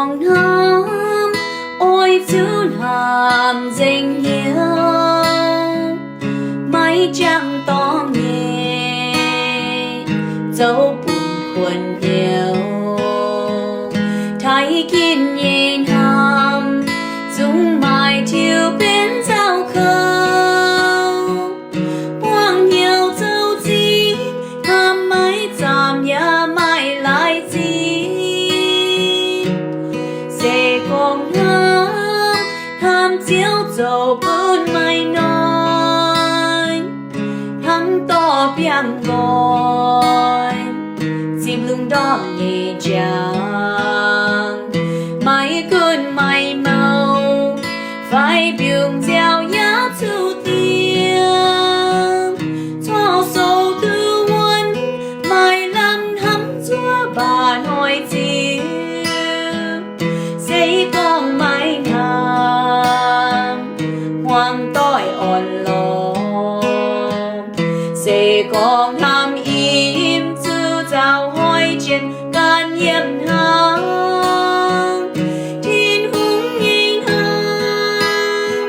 Hnamv, oix zuqc hnamv nzengc hnyouv, maiv jangx dorngx nyei, zoux bun kuonx hnyouv. Taaih ginv nyei hnamv, zungv maaih tiux benx nzauh kouv. Buangh hnyouv zoux zingh, hnamv maiv zaamc yaac maaih laaix zingh. Se gorngv hnamv, hnamv Ziouv zoux bun maaih noic, hnangv dorh biangh nqoi zipv lungh ndorm nyei njang. Maiv gunv maaih mouh fai mbiungc nziaaux yaac zuqc diex, corc sou duqv wuonv, maaih lamh hnamv zuov mbaah noic ziux. Se gorngv maiv hnamv, hmuangx doic orn-lorqc. Se gorngv hnamv im zuqc nzauh hnoi jiex ganh yiem hnangv. Tin-Hungh nyei hnamv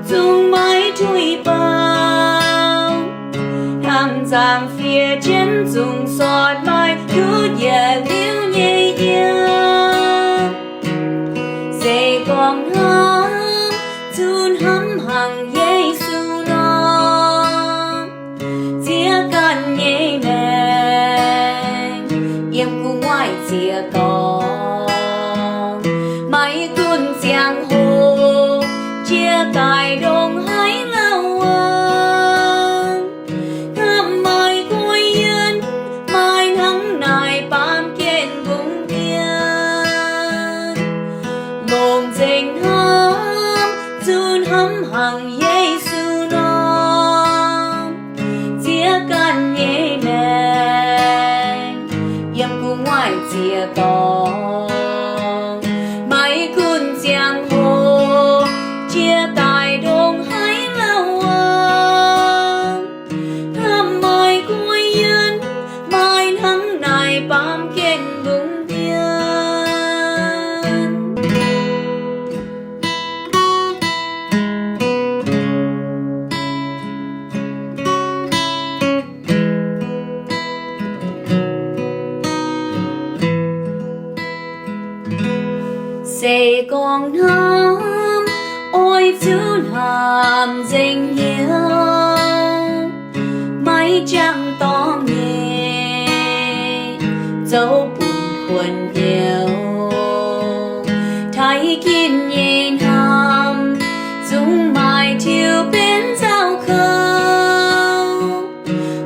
zungv maiv tuix baaux, hnangv nzangc-fiev jienv zungv sortv maaih ndutv yietc liuz nyei yiem. Se gorngv hnamv zuqc hnamv hnangv Yesu nor, ziex ganh nyei maengc yiem gu'nguaaic ziex dorngx. Maiv gunv ziangh hoc jiex daaih ndongc haaix lauh aqv, hnamv maaih guai yienh, maaih hnangv naaic baamh gen mbungv dien. Longc nzengc hnamv zuqc hnamv hnangv Yesu nor, ziex ganh nyei maengc yiem gu'nguaaic ziex dorngx. Maiv gunv ziangh hoc jiex daaih ndongc haaix lauh aqv, hnamv maaih guai yienh, maaih hnangv naaic baamh gen mbungv dien. Se gorngv hnamv, oix zuqc hnamv nzengc hnyouv, maiv jangx dorngx nyei, zoux bun kuonx hnyouv. Taaih ginv nyei hnamv zungv maaih tiux benx nzauh kouv.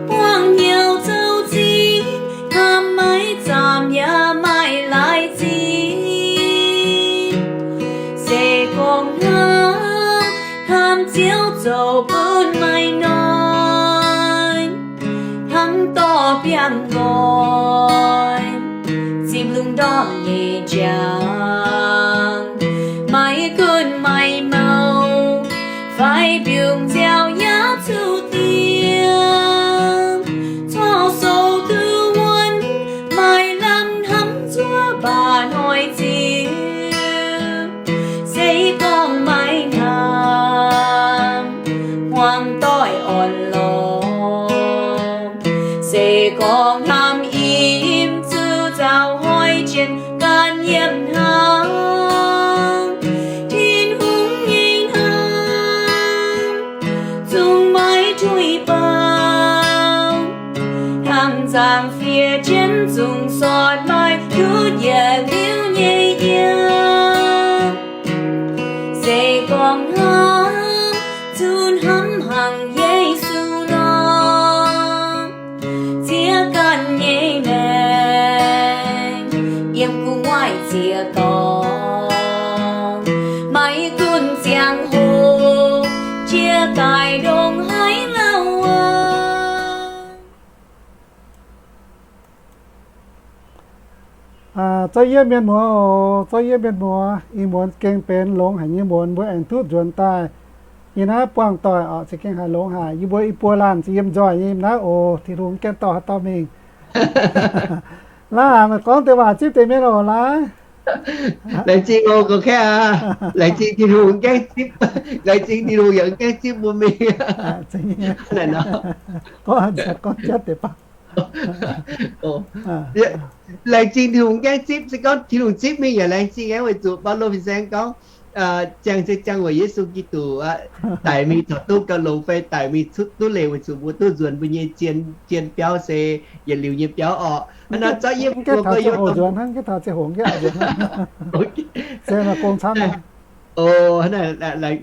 Buangh hnyouv zoux zingh, hnamv maiv zaamc yaac maaih laaix zingh. Se gorngv hnamv, hnamv Ziouv zoux bun maaih noic, hnangv dorh biangh nqoi zipv lungh ndorm nyei njang. Maiv gunv maaih mouh fai mbiungc nziaaux yaac zuqc diex, corc sou duqv wuonv, maaih lamh hnamv zuov mbaah noic ziux. Se gorngv maiv hnamv, hmuangx doic orn-lorqc. Se gorngv hnamv im zuqc nzauh hnoi jiex ganh yiem hnangv. Tin-Hungh nyei hnamv zungv maiv tuix baaux, hnangv nzangc-fiev jienv zungv sortv maaih ndutv yietc liuz nyei yiem. Se gorngv hnamv zuqc hnamv hnangv Yesu nor, ziex ganh nyei maengc yiem gu'nguaaic ziex dorngx. Maiv gunv ziangh hoc jiex daaih ndongc haaix lauh aqv. Zorqv yie mienh muoz oc, zorqv yie mienh muoz, ih muonz gengh benx longx haic nyei muonz, mbuo aengx duqv nzuonx daaih. Ih naaiv buangh doic oc, za'gengh haiz longx haic. Yie mbuo i buo laanh ziouc yiem nzoih nyei naaiv oc. Tin-Hungh gaengh dorh haaix dauh mingh. Laaix, meih gorngv deix waac zipv deix mienh oc, laaix. Laengz zingh oc, gorx-kaeqv aac. Laengz zingh Tin-Hungh gaengh zipv. Laengz zingh Tin-Hungh yaac gaengh zipv mbuo mingh. Naaic nor. Laengz zingh Tin-Hungh gaengh zipv. Se gorngv Tin-Hungh zipv mingh yaac laengz zingh aeqv, weic zuqc Baulo fin-saeng gorngv, ziangh se ziangh weic Yesu Giduc daic mingh caux duqv gauh longx fai daic mingh duqv leiz weic zuqc mbuo duqv nzuonx mbuo nyei zien, zien biauv se yietc liuz nyei biauv orqc. Hnangv nor zorqv yiem mienh muoz gorx-youz,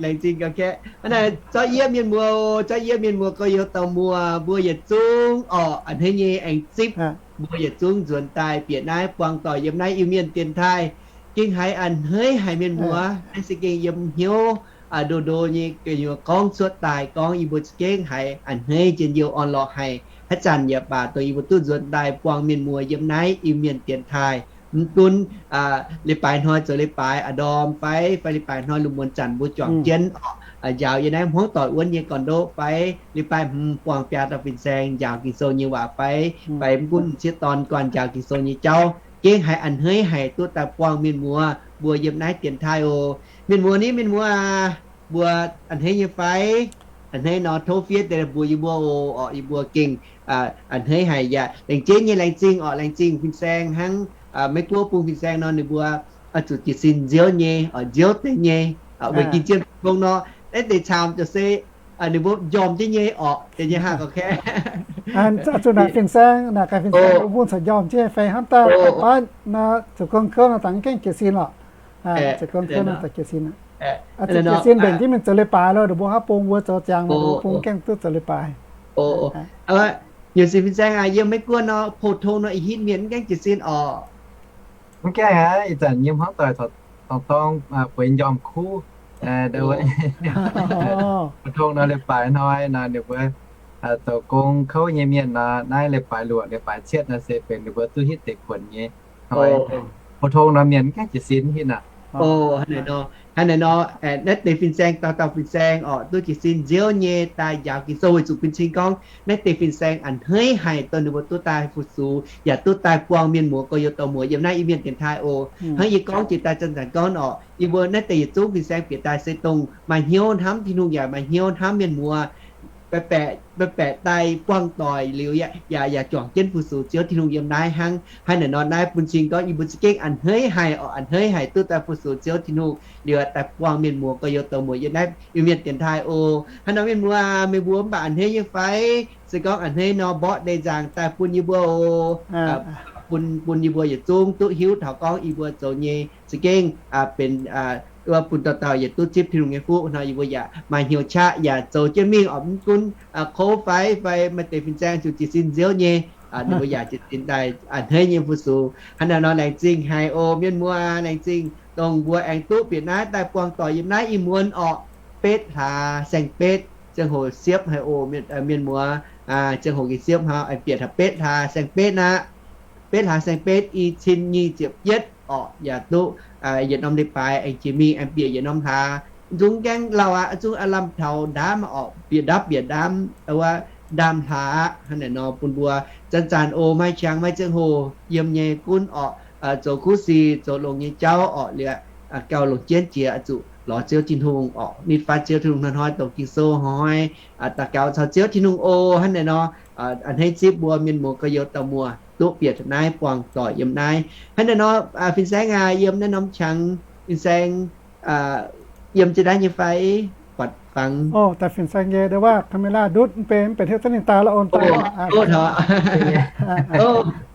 laengz zingh gorx-kaeqv. Hnangv naaic, zorqv yiem mienh muoz, zorqv yiem mienh muoz gorx-youz dauh muoz, mbuo yietc zungv orqc, a'hneiv nyei aengx zipv mbuo yietc zungv nzuonx daaih bieqc naaiv buangh doic yiem naaiv Iu-Mienh dienx taaih. Gengh haiz a'hneiv haic mienh muoz, naaiv se gengh yiem hnyouv ndo ndo nyei gu'nyuoz gorngv cuotv daaih gorngv yie mbuo za'gengh haiz a'hneiv njien-youh orn-lorqc haic. Haaix zanc yaac baac dongh yie mbuo duqv nzuonx daaih buangh mienh muoz yiem naaiv Iu-Mienh dienx taaih, mv gunv leiz-baaix hnoi zoux leiz-baaix a'ndorm fai, fai leiz-baaix hnoi lungh muonz zanc mbuo juangc jienv orqc, njaaux yiem naaiv hmuangv doic wuonv nyei gorn-ndoqv fai, leiz-baaix hmz buangh biaa dauh fin-saeng njaaux Ging-Sou nyei waac fai, fai mv gunv m'sieqv dorn guanh njaaux Ging-Sou nyei jauv, gengh haiz a'hneiv haic duqv daaih buangh mienh muoz mbuo yiem naaiv dienx taaih oc. Mienh muoz ni, mienh muoz aac, mbuo a'hneiv nyei fai? A'hneiv nor tov fiev deix mbuox yie mbuo oc. Orqc, yie mbuo gengh a'hneiv haic yaac laengz jienv nyei laengz zingh orqc, laengz zingh fin-saeng hnangv Meiv Guoqv bung fin-saeng nor ninh mbuo zuqc jiez sin nziouv nyei, nziouv deix nyei, weic gin zien tong nor, naaiv deix caamx ziouc se ninh mbuo njormh jienv nyei orqc, deix nyei haah gorx-kaeqv. Zuqc naaic fin-saeng, naaic gaax fin-saeng bun corc njormh jienv fai hnamv daaih baav nor, zoux gong kouv nor dangx gaengh jiez sin lorqc. Zoux gong kouv nor dangx jiez sin. Jiez sin mbenc jienv mingh zoux leiz-baaix loh, ninh mbuo haav bung mbuo zoux ziangx, ninh mbuo bung gaengh duqv zoux leiz-baaix. Nyungc sin fin-saeng aac, yiem Meiv Guoqv nor, pou-tong nor ih hitv mienh mv gaengh jiez sin orqc. Mv gaengh aqv, ih zanc yiem hmuangv doic dorngx dorng bueix njormh kuv. Pou-tong nor leiz-baaix hnoi nor ninh mbuo zoux gong kouv nyei mienh nor, naaiv leiz-baaix luoqc, leiz-baaix cietv nor se benx ninh mbuo duqv hitv deix kuonx nyei hnoi. Pou-tong nor mienh mv gaengh jiez sin hitv aqv. Hnangv naaiv nor, naaiv deix fin-saeng dauh dauh fin-saeng orqc, duqv jiez sin nziouv nyei daaih njaaux Ging-Sou weic zuqc bun cing gorngv naaiv deix fin-saeng a'hneiv haic dongh ninh mbuo duqv daaih fu-sux yaac duqv daaih buangh mienh muoz gorx-youz dorh muoz yiem naaiv Iu-Mienh dienx taaih oc. Hnangv yie gorngv jiex daaih zanc-zanc gorngv orqc, yie mbuo naaiv deix yietc zungv fin-saeng bieqc daaih se dongh maaih hnyouv hnamv Tin-Hungh yaac maaih hnyouv hnamv mienh muoz, baeqc baeqc daaih buangh doic liuz yaac yaac juangc jienv fu-sux Ziouv Tin-Hungh yiem naaiv hnangv. Hnangv naaic nor naaiv bun cing gorngv yie mbuo za'gengh a'hneiv haic orqc, a'hneiv haic duqv daaih fu-sux Ziouv Tin-Hungh liuz daaih buangh mienh muoz gorx-youz dorh muoz yiem naaiv Iu-Mienh dienx taaih oc. Hnangv nor mienh muoz aac, meih mbuo mv baac a'hneiv nyei fai? Se gorngv a'hneiv nor mborqv deix nzaangc daaih bun yie mbuo oc. Bun, bun yie mbuo yietc zungv duqv hiuv taux gorngv yie mbuo zoux nyei za'gengh benx bun dauh dauh yietc duqv zipv Tin-Hungh nyei fuqv nor, yie mbuo yaac maaih hnyouv qaqv yaac zoux jienv mingh orqc. Mv gunv kouv fai, fai maaih deix fin-saeng zuqc jiez sin nziouv nyei, ninh mbuo yaac jiez sin daaih a'hneiv nyei fu-sux. Hnangv naaic nor laengz zingh haic oc mienh muoz, laengz zingh dongh mbuo aengx duqv bieqc naaiv daaih buangh doic yiem naaiv ih muonz orqc, betv hlaax saeng-betv, ziangh hoc siepv haic oc mienh muoz. Ziangh hoc gengh siepv haic, aengx bieqc taux betv hlaax saeng-betv aqv. Betv hlaax saeng-betv i cin nyic ziepc yietv orqc, yaac duqv yietc norm leiz-baaix aengx jiex mingh aengx bieqc yietc norm hlaax. Zungv gaengh lauh aqv, zungv aav lamh taux ndaamv orqc, bieqc ndapv bieqc ndaamv, wuov ndaamv-hlaax aqv. Hnangv naaic nor bun mbuo zanc-zanc oc, maaih qangx maaih ziangh hoc yiem nyei gunv orqc, zoux kuv sic zoux longx nyei jauv orqc, liuz gauh longc jienv jiex zuqc lorz Ziouv Tin-Hungh orqc, nitv fatv Ziouv Tin-Hungh hnoi-hnoi, dongh Ging-Sou hnoi-hnoi, daux gaux caux Ziouv Tin-Hungh oc. Hnangv naaic nor a'hneiv zipv mbuo mienh muoz gorx-youz dauh muoz duqv bieqc naaiv buangh doic yiem naaiv. Hnangv naaic nor fin-saeng aac, yiem naaiv norm qangx fin-saeng yiem jienv naaiv nyei fai? Buatc fangx. Daaih fin-saeng nyei, ndau wuov camera ndutv mv benx, mv benx hiuv duqv ninh daaih lorqc, on daaih.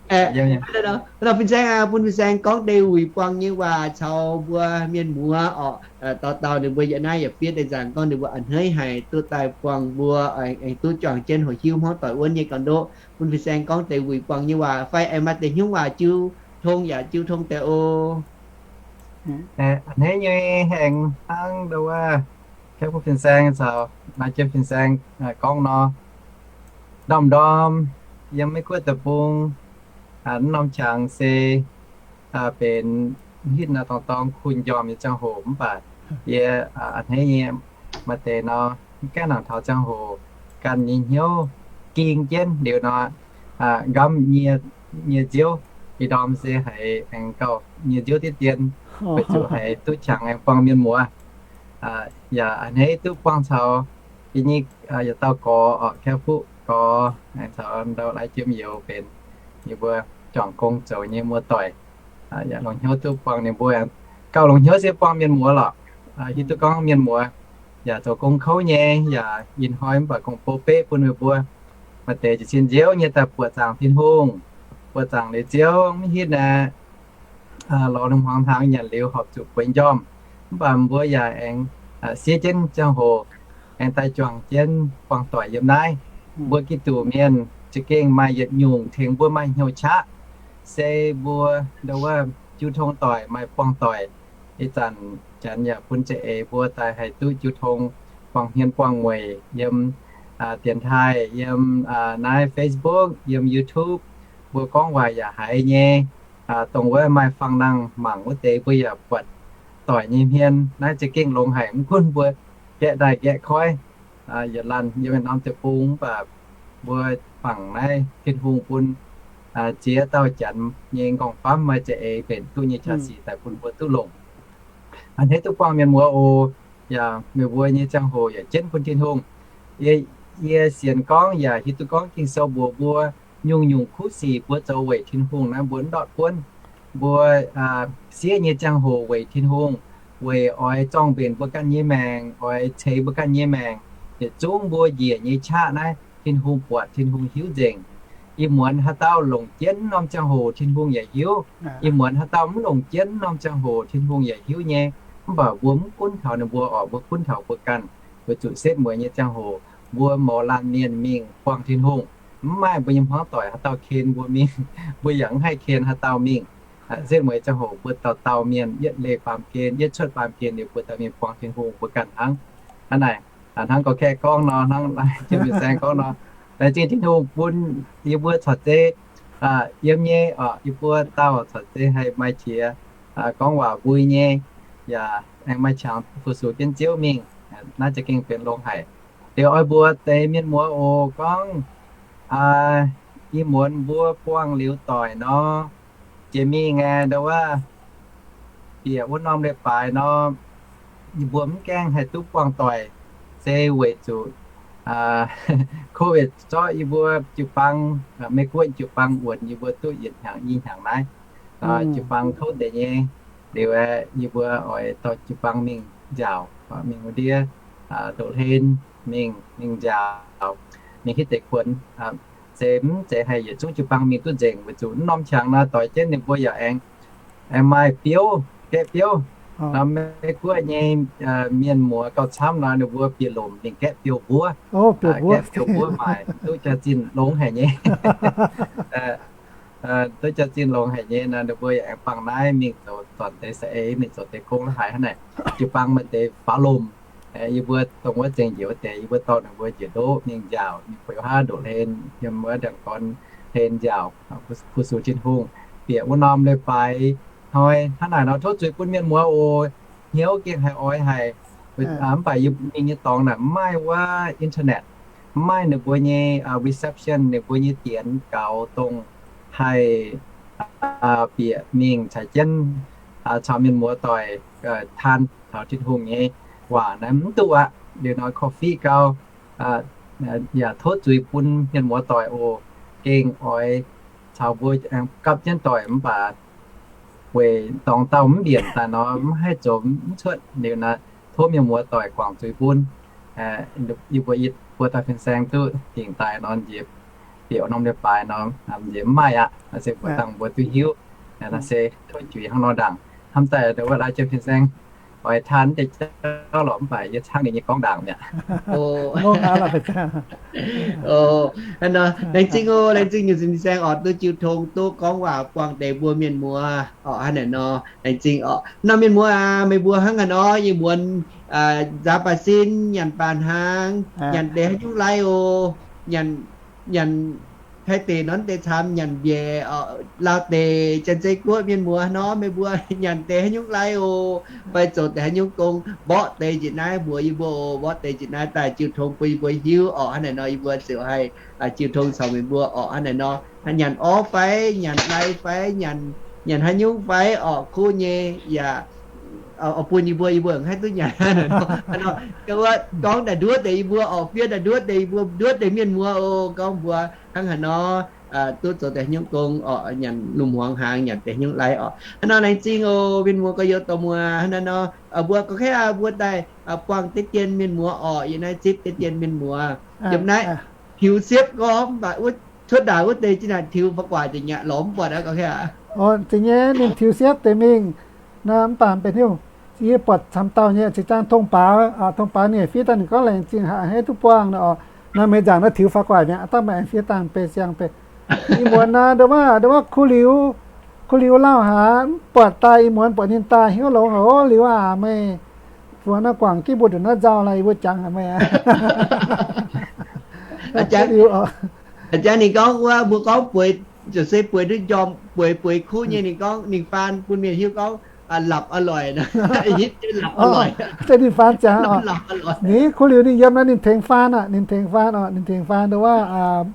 Hnangv nor fin-saeng aac, bun fin-saeng gorngv deix wuic buangh nyei waac caux mbuo mienh muoz orqc. Dauh dauh ninh mbuo yiem naaiv yaac fiev deix nzaangc gorngv ninh mbuo a'hneiv haic duqv daaih buangh mbuo, aengx duqv juangc jienv hoqc hiuv hmuangv doic wuonv nyei gorn-ndoqv. Bun fin-saeng gorngv deix wuic buangh nyei waac fai aengx maaih deix hnyouv waac jiu tong yaac jiu tong deix oc. A'hneiv nyei aengx hnangv ndau wuov, kaeqv bun fin-saeng caux maaih jienv fin-saeng gorngv nor, ndorm-ndorm yiem Meiv Guoqv deic-bung, naaiv norm qangx se benx hitv nor dorngx dorng kuh njormh nyei ziangh hoc, mv baac yie a'hneiv nyei maaih deix nor, mv gaengh nangc taux ziangh hoc ganh nyei hnyouv ging jienv liuz nor, nqamv nyie nziouv, Ih ndorm se haiz aengx gauh nyei nziouv diqv dien, weic zuqc haiz duqv qangx aengx buangh mienh muoz. Yaac a'hneiv duqv buangh caux yie nyei yietc dauh gorx, Kaiv Fuqv gorx, aengx caux ndau laaix jiem youz benx yie mbuo juangc gong zoux nyei muoz-doic. Yaac longc hnyouv duqv buangh ninh mbuo, gauh longc hnyouv se buangh mienh muoz lorqc. Hiuv duqv gorngv mienh muoz yaac zoux gong kouv nyei, yaac ih hnoi mv baac gong-bou beqv bun meih mbuo. Maaih deix jiez sin nziouv nyei daaih buoqc zaangc Tin-Hungh, buoqc zaangc liuz Ziouv mv hitv naaic, lorz lungh hmuangx hnaangx nyanc liuz horpc zuqc bueix njormh. Mv baac mbuo yaac aengx siev jienv ziangh hoc aengx daaih juangc jienv buangh doic yiem naaiv. Mbuo Giduc mienh za'gengh maaih yietc nyungc tengx mbuo maaih hnyouv qaqv, se mbuo ndo wuov jiu tong doic maaih buangh doic. Ih zanc janx yaac bun za'eix mbuo daaih haih duqv jiu tong buangh hmien buangh mueic yiem dienx taaih, yiem naaiv Facebook, yiem YouTube. Mbuo gorngv waac yaac haiz nyei, dongh wuov maaih fangx nangh mangc wuov deix mbuo yaac buatc doic nyei hmien. Naaiv za'gengh longx haic, mv gunv mbuo gaeqv daaih gaeqv koiv, yietc laanh yiem norm deic-bung, mv baac mbuo bangc naaiv Tin-Hungh bun ziex dauh janx nyei nqorngv-famv maaih za'eix mbenc duqv nyei jaax-sic daaih bun mbuo duqv longc. A'hneiv duqv buangh mienh muoz oc. Yaac meih mbuo nyei ziangh hoc yaac jienv bun Tin-Hungh. Yie sienx gorngv yaac hiuv duqv gorngv Ging-Sou mbuox mbuo, nyungc-nyungc kuv sic mbuo zoux weic Tin-Hungh naaiv mbuo mv ndortv buonv. Mbuo siev nyei ziangh hoc weic Tin-Hungh, weic oix zorng-mbenc mbuo ganh nyei maengc, oix ceix mbuo ganh nyei maengc. Yietc zungv mbuo njiec nyei qaqv naaiv Tin-Hungh buatc, Tin-Hungh hiuv nzengc. Ih muonz haaix dauh longc jienv norm ziangh hoc Tin-Hungh yaac hiuv. Ih muonz haaix dauh mv longc jienv norm ziangh hoc Tin-Hungh yaac hiuv nyei. Mv baac mbuo mv gunv taux ninh mbuo oc, mbuo gunv taux mbuo ganh. Weic zuqc setv mueiz nyei ziangh hoc mbuo mouz laanh mienh mingh buangh Tin-Hungh, mv maaih mbuo nyei hmuangv doic haaix dauh ken mbuo mingh, mbuo yaac mv haih ken haaix dauh mingh. Setv mueiz ziangh hoc mbuo dauh dauh mienh yietv leih baamh gen, yietv cuotv baamh gen liuz mbuo dauh mienh buangh Tin-Hungh mbuo ganh hnangv. Hnangv naaic, hnangv gorx-kaeqv gorngv nor, hnangv Jiem Fin Saeng gorngv nor, laengz zingh Tin-Hungh bun yie mbuo corc zeiz yiem nyei oc, yie mbuo dauh corc zeiz haih maaih qiex gorngv waac mbui nyei, yaac aengx maaih qangx fu-sux jienv Ziouv mingh. Naaiv za'gengh benx longx haic. Liuz oix mbuox deix mienh muoz oc, gorngv ih muonz mbuo buangh liuz doic nor, jiex mingh aeqv, ndo wuov, bieqc wuov norm leiz-baaix nor, yie mbuo mv gaengh haih duqv buangh doic, se weic zuqc COVID zorqv yie mbuo jiu-baang, Meiv-Guoqv jiu-baang wuonx yie mbuo duqv yietc hnyangx i hnyangx naaiv. Jiu-baang kouv deix nyei, liuz aeqv, yie mbuo oix dorh jiu-baang mingh nziaauc, mingh wuov ndiev, ndoqv hlen, mingh, mingh nziaauc, mingh hitv deix kuonx. Se mv zeiz haih yietc zungv jiu-baang mingh duqv nzengc, weic zuqc norm qangx nor doix jienv ninh mbuo yaac aengx, aengx maaih biouv, gaeqv biouv. Nor Meiv-Guoqv nyei mienh muoz gauh camv nor, ninh mbuo bieqc lomc mingh gaeqv biouv mbuov. Gaeqv biouv mbuov maaic duqv jaax-zinh longx haic nyei. Duqv jaax-zinh longx haic nyei nor, ninh mbuo yaac aengx bangc naaiv mingh zoux zornc deix saeng-eix, mingh zoux deix gong la'haaix hnangv naaic. Jiu-baang maaih deix faaux lomc. Yie mbuo dongh wuov zengc njiec wuov deix, yie mbuo dorh ninh mbuo njiec ndoqv mingh nziaauc, mingh bueix wuov haav ndoqv hlen, yiem wuov ndiangx-gorn hlen nziaauc, fu-sux Tin-Hungh. Bieqc wuov norm leiz-baaix hnoi hnangv naaic nor, tov zuiz bun mienh muoz oc. Hnyouv gengh haiz oix haic, mv baac yie mbuo mingh nyei dorngx naaic mv maaih wuov internet, mv maaih ninh mbuo nyei reception, ninh mbuo nyei dienx gaux dongh haih bieqc mingh caux jienv caux mienh muoz doic taan taux Tin-Hungh nyei waac naaiv mv duqv aqv. Liuz nor korv-fiqv gau, yaac tov zuiz bun mienh muoz doic oc. Gengh oix caux mbuo gapv jienv doic mv baac weic dorngx dauh mv mbienc daaih nor mv haih zoux mv cuotv. Liuz naaiv tov mienh muoz doic guangc zuiz bun. Yie mbuo i buo dauh fin-saeng duqv dingc daaih nor nziex bieqc norm leiz-baaix nor nziex mv maaih aqv. Naaiv se mbuox dangh mbuo duqv hiuv. Naaiv se tov juix hnangv nor ndaangc. Hnamv daaih ndo wuov laaix jiem fin-saeng oix taan deix jauv lorqc, mv baac yie cangv ninh nyei gorngv ndaangc mi'aqv. Laengz zingh oc, laengz zingh nyungc fin-saeng oc, duqv jiu tong duqv gorngv waac buangh deix mbuo mienh muoz oc. Hnangv naaic nor, laengz zingh oc. Nor mienh muoz aac, meih mbuo hnangv haaix nor, ih muonz nzaaux baac sin, nyanc baac hnaangx, nyanc deix haaix nyungc lai oc? Nyanc, nyanc Taiv deic nor deix camv nyanc mbiaec, Laauv deic, Janx-Zei Guoqv mienh muoz nor, meih mbuo nyanc deix haaix nyungc lai oc, fai zoux deix haaix nyungc gong, mborqv deix njiec naaiv mbuox yie mbuo oc, mborqv deix njiec naaiv daaih jiu tong bun yie mbuo hiuv orqc. Hnangv naaic nor yie mbuo ziouc haih jiu tong caux meih mbuo orqc. Hnangv naaic nor, nyanc orv fai nyanc lai fai nyanc, nyanc haaix nyungc fai orqc, kuv nyei yaac bun yie mbuo, yie mbuo haiz duqv nyanc. Gorngv naaic nduov deix yie mbuo orqc, fiev naaic nduov deix yie mbuo, nduov deix mienh muoz oc. Gorngv mbuox hnangv haaix nor duqv zoux deix nyungc gong orqc, nyanc lungh hmuangx hnaangx, nyanc deix nyungc lai orqc. Hnangv naaiv nor laengz zingh oc, mienh muoz gorx-youz dorh muoz. Hnangv naaiv nor mbuo gorngv kaiv mbuo daaih buangh deix dien mienh muoz orqc, yie naaiv zipv deix dien mienh muoz yiem naaiv tiux siepv gorngv mv baac cuotv ndaangc wuov deix zinh ndaangc tiux faqv guaax deix nyei lorz mv buatc aqv. Gorngv kaiv zeiz nyei ninh tiux siepv deix mingh nor, mv baac benx hnyouv yie buatc camv dauh nyei zinh zaangv tongh baaux, tongh baaux ninh fiev daaih ninh gorngv laengz zingh haiz duqv buangh nor. Naaiv meih nzaangc naaiv tiux faqv guaax mi'aqv, dangh meih aengx fiev dangh bei siang bei. Ih muonz naaiv ndongc wuov, ndongc wuov kuv liuz, kuv liuz lauh haic, mv buatc daaih. Ih muonz buatc ninh daaih hnyouv longx haic. Ov, liuz aac, meih mbuo naaiv guangc jienv mbuo ndongc naaiv nzauh laaix, yie mbuo jangx haic meih aqv. A'jangv ninh gorngv wuov, mbuo gorngv bueix, ziouc se bueix duqv njormh, bueix bueix kuv nyei. Ninh gorngv ninh faan bun mienh hiuv gorngv หลับอร่อย nor, hitv jienv หลับอร่อย. Ninh faan ziangx oc. Ninh kuv liuz ninh yiem naaiv ninh tengx faan aqv, ninh tengx faan oc, ninh tengx faan ndongc wuov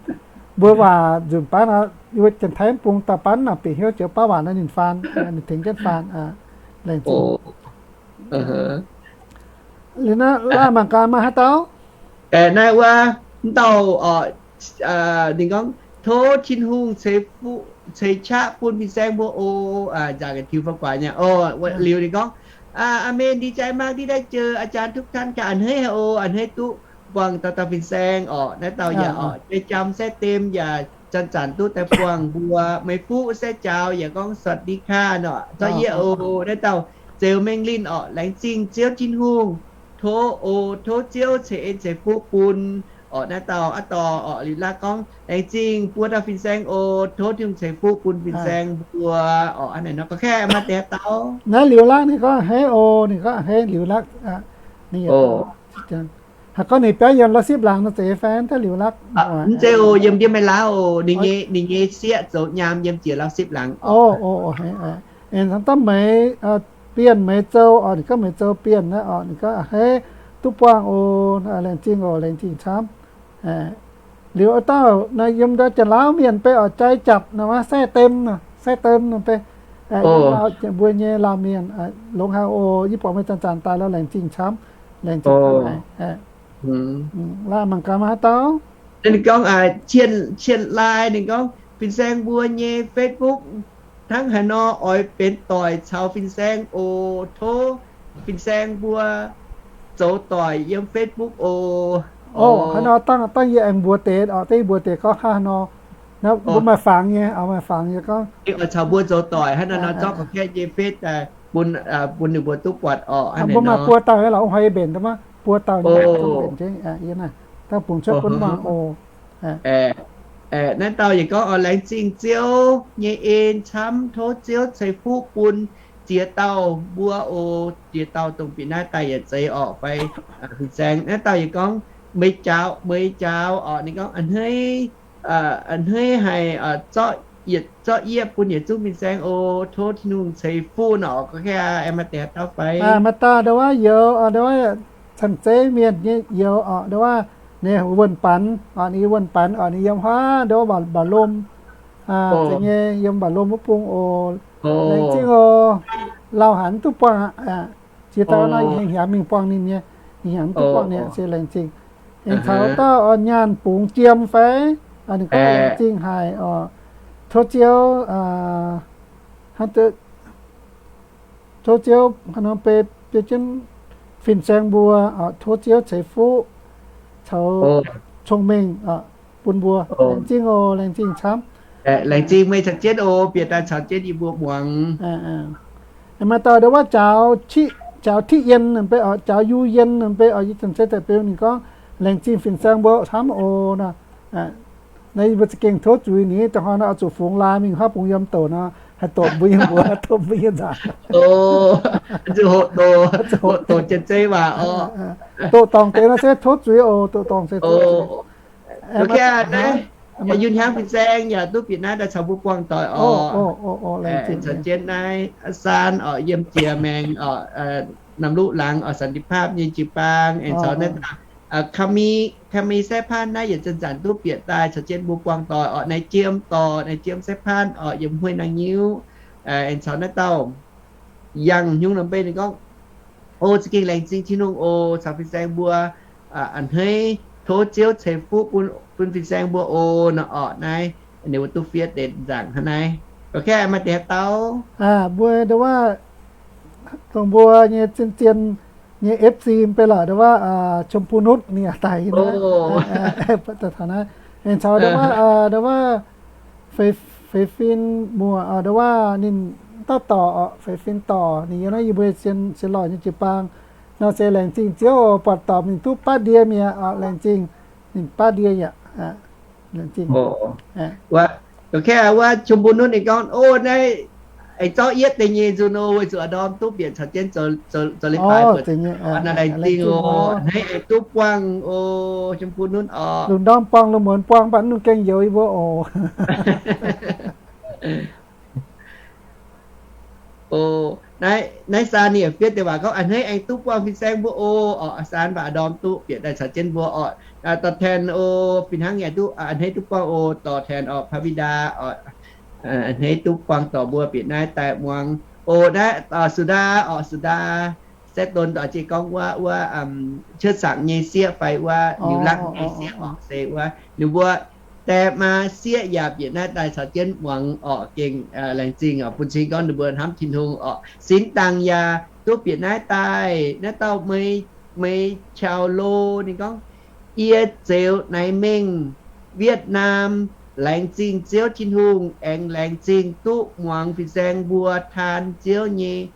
mbuo waac nzunc baav nor, yie mbuo Janx-Taiv mv bung dauh baav naaic bieqc hnyouv joux baav waac nor ninh faan, ninh tengx jienv faan. Laengz zingh. Liuz naaiv laaih mangc gaax maaih haaix dauh? Naaiv wuov, mv dauh oc, ninh gorngv, Tov Tin-Hungh ceix fuqv ceix qaqv bun fin-saeng mbuo oc. Nzaangc tiux faqv guaax nyei oc. Liuz ninh gorngv, อาเมน ดีใจมากที่ได้เจออาจารย์ทุกท่านค่ะ a'hneiv haic oc, a'hneiv duqv buangh dauh dauh fin-saeng orqc. Naaiv dauh yaac orqc, jai-jaam แซ่เต็ม yaac zanc-zanc duqv daaih buangh mbuo. Meix fuqv แซ่จ๋าว yaac gorngv สวัสดีค่ะ nor, zorqv yie oc. Naaiv dauh Zeux Mengh Linh orqc, laengz zingh Ziouv Tin-Hungh. Tov oc, tov Ziouv ceix en ceix fuqv bun orqc. Naaiv dauh aav dorh orqc, liuz laav gorngv, laengz zingh buo dauh fin-saeng oc, tov Tin-Hungh ceix fuqv bun fin-saeng mbuo orqc. Hnangv naaic nor, gorngv kaiv maaih deix dauh. Naaiv liuz lakv ninh gorngv a'hneiv oc, ninh gorngv a'hneiv liuz lakv. Ninh haiz gorngv ninh biauv yiem Lauv Sipv Laangz nor zeiz fai daaih liuz lakv. Mv zeiz oc, yiem ndiev Meiv-Lauv oc. Ninh nyei sieqv zoux nyaam yiem jiex Lauv Sipv Laangz oc. Aengx dangh Meix, Bienh Meix Zou orqc, ninh gorngv Meix Zou Bienh naaiv orqc, ninh gorngv a'hneiv duqv buangh oc, laengz zingh oc, laengz zingh camv. Liuz wuov dauh naaiv yiem ndau Janx-Lauv mienh beiv orqc, Jai Japc nor, แซ่เต็ม nor, แซ่เต็ม nor beiv. Mbuo nyei Laauh mienh, longx haic oc. Yie buatc meih zanc-zanc daaih lorqc, laengz zingh camv, laengz zingh camv haic. Laaih mangc gaax maaih haaix dauh. Ninh gorngv, Cien Lai, ninh gorngv, fin-saeng mbuo nyei Facebook hnangv haaix nor oix benx doic caux fin-saeng oc. Tov fin-saeng mbuo zoux doic yiem Facebook oc. Oc, haaix nor dangh, dangh yie aengx mbuox deix orqc, dangh yie mbuox deix gorngv hnangv haaix nor. Mbuo maaih fangx nyei, maaih fangx nyei gorngv. Oix caux mbuo zoux doic hnangv nor, nor zorqv gorqv-kaeqv nyei Face daaih bun, bun ninh mbuo duqv buatc orqc. Mbuo maaih buo dauh nyei lorqc, ong-hnoi yie mbenc daaih maiv buo dauh nyei, mbenc jienv yie naaiv, dangh bungx cuotv bun muangx oc. Naaiv dauh yietc gorngv oix laengz zingh Ziouv nyei en camv, tov Ziouv ceix fuqv bun ziex dauh mbuo oc. Ziex dauh dongh bieqc naaiv daaih yietc zeiz orqc fai fin-saeng. Naaiv dauh yietc gorngv Meix Jaaux, Meix Jaaux orqc, ninh gorngv a'hneiv, a'hneiv haic, zorqv yietc, zorqv yie bun yietc zungv fin-saeng oc. Tov Tin-Hungh ceix fuqv orqc. Gorngv kaiv maaih deix haaix dauh fai? Maaih dauh ndau wuov youz, ndau wuov Cang-Zeiv mienh nyei youz orqc, ndau wuov ninh Wuonh Banx orqc, ninh Wuonh Banx orqc, ninh yiem huaav ndau wuov Mbaac Lom, nyei yiem Mbaac Lom wuov bung oc. Laengz zingh oc. Lauh haic mv duqv buangh aqv. Ziex dauh nor, hengx hnyangx mingh buangh ninh nyei, hengx hnyangx mv duqv buangh ninh se laengz zingh. Aengx caux dauh Nyaanh Bungx Jiem fai, ninh gorngv laengz zingh haic orqc. Tov Ziouv, hnangv tov Ziouv hnangv nor beiv, beiv jienv fin-saeng mbuo, tov Ziouv ceix fuqv caux cong-mengh bun mbuo. Laengz zingh oc, laengz zingh camv. Laengz zingh meih caux jienv oc, bieqc daaih caux jienv yie mbuo muangx. Maaih dauh ndau wuov Jaaux Tiqv Yien nor beiv orqc, Jaaux Yu Yien nor beiv orqc, yie zanc-zeiv daaih beu ninh gorngv, laengz zingh fin-saeng mbuo camv oc nor. Naaiv yie mbuo za'gengh tov zuiz ni, da'hnoi nor oix zuqc fungx laa mingh huaav bung yiem douc nor, haih doqc mbuo nyei mbuox, doqc mbuo nyei nzaangc. Zuqc hoqc doqc, hoqc doqc janx-zeiv waac oc. Doqc dorngc deix nor se tov zuiz oc, doqc dorngc se tov zuiz. Naaiv Yunh hnyangx fin-saeng yaac duqv bieqc naaiv daaih caux mbuo buangh doic oc. Caux jienv naaiv Saan oc, yiem jiex maengx oc, Namc Luqv laangz oc, สันติภาพnyei jiu-baang, aengx caux naaiv dauh คำมี คำมี แซ่พัน naaiv yietc zinh nzaanc duqv bieqc daaih caux jienv mbuo buangh doic oc. Naaiv Jiem dorh, naaiv Jiem แซ่พัน oc, yiem Huai Nangh Nyiuv, aengx caux naaiv dauh Yangh Nyungc Norm Mbei ninh gorngv, O, za'gengh laengz zingh Tin-Hungh oc, caux fin-saeng mbuo a'hneiv, tov Ziouv ceix fuqv bun, bun fin-saeng mbuo oc nor orqc. Naaiv ninh mbuo duqv fiev deix nzaangc hnangv naaiv. Ga'kv maaih deix haaix dauh? Mbuo ndo wuov, dongh mbuo nyei zien-zien nyei F C mv bei lorqc, ndo wuov, Chom Bu Nutv ninh yaac daic nyei. Aengx caux ndo wuov, ndo wuov, Feix Fin Muoc, ndo wuov ninh dauh dorc, Feix Fin dorc, ninh yiem naaiv yie mbuo sien, sien lorh nyei jiu-baang. Nor se laengz zingh Ziouv buatc dorc ninh duqv baav ndie mi'aqv, laengz zingh ninh baav ndie yaac laengz zingh. Wuov, Chom Bu Nutv ninh gorngv, O, naaiv aengx zorqv yietv deix nyei nzunc oc, weic zuqc a'ndorm duqv bieqc caux jienv zoux leiz-baaix buatc, naaiv laengz zingh oc. A'hneiv aengx duqv buangh oc, Chom Bu Nutv oc. Lungh ndorm buangh, lungh muonz buangh, mv baac mv nungx gengh youz yie mbuo oc. O, naaiv, naaiv Saan ninh yaac fiev deix waac gorngv, A'hneiv aengx duqv buangh fin-saeng mbuo oc. Orqc, Saan mv baac a'ndorm duqv bieqc daaih caux jienv mbuo orqc. Dorh taen oc, fih hnangv yaac duqv, a'hneiv duqv buangh oc, dorh taen orqc, พระบิดา orqc, a'hneiv duqv buangh dorh mbuo bieqc naaiv daaih muangx. O, naaiv สุดา orqc, สุดา Saeqv Don dorh jiex gorngv wuov, wuov cuotv saangc nyei sieqv fai wuov liuz lakv nyei sieqv orqc, se wuov ninh mbuo die maa sieqv yaac bieqc naaiv daaih caux jienv muangx orqc, gengh laengz zingh oc. Bun cing gorngv ninh mbuo hnamv Tin-Hungh orqc. Sinx dangc yaac duqv bieqc naaiv daaih, naaiv dauh Mei, Mei Chau Lo ninh gorngv, Yie zeux naaiv mengh Vietnam, laengz zingh Ziouv Tin-Hungh, aengx laengz zingh duqv muangx fin-saeng mbuo taan Ziouv nyei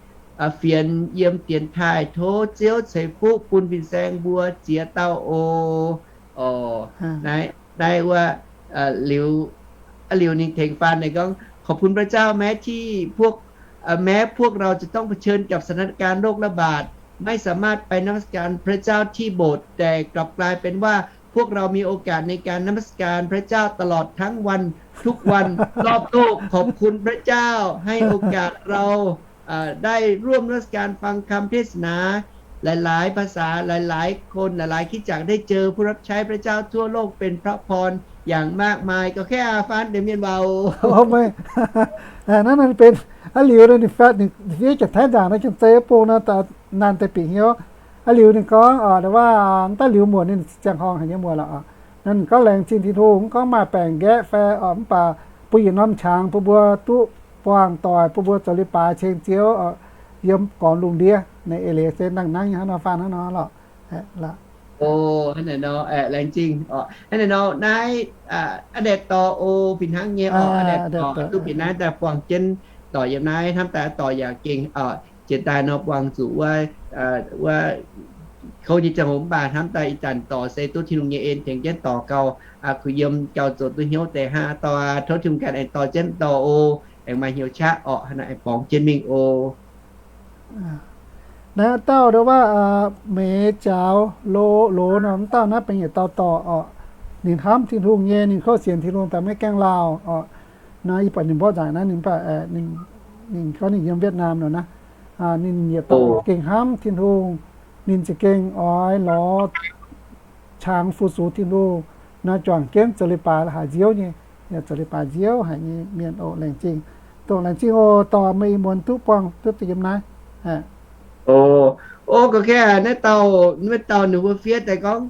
fienx yiem dienx taaih. Tov Ziouv ceix fuqv bun fin-saeng mbuo ziex dauh oc. Orqc, naaiv, naaiv wuov, liuz, liuz ninh tengx faan naaic gorngv, ขอบคุณพระเจ้า แม้ที่พวก เอ่อ แม้พวกเราจะต้องเผชิญกับสถานการณ์โรคระบาด ไม่สามารถไปนมัสการพระเจ้าที่โบสถ์ แต่กลับกลายเป็นว่าพวกเรามีโอกาสในการนมัสการพระเจ้าตลอดทั้งวัน ทุกวัน รอบโลก ขอบคุณพระเจ้าให้โอกาสเรา เอ่อ ได้ร่วมนมัสการฟังคำเทศนา หลายๆ ภาษา หลายๆ คน หลายๆ คริสตจักร ได้เจอผู้รับใช้พระเจ้าทั่วโลก เป็นพระพรอย่างมากมาย ก็แค่อาฟานเดเมียนเบา Ov, meih, naaiv, naaiv benx a'v liuz ninh fiev janx-taiv nzaangc naaiv janx-zei bung naaiv, naaiv deix bieqc hnyouv. A'v liuz ninh gorngv, ndo wuov, daaih liuz muoc ninh ziangh horngh haic nyei muoc lorqc. Naaiv ninh gorngv laengz zingh Tin-Hungh, mv gorngv maaih baengc nqaeqv fai, mv baac bun yietc norm qangx bun mbuo duqv buangh doic, bun mbuo zoux leiz-baaix ceng Ziouv yiem gormx lungh ndiev. Naaiv eix leiz se dangh nangv nyei hnangv nor, faan hnangv nor lorqc. Hnangv naaiv nor, laengz zingh oc. Hnangv naaiv nor naaiv, a'deix dorh o, fih hnangv nyei oc, a'deix dorh duqv bieqc naaiv daaih buangh jienv dorh yiem naaiv, hnamv daaih dorh yaac gengh jiex daaih nor buangh zuqc wuov, wuov kouv nyei ziangh hoc, mv baac hnamv daaih ih zanc dorh se duqv Tin-Hungh nyei en tengx jienv dorh gauh kuh yiem gauh zoux duqv hnyouv deix hnangv. Dorh aqv, tov Tin-Hungh ganh aengx dorh jienv dorh o, aengx maaih hnyouv qaqv orqc, hnangv naaiv aengx borngz jienv mingh o. Naaiv dauh ndo wuov, Meix Jaaux Lo, Lo nor, mv dauh naaiv benx yietc dauh dorh orqc. Ninh hnamv Tin-Hungh nyei, ninh kouv sienx Tin-Hungh daaih maiv gaengh lauh orqc. Naaiv yie buatc ninh mborqv nzangc naaiv, ninh, ninh gorngv ninh yiem Vietnam nor naaiv, ninh yietc dauh gengh hnamv Tin-Hungh. Ninh za'gengh oix lorz qangx fu-sux Tin-Hungh, naaiv juangc jienv zoux leiz-baaix haic nziouv nyei, zoux leiz-baaix nziouv haic nyei mienh oc. Laengz zingh, dongh laengz zingh oc, dorh meih ih muonz duqv buangh duqv daaih yiem naaiv. O, o, ga'kv, naaiv dauh, naaiv dauh ninh mbuo fiev daaih gorngv,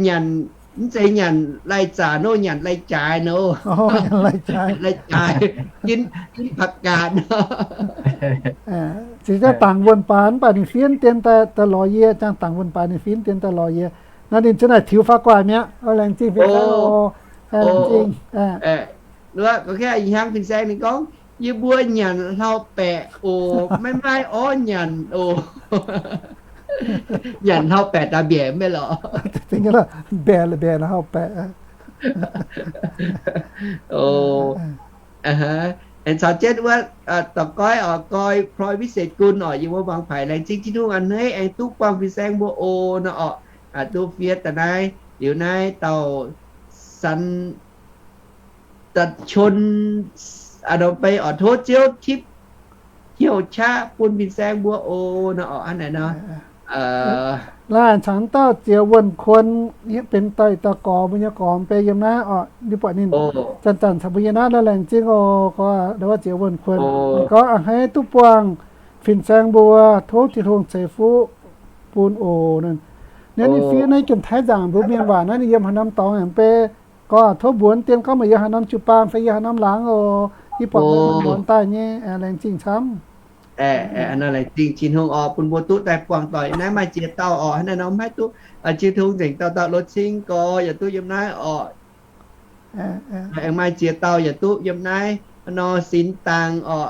nyanc, mv zeiz nyanc lai-zaac nor, nyanc lai-jaaix nor. Lai-jaaix, ginv, ginv ผักกาด nor. Zingh jangx dangc wuonh baaix, mv baac ninh fiev dien daaih lorz yie, jangx dangc wuonh baaix ninh fiev dien daaih lorz yie. Naaiv ninh za'naaic tiux faaux gu'nguaaic mi'aqv. Laengz zingh fiev daaih oc. Laengz zingh. Ga'kv, ih hnyangx fin-saeng ninh gorngv, yie mbuo nyanc hlauv-baeqc oc, maiv maaih orv nyanc oc. Nyanc hlauv-baeqc daaih mbiaeqc maiv lorqc. Mbiaeqc, mbiaeqc hlauv-baeqc. Aengx caux jienv wuov, dorh goiv oc, goiv พลอยวิเศษกุล oc, yie mbuo muangx paaix. Laengz zingh Tin-Hungh a'hneiv aengx duqv buangh fin-saeng mbuo oc nor orqc. Duqv fiev daaih naaiv, liuz naaiv dauh San za'qon, aa, nor bei oc, tov Ziouv tipv hnyouv qaqv bun fin-saeng mbuo oc, nor oc, hnangv naaic nor. Laaix cangx dauh Ziex Wuonh Kuon, benx dauh, dauh gorx, mbuo nyei gorx mv bei yiem naaiv oc, ninh buatc ninh zanc-zanc caux mbuo yiem naaiv, laengz zingh oc, gorx, ndo wuov Ziex Wuonh Kuon. Ninh gorngv a'hneiv duqv buangh fin-saeng mbuo, tov Tin-Hungh ceix fuqv bun oc. Naaiv ninh fiev naaiv Janx-Taiv nzaangc mbuo mienh waac naaiv, ninh yiem haaix norm dorngx yaac mv bei. Gorx, tov mbuox dien gorngv meih yiem haaix norm jiu-baang fai yiem haaix norm laangz oc. Yie buatc mbuo muonz daaih nyei, laengz zingh camv. Laengz zingh Tin-Hungh oc, bun mbuo duqv daaih buangh doic naaiv maaih ziex dauh oc. Hnangv naaiv nor maiv duqv, Tin-Hungh nzengc dauh dauh, Lorz Cing gorx yaac duqv yiem naaiv oc. Aengx maaih ziex dauh yaac duqv yiem naaiv nor, Sinx Dangh oc,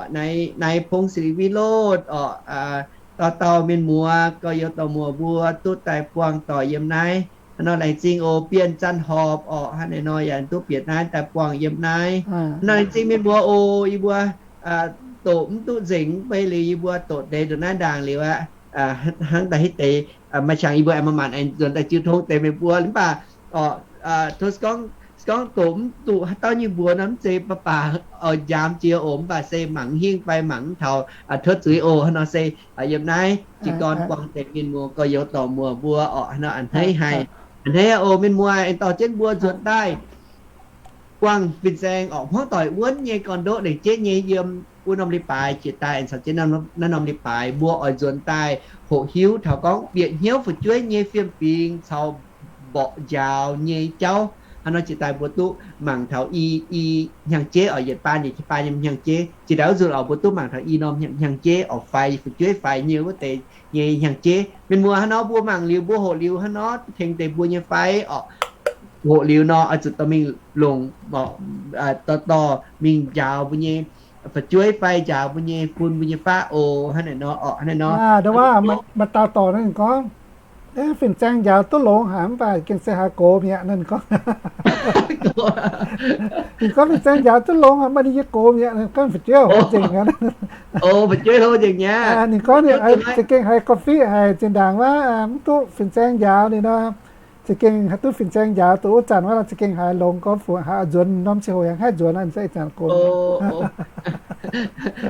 Naaiv Pong, Sili Wilod oc, dauh dauh mienh muoz gorx-youz dorh muoz mbuo duqv daaih buangh doic yiem naaiv. Hnangv nor laengz zingh oc. Bienh Zanh Horpc oc, hnangv naaiv nor yaac duqv bieqc naaiv daaih buangh yiem naaiv. Hnangv nor laengz zingh mienh muoz oc. Yie mbuo doqc mv duqv nzengc, mv bei liuz yie mbuo doqc deix ndongc naaiv ndaangc liuz aqv, hnangv daaih hitv deix, maaih qangx yie mbuo aengx maaih maanc aengx nzuonx daaih jiu tong deix meih mbuo. Mv baac tov se gorngv doqc mv duqv haaix dauh nyei mbuox nor, mv zeiz baac baac oix njaam jiex oc, mv baac se mangc hingv fai mangc mv taux, tov zuiz oc. Hnangv nor se yiem naaiv jiez gorn buangh deix mienh muoz gorx-youz dorh muoz mbuo oc, hnangv nor a'hneiv haic. A'hneiv oc mienh muoz, aengx dorh jienv mbuo nzuonx daaih buangh fin-saeng oc. Hmuangv doic wuonv nyei gorn-ndoqv lengc jeiv nyei yiem wuov norm leiz-baaix jiex daaih aengx caux jienv naaiv norm leiz-baaix mbuo oix nzuonx daaih hoqc hiuv taux gorngv bieqc hnyouv fu'jueiv nyei fiem-fingx caux mborqv njaaux nyei jauv. Hnangv nor jiex daaih mbuo duqv mangc taux i, i hnyangx-jeiv oc, yietc baan yietc baan nyei hnyangx-jeiv. Jiex daaih wuov nzunc oc mbuo duqv mangc taux i norm hnyangx-jeiv oc, faix fu'jueiv faix nyei wuov deix nyei hnyangx-jeiv. Mienh muoz, hnangv nor mbuo mangc liuz mbuo hoqc liuz hnangv nor tengx deix mbuo nyei fai oc. Hoqc liuz nor oix zuqc dorh mingh longc, dorh dorh mingh njaaux mbuo nyei fu'jueiv fai njaaux mbuo nyei fun mbuo nyei faqv oc. Hnangv naaic nor oc, hnangv naaic nor. Maaih dauh dorh ninh gorngv, fin-saeng njaaux duqv longx haic mv baac gengh se haiz gox mi'aqv. Ninh gorngv, ninh gorngv fin-saeng njaaux duqv longx haic mv baac ninh yie gox mi'aqv. Ninh gorngv fu'jueiv hlo nzengc aqv. Fu'jueiv hlo nzengc mi'aqv. Ninh gorngv ninh za'gengh haiz ga'fitv haic, zinh ndaangc wuov mv duqv fin-saeng njaaux ninh nor, za'gengh haiz duqv fin-saeng njaaux duqv wuov zanc wuov, za'gengh haiz longx gorngv fu haiz nzuonx norm ziangh hoc yaac haih nzuonx, ninh se ih zanc gox.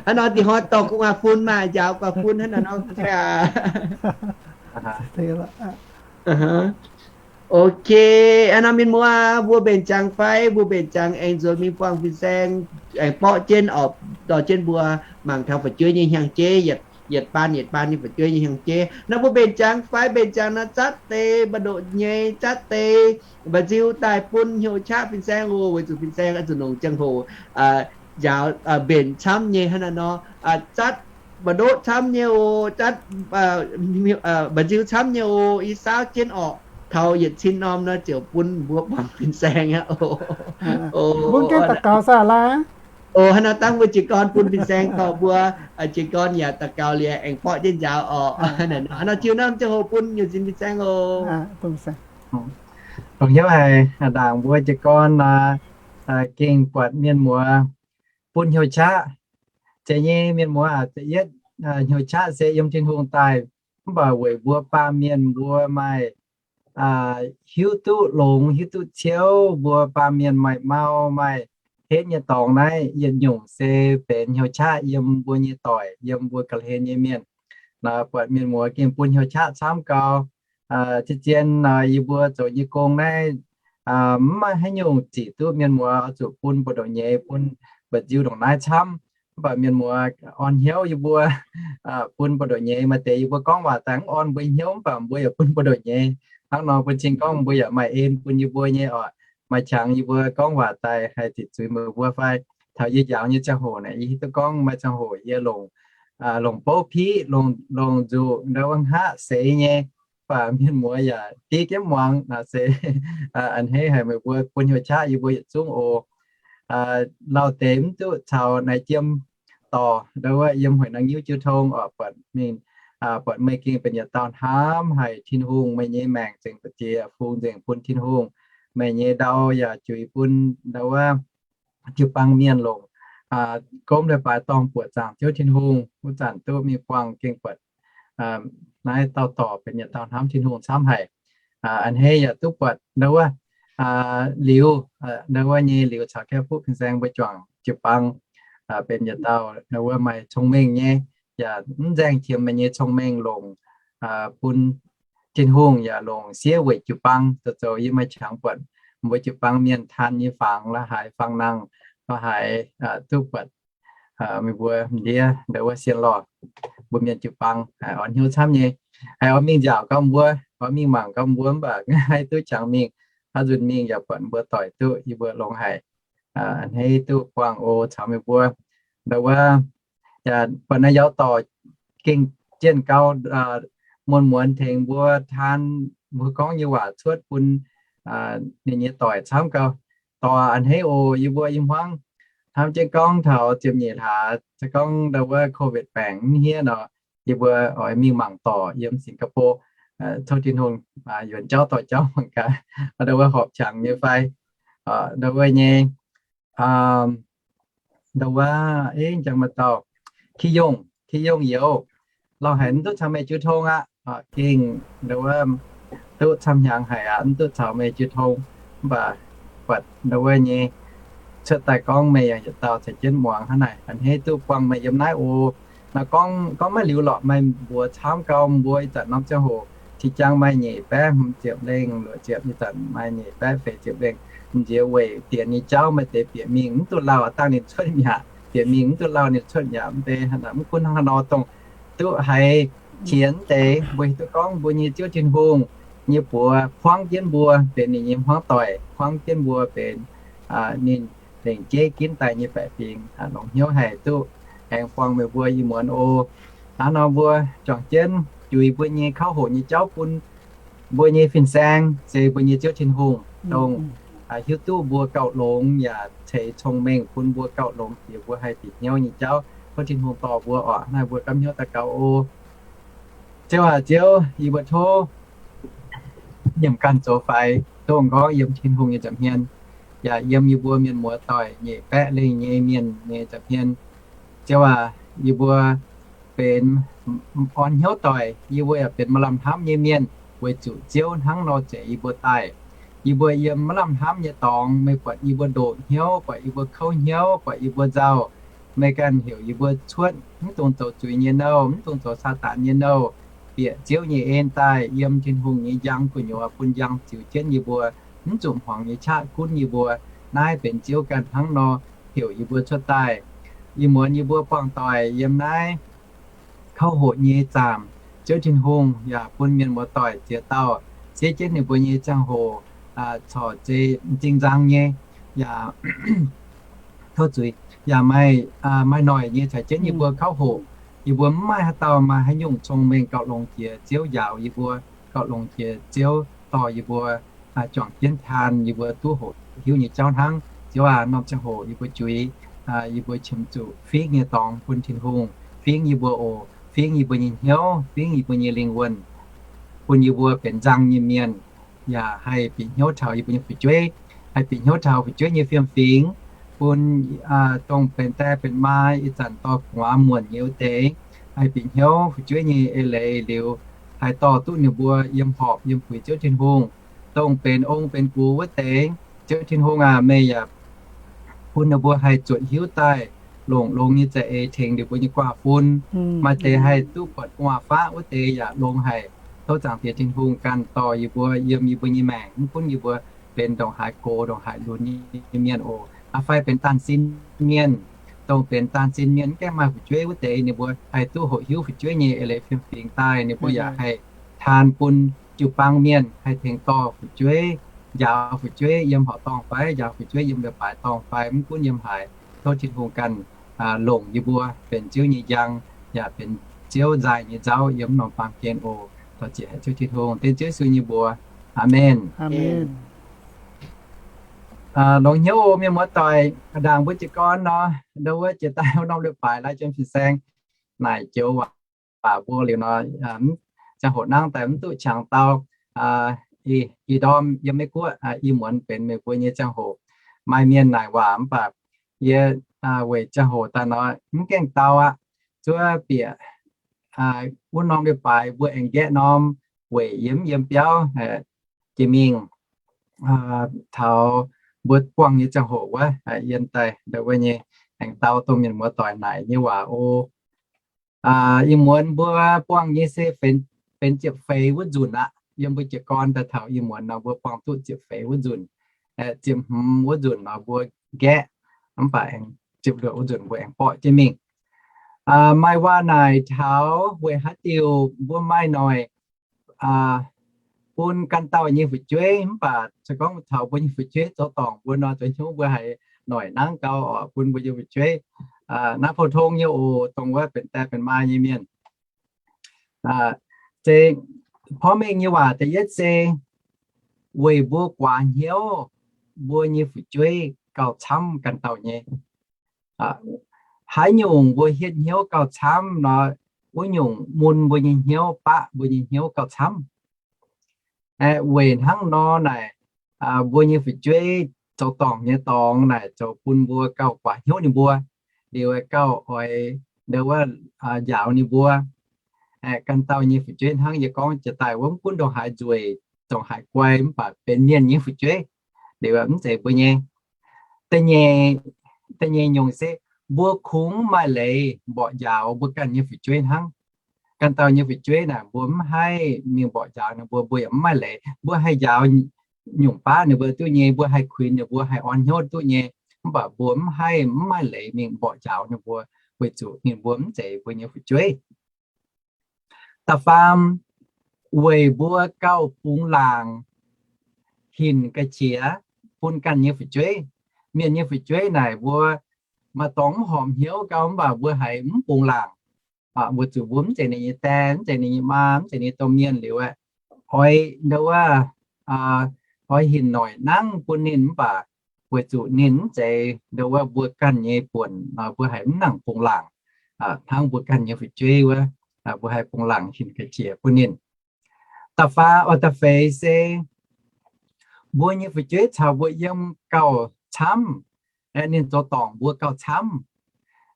Hnangv nor dih hnoi dorh gu'nguaaz fun maaih njaaux gu'nguaaz fun hnangv nor nor. Ok, hnangv nor mienh muoz, mbuo mbenc ziangx fai, mbuo mbenc ziangx aengx nzuonx mingh buangh fin-saeng, aengx borqv jienv oc, dorh jienv mbuo mangc taux fu'jueiv nyei hnyangx-jeiv, yietc baan yietc baan nyei fu'jueiv nyei hnyangx-jeiv. Nor mbuo mbenc ziangx fai, mbenc ziangx nor zatv deix mba'ndoqc nyei, zatv deix mba'nziu daaih bun hnyouv qaqv fin-saeng oc, weic zuqc fin-saeng oix zuqc longc ziangh hoc njaaux mbenc camv nyei hnangv naaiv nor. Zatv mba'ndoqc camv nyei oc, zatv mba'nziu camv nyei oc, i saauv jienv orqc, taux yietc cin norm nor ziouc bun mbuo buangh fin-saeng aqv oc. Mbuo gengh daux gaux saah laai? Oc, hnangv nor dangh mbuo jiez gorn bun fin-saeng dorh mbuo, jiez gorn yaac daux gaux liuz aengx borqv jienv njaaux orqc. Hnangv nor jiu norm ziangh hoc bun nyungc zinh fin-saeng oc. Longc hnyouv haic, ndaangc mbuo jiez gorn gengh buatc mienh muoz bun hnyouv qaqv. Zeiz nyei mienh muoz aac, da'yietv hnyouv qaqv se yiem Tin-Hungh daaih, mv baac weic mbuo baamh mienh mbuo maaih hiuv duqv longx, hiuv duqv ciouv, mbuo baamh mienh maaih mau, maaih hetv nyei dorngx naaiv, yietc nyungc se benx hnyouv qaqv yiem mbuo nyei doic, yiem mbuo ga'hlen nyei mienh. Buatc mienh muoz gengh bun hnyouv qaqv camv gau. Zien-zien yie mbuo zoux nyei gong naaiv mv maaih haaix nyungc zic duqv mienh muoz oix zuqc bun buoz-ndoqv nyei, bun mba'nziu ndongc naaiv camv. Mv baac mienh muoz orn hnyouv yie mbuo bun buoz-ndoqv nyei. Maaih deix yie mbuo gorngv waac daaih mv orn mbuo hnyouv, mv baac mbuo yaac bun buoz-ndoqv nyei. Hnangv nor bun cing gorngv mbuo yaac maaih en bun yie mbuo nyei oc. Maaih qangx yie mbuo gorngv waac daaih haih ziqc zuiz meih mbuo fai? Taux yie njaaux nyei ziangh hoc naaic, yie hiuv duqv gorngv maaih ziangh hoc yie longc, longc bouv piqv, longc, longc nzuqc ndau wuov hngaqv seix nyei. Mv baac mienh muoz yaac div jienv muangx naaic se a'hneiv haic. Meih mbuo bun hnyouv qaqv yie mbuo yietc zungv oc. Lauh deix mv duqv caux naaiv jiem dorh ndau wuov yiem Huaix Nangv Nyiuv jiu tong oc, buatc mingh, buatc meih gengh benx yietc dauh hnamv haic Tin-Hungh, meih nyei maengc zengc ba'ziex fungx nzengc bun Tin-Hungh. Meih nyei ndau yaac juix bun ndau wuov jiu-baang mienh longc gomv leiz-baaix dorngh buoqc zaangc Ziouv Tin-Hungh. Wuov zanc duqv mingh buangh gengh buatc naaiv dauh dorc benx yietc dauh hnamv Tin-Hungh camv haic. A'hneiv yaac duqv buatc ndau wuov liuz, ndau wuov nyei liuz caux Kaiv Fuqv fin-saeng mbuo juangc jiu-baang, benx yietc dauh ndau wuov maaih cong-mengh nyei, yaac mv nzaeng qiemx meih nyei cong-mengh longc bun Tin-Hungh yaac longc siev weic jiu-baang zoux zoux yie maaih qangx buatc mbuo jiu-baang mienh taan nyei fangx la'haaix fangx nangh la'haaix duqv buatc meih mbuo m'ndiev ndau wuov sien lorh mbuo mienh jiu-baang haiz oix hnyouv camv nyei, haiz oix mingh nziaauc gauh mbuo, oix mingh mangc gauh mbuo mv baac maiv duqv qangx mingh, haaix nzunc mingh yaac buatc mbuo doic duqv yie mbuo longx haic. A'hneiv duqv buangh oc caux meih mbuo ndau wuov, yaac buatc naaiv yaac dorh gengh jienh gau muonz-muonz tengx mbuo taan mbuo gorngv nyei waac cuotv bun ninh nyei doic camv gau. Dorh a'hneiv oc yie mbuo i hmuangv hnamv jienv gorngv taux ziepc nyeic hlaax se gorngv ndau wuov COVID baengc mv hniev nor, yie mbuo oix mingh mangc dorc yiem Singapore, tov Tin-Hungh yuonx jauv dorh jauv mangc gaax ndau wuov horpc qangx nyei fai ndau wuov nyei ndau wuov, jangx maaih dauh Ki Yongh, Ki Yongh youz, lauh haic mv duqv caux meih jiu tong aqv. Gengh ndau wuov duqv camv hnyangx haic aqv, mv duqv caux meih jiu tong, mv baac buatc ndau wuov nyei cuotv daaih gorngv meih yaac yietc dauh caux jienv muangx hnangv naaic. A'hneiv duqv buangh meih yiem naaiv oc. Naaiv gorngv, gorngv maiv liuz lorqc maaih mbuox camv gau mbuo ih zanc norm ziangh hoc, ti jangv maaih nyeic baeqv hmz ziepc lengh, luoqc ziepc ih zanc maaih nyeic baeqv feix ziepc lengh. M'nziex weic dienx nyei jauv maaih deix bieqc mingh mv duqv lauh, dangh ninh cuotv yaac bieqc mingh mv duqv lauh, ninh cuotv yaac mv bei. Mv gunv hnangv haaix nor dongh duqv haiz qiex mv deix mbuo hiuv duqv gorngv mbuo nyei Ziouv Tin-Hungh nyei buoz kuangv jienv mbuo benx ninh nyei hmuangv doic, kuangv jienv mbuo benx ninh lengc jeiv ginv daaih nyei baeqc fingx, longc hnyouv haih duqv aengx buangh meih mbuo ih muonz oc. Hnangv nor mbuo juangc jienv juix mbuo nyei kauv hoqc nyei jauv bun mbuo nyei fin-saeng se mbuo nyei Ziouv Tin-Hungh, dongh hiuv duqv mbuo gauh longx yaac ceix cong-mengh bun mbuo gauh longx jiex mbuo haih bieqc hnyouv nyei jauv. Tov Tin-Hungh dorh mbuo oc. Naaiv mbuo gapv hnyouv daux gaux oc. Ziouv aac, Ziouv, yie mbuo tov nyiemc ganh zoux faix, dongh gorngv yiem Tin-Hungh nyei nza'hmien, yaac yiem yie mbuo mienh muoz doic nyeic baeqv lengh nyei mienh nyei nza'hmien. Ziouv aac, yie mbuo benx orn hnyouv doic, yie mbuo yaac benx maaih lamh hnamv nyei mienh, weic zuqc Ziouv hnangv nor zeix yie mbuo daaih. Yie mbuo yiem maiv lamh hnamv nyei dorngx, meih buatc yie mbuo ndoqc hnyouv, buatc yie mbuo kouv hnyouv, buatc yie mbuo nzauh. Meih ganh heuc yie mbuo cuotv, mv dungx zoux zuiz nyei nouh, mv dungx zoux Saadaan nyei nouh, bieqc Ziouv nyei en daaih yiem Tin-Hungh nyei njang gu'nyuoz bun njang ziux jienv yie mbuo, mv zuqc hmuangx nyei qaqv gunv yie mbuo. Naaiv benx Ziouv ganh hnangv nor heuc yie mbuo cuotv daaih. Ih muonz yie mbuo buangh doic yiem naaiv kauv hoqc nyei zaamc, Ziouv Tin-Hungh yaac bun mienh muoz-doic ziex dauh siev jienv ninh mbuo nyei ziangh hoc corc zei m'zing nzang nyei, yaac tov zuiz, yaac maaih, maaih noic nyei caux jienv yie mbuo kauv hoqc. Yie mbuo mv maaih haaix dauh maaih haaix nyungc cong-mengh gauh longx jiex Ziouv njaaux yie mbuo, gauh longx jiex Ziouv dorh yie mbuo juangc jienv taan yie mbuo duqv hoqc hiuv nyei jauv hnangv. Ziouv aac, norm ziangh hoc yie mbuo juix, yie mbuo qiemx zuqc fingv nyei dorngx bun Tin-Hungh fingv yie mbuo oc. Fingv yie mbuo nyei hnyouv, fingv yie mbuo nyei lingh wuonh, bun yie mbuo benx nzang nyei mienh, yaac haih bieqc hnyouv taux yie mbuo nyei fu'jueiv, haih bieqc hnyouv taux fu'jueiv nyei fiem-fingx, bun dongh benx die benx maa ih zanc dorh gu'nguaaz muonc nyei wuov deix, haih bieqc hnyouv fu'jueiv nyei eix leiz liuz, haih dorh duqv ninh mbuo yiem horpc yiem puix Ziouv Tin-Hungh. Dongh benx ong benx gux wuov deix, Ziouv Tin-Hungh aac, meih yaac bun ninh mbuo haih zuotc hiuv daaih, longc longx nyei za'eix tengx ninh mbuo nyei guaav fun. Maaih deix haih duqv buatc gu'nguaaz-faqv wuov deix yaac longx haic. Tov Zaangc Diex Tin-Hungh ganh dorh yie mbuo yiem yie mbuo nyei maengc, mv gunv yie mbuo benx ndongc haaix gox ndongc haaix lunx nyei mienh oc, fai benx daanh sin mienh. Dongh benx daanh sin mienh mv gaengh maaih fu'jueiv wuov deix, ninh mbuo haih duqv hoqc hiuv fu'jueiv nyei eix leiz fiem-fingx daaih, ninh mbuo yaac haih taan bun jiu-baang mienh, haih tengx dorh fu'jueiv, njaaux fu'jueiv yiem horqc dorngh fai njaaux fu'jueiv yiem leiz-baaix dorngh fai mv gunv yiem haaix, tov Tin-Hungh ganh longc yie mbuo benx Ziouv nyei njang, yaac benx Ziouv nzaaih nyei nzauv yiem norm baamh gen oc. Dorh ziec haic Ziouv Tin-Hungh, dengv Ziouv Yesu nyei mbuox. Aamen. Longx hnyouv oc mienh muoz-doic, ndaangc mbuo jiez gorn nor, ndau wuov jiex daaih wuov norm leiz-baaix laai jiem fin-saeng naaic joux waac mbuo liuz nor, ziangh hoc nangv daaih mv duqv qangx dau. Ih ndorm yiem Meiv Guoqv ih muonz benx meih mbuo nyei ziangh hoc. Maaih mienh naaic waac mv baac yie weic ziangh hoc daaih nor mv gaengh dau aqv. Zuov bieqc wuov norm leiz-baaix mbuo aengx nqaeqv norm weic yie mv yiem biauv jiex mingh. taux mbuo buangh nyei ziangh hoc wuov, yiem daaih ndau wuov nyei, aengx dau dongh mienh muoz doic naaic nyei waac oc. Ih muonz mbuo buangh nyei se benx ziepc feix wuov nzunc aqv. Yiem mbuo jiez gorn daaih taux ih muonz nor, mbuo buangh duqv ziepc feix wuov nzunc. Ziepc hmz wuov nzunc nor mbuo nqaeqv, mv baac aengx ziepc luoqc wuov nzunc mbuo aengx borqv jienv mingh. Maaih waac naaic taux weic haaix diuc mbuo maaih noic bun ganh dauh nyei fu'jueiv, mv baac se gorngv taux mbuo nyei fu'jueiv zoux dorngc mbuo nor, zoux hnyouv mbuo haiz noic nangv gau oc bun mbuo nyei fu'jueiv. Naaiv pou-tong nyei oc, dongh wuov benx die benx maa nyei mienh. Se porv mengh nyei waac da'yietv se weic mbuo guaax hnyouv mbuo nyei fu'jueiv gauh camv ganh dauh nyei. Haaix nyungc mbuo hietv hnyouv gauh camv nor, wuov nyungc mun mbuo nyei hnyouv, baqv mbuo nyei hnyouv gauh camv. Weic hnangv nor naaic, mbuo nyei fu'jueiv zoux dorngc nyei dorngx naaic zoux bun mbuo gauh guaax hnyouv ninh mbuo, liuz gauh oix ndau wuov njaaux ninh mbuo. Ganh dauh nyei fu'jueiv hnangv yie gorngv jiex daaih wuov, mv gunv ndongc haaix nzueic, ndongc haaix guai, mv baac benx mienh nyei fu'jueiv, liuz mv zeiz mbuo nyei. Da'nyeic nyungc se mbuo kungx maaih leiz mborqv njaaux mbuo ganh nyei fu'jueiv hnangv. Ganh dauh nyei fu'jueiv naaic mbuo mv haih mingh mborqv njaaux ninh mbuo, mbuo yaac mv maaih leiz. Mbuo haih njaaux nyungc baav ninh mbuo duqv nyei, mbuo haih kuinx ninh mbuo, haih orn hnyouv duqv nyei, mv baac mbuo mv haih, mv maaih leiz mingh mborqv njaaux ninh mbuo, weic zuqc ninh mbuo mv zeiz mbuo nyei fu'jueiv. Da'faam, weic mbuo gauh bungx laangc hinc ga'qiex bun ganh nyei fu'jueiv. Mienh nyei fu'jueiv naaic mbuo maaih dorngx mv horpc hnyouv gau, mv baac mbuo haiz mv bungx laangc, weic zuqc mbuo mv zeiz ninh nyei die, mv zeiz ninh nyei maa, mv zeiz ninh nyei domh mienh liuz, oix ndau wuov, oix hinc noic nangv bun ninh, mv baac weic zuqc ninh mv zeiz ndau wuov mbuo ganh nyei buonc, mbuo haiz mv nangc bungx laangc hnangv mbuo ganh nyei fu'jueiv wuov, mbuo haih bungx laangc hinc ga'qiex bun ninh. Da'faam, da'feix se mbuo nyei fu'jueiv caux mbuo yiem gauh camv, ninh zoux dorngc mbuo gauh camv.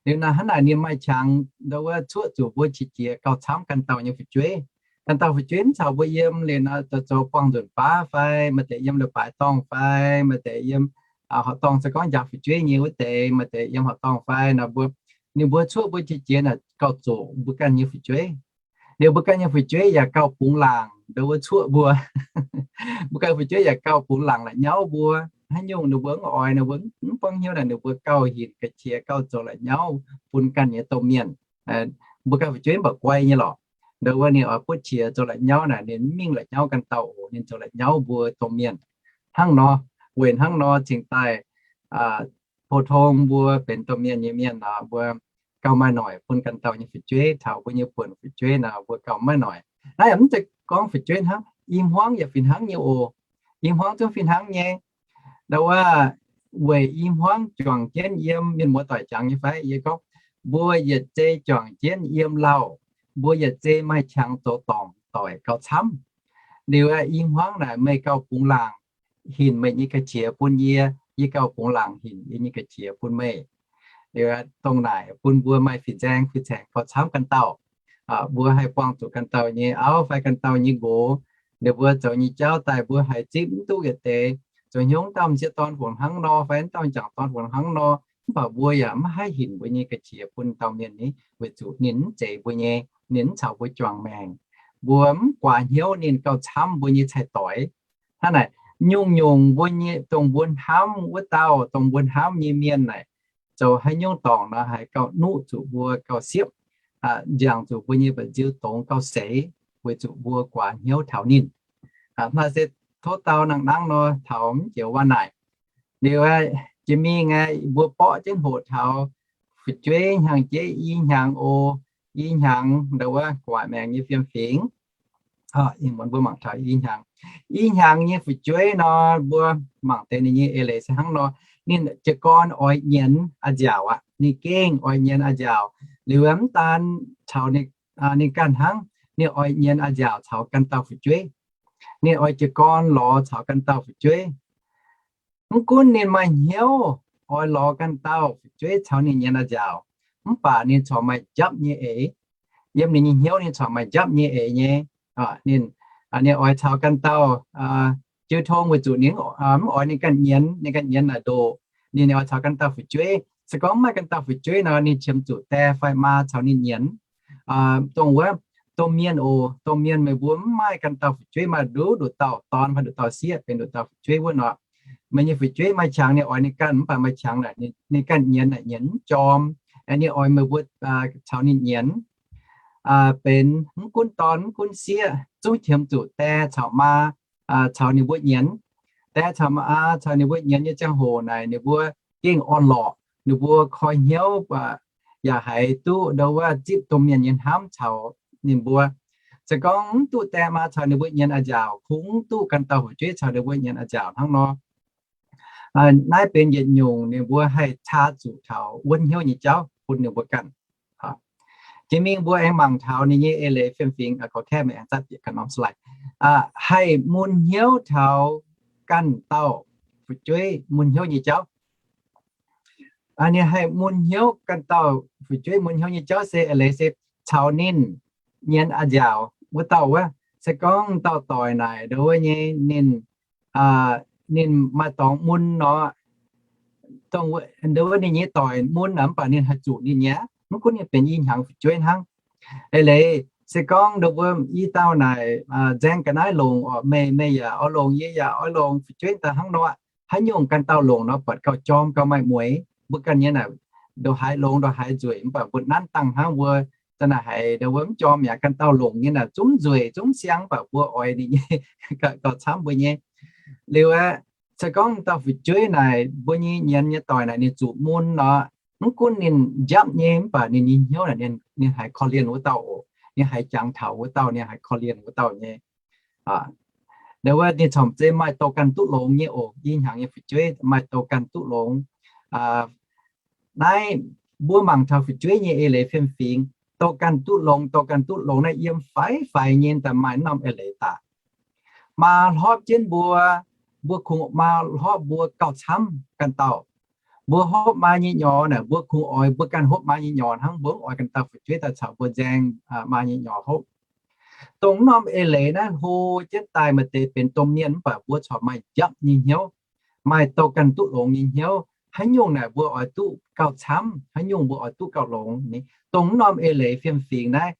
Liuz naaic hnangv naaic ninh maaih qangx ndau wuov cuoqv zuqc mbuo qiex jiez gauh camv ganh dauh nyei fu'jueiv. Ganh dauh fu'jueiv mv caux mbuo yiem liuz nor, zoux zoux buangh nzunc baav fai maaih deix yiem leiz-baaix dorngh fai maaih deix yiem horqc dorngh, se gorngv njaaux fu'jueiv nyei wuov deix, maaih deix yiem horqc dorngh fai nor, mbuo, ninh mbuo cuoqv mbuo qiex jiez naaic gauh zoqc mbuo ganh nyei fu'jueiv. Liuz mbuo ganh nyei fu'jueiv yaac gauh bungx laangc ndau wuov cuoqv mbuo. Mbuo ganh fu'jueiv yaac gauh bungx laangc la'nyauv mbuo. Haaix nyungc ninh mbuo mv oix, ninh mbuo mv buangv hnyouv naaic, ninh mbuo gauh hinc ga'qiex, gauh zoux la'nyauv bun ganh nyei domh mienh. Mbuo ganh fu'jueiv mv baac guai nyei lorqc. Ndau wuov ninh oix butv qiex zoux la'nyauv naaic, ninh mv mingh la'nyauv ganh dauh oc, ninh zoux la'nyauv mbuo domh mienh. Hnangv nor, weic hnangv nor cingx daaih pou-tong mbuo benx domh mienh nyei mienh nor, mbuo gauh maaih noic bun ganh dauh nyei fu'jueiv, taux mbuo nyei buonc fu'jueiv nor, mbuo gauh maaih noic. Naaiv yaac mv zeiz gorngv fu'jueiv hnangv, i hmuangv yaac fih hnangv nyei oc. I hmuangv zungv fih hnangv nyei. Ndau wuov, weic i hmuangv juangc jienv yiem, mienh muoz doic jangx nyei fai? Yie gorngv, mbuo yietc zei juangc jienv yiem lauh, mbuo yietc zei maaih qangx zoux dorngc doic gauh camv. Liuz i hmuangv naaic meih gauh bungx laangc hinc meih nyei ga'qiex bun yie, yie gauh bungx laangc hinc yie nyei ga'qiex bun meih. Liuz dongh naaic bun mbuo maaih fin-saeng fin-saeng gauh camv ganh dauh. Mbuo haih buangh zuqc ganh dauh nyei auv fai ganh dauh nyei nqox, ninh mbuo zoux nyei jauv daaih mbuo haiz zipv mv duqv yietc deix, zoux hnyouv dauh m'sieqv dorn fungc hnangv nor fai dauh m'jangc dorn fungc hnangv nor, mv baac mbuo yaac mv haih hinc mbuo nyei ga'qiex bun dauh mienh ni, weic zuqc ninh mv zeiz mbuo nyei, ninh mv caux mbuo juangc maengc. Mbuo mv guaax hnyouv ninh gauh camv mbuo nyei cai-doix. Hnangv naaic, nyungc-nyungc mbuo nyei, dongh mbuo hnamv wuov dauh, dongh mbuo hnamv nyei mienh naaic, zoux haaix nyungc dorngc nor haih gauh nuqv zuqc mbuo gauh siepv, nziangc zuqc mbuo nyei mba'nziu dongz gauh seix, weic zuqc mbuo guaax hnyouv taux ninh. Hnangv naaic se tov dau nangh nangv nor taux mv joux waac naaic. Liuz jiex mingh mbuo borqv jienv hoqc taux fu'jueiv hnyangx-jeiv i hnyangx oc. I hnyangx ndau wuov gu'nguaaic maengx nyei fiem-fingx. Ih muonz mbuo mangc taux i hnyangx. I hnyangx nyei fu'jueiv nor, mbuo mangc deix ninh nyei eix leiz se hnangv nor. Ninh jiez gorn oix nyienz a'nziaauc aqv. Ninh gengh oix nyienz a'nziaauc. Liuz mv daan caux ninh ganh hnangv, ninh oix nyienz a'nziaauc caux ganh dauh fu'jueiv. Ninh oix jiez gorn lorz caux ganh dauh fu'jueiv. Mv gunv ninh maaih hnyouv oix lorz ganh dauh fu'jueiv caux ninh nyienz a'nziaauc, mv baac ninh corc maaih njapv nyei eix. Yiem ninh nyei hnyouv ninh corc maaih njapv nyei eix nyei. Ninh, ninh oix caux ganh dauh jiu tong weic zuqc ninh mv oix ninh ganh nyienz, ninh ganh nyienz naaic ndoqc, ninh oix caux ganh dauh fu'jueiv. Se gorngv mv maaih ganh dauh fu'jueiv nor, ninh qiemx zuqc die fai maa caux ninh nyienz. Dongh wuov, domh mienh oc, domh mienh meih mbuo mv maaih ganh dauh fu'jueiv, maaih nduqc nduqc dauh dorn fai nduqc dauh sieqv benx nduqc dauh fu'jueiv wuov nor, meih nyei fu'jueiv maaih qangx ninh oix ninh ganh, mv baac maaih qangx naaic ninh ganh nyienz naaic nyienz mv jorm. Ninh oix meih mbuo caux ninh nyienz. Benx mv gunv dorn mv gunv sieqv zungv qiemx zuqc die caux maa caux ninh mbuo nyienz. Die caux maa caux ninh mbuo nyienz nyei ziangh hoc naaic ninh mbuo gengh orn-lorqc, ninh mbuo koi hnyouv yaac haiz duqv ndo wuov zipv domh mienh nyei hnamv caux ninh mbuo. Se gorngv mv duqv die maa caux ninh mbuo nyienz a'nziaauc, kungx mv duqv ganh dauh fu'jueiv caux ninh mbuo nyienz a'nziaauc hnangv nor. Naaiv benx yietc nyungc ninh mbuo haih caa zuqc taux wuonv hnyouv nyei jauv bun ninh mbuo ganh. Jiex mingh mbuo aengx mangc taux ninh nyei eix leiz fiem-fingx, korv kaeqv meih aengx zatv bieqc ganh norm slide. Haih mun hnyouv taux ganh dauh fu'jueiv mun hnyouv nyei jauv. Ninh haih mun hnyouv ganh dauh fu'jueiv mun hnyouv nyei jauv se eix leiz se caux ninh nyienz a'nziaauc wuov dauh wuov. Se gorngv dauh doic naaic ndo wuov nyei ninh, ninh maaih dorngx mun nor, ndo wuov ninh nyei doic mun aqv, mv baac ninh haih zuqc ninh nyei, mv gunv ninh benx i hnyangx fu'jueiv hnangv. Eix leiz se gorngv ndo wuov i dauh naaic nzaeng ga'naaiv longx oc, meih meih yaac oix longx, yie yaac oix longx, fu'jueiv daaih hnangv nor, haaix nyungc ganh dauh longx nor buatc gauh jorm gauh maaih mueix. Mbuo ganh nyei naaic ndongc haaix longx ndongc haaix nzueic, mv baac mbuo nanv dangh hnangv mbuo za'naaic haiz ndo wuov mv jorm mi'aqv, ganh dauh longx nyei naaic zungv nzueic zungv siang, mv baac mbuo oix ninh nyei gauh camv mbuo nyei. Liuz aeqv, se gorngv dauh fu'jueiv naaic mbuo nyei nyienz nyei doic naaic ninh zuqc mun nor, mv gunv ninh njapv nyei, mv baac ninh nyei hnyouv naaic ninh haiz korv-lienh wuov dauh oc, ninh haiz jangx taux wuov dauh, ninh haiz korv-lienh wuov dauh nyei. Ndo wuov ninh corc zeiz maaih douh ganh duqv longx nyei oc. I hnyangx nyei fu'jueiv maaih douh ganh duqv longx. Naaiv mbuo mangc taux fu'jueiv nyei eix leiz fiem-fingx, douh ganh duqv longx, douh ganh duqv longx naaiv yiem faix-faix nyei daaih maaih norm eix leiz daaih. Maa hlopv jienv mbuo, mbuo kungx maa hlopv mbuo gauh camv ganh dauh. Mbuo hopv maa nyei nyorx naaic, mbuo kungx oix mbuo ganh hopv maa nyei nyorx hnangv, mbuo mv oix ganh dauh fu'jueiv daaih caux mbuo nzaeng maa nyei nyorx hopv. Dongh norm eix leiz naaiv hlo jienv daaih maaih deix benx domh mienh mv baac mbuo corc maaih njapv nyei hnyouv, maaih douh ganh duqv longx nyei hnyouv. Haaix nyungc naaic mbuo oix duqv gauh camv, haaix nyungc mbuo oix duqv gauh longx. Dongh norm eix leiz fiem-fingx naaiv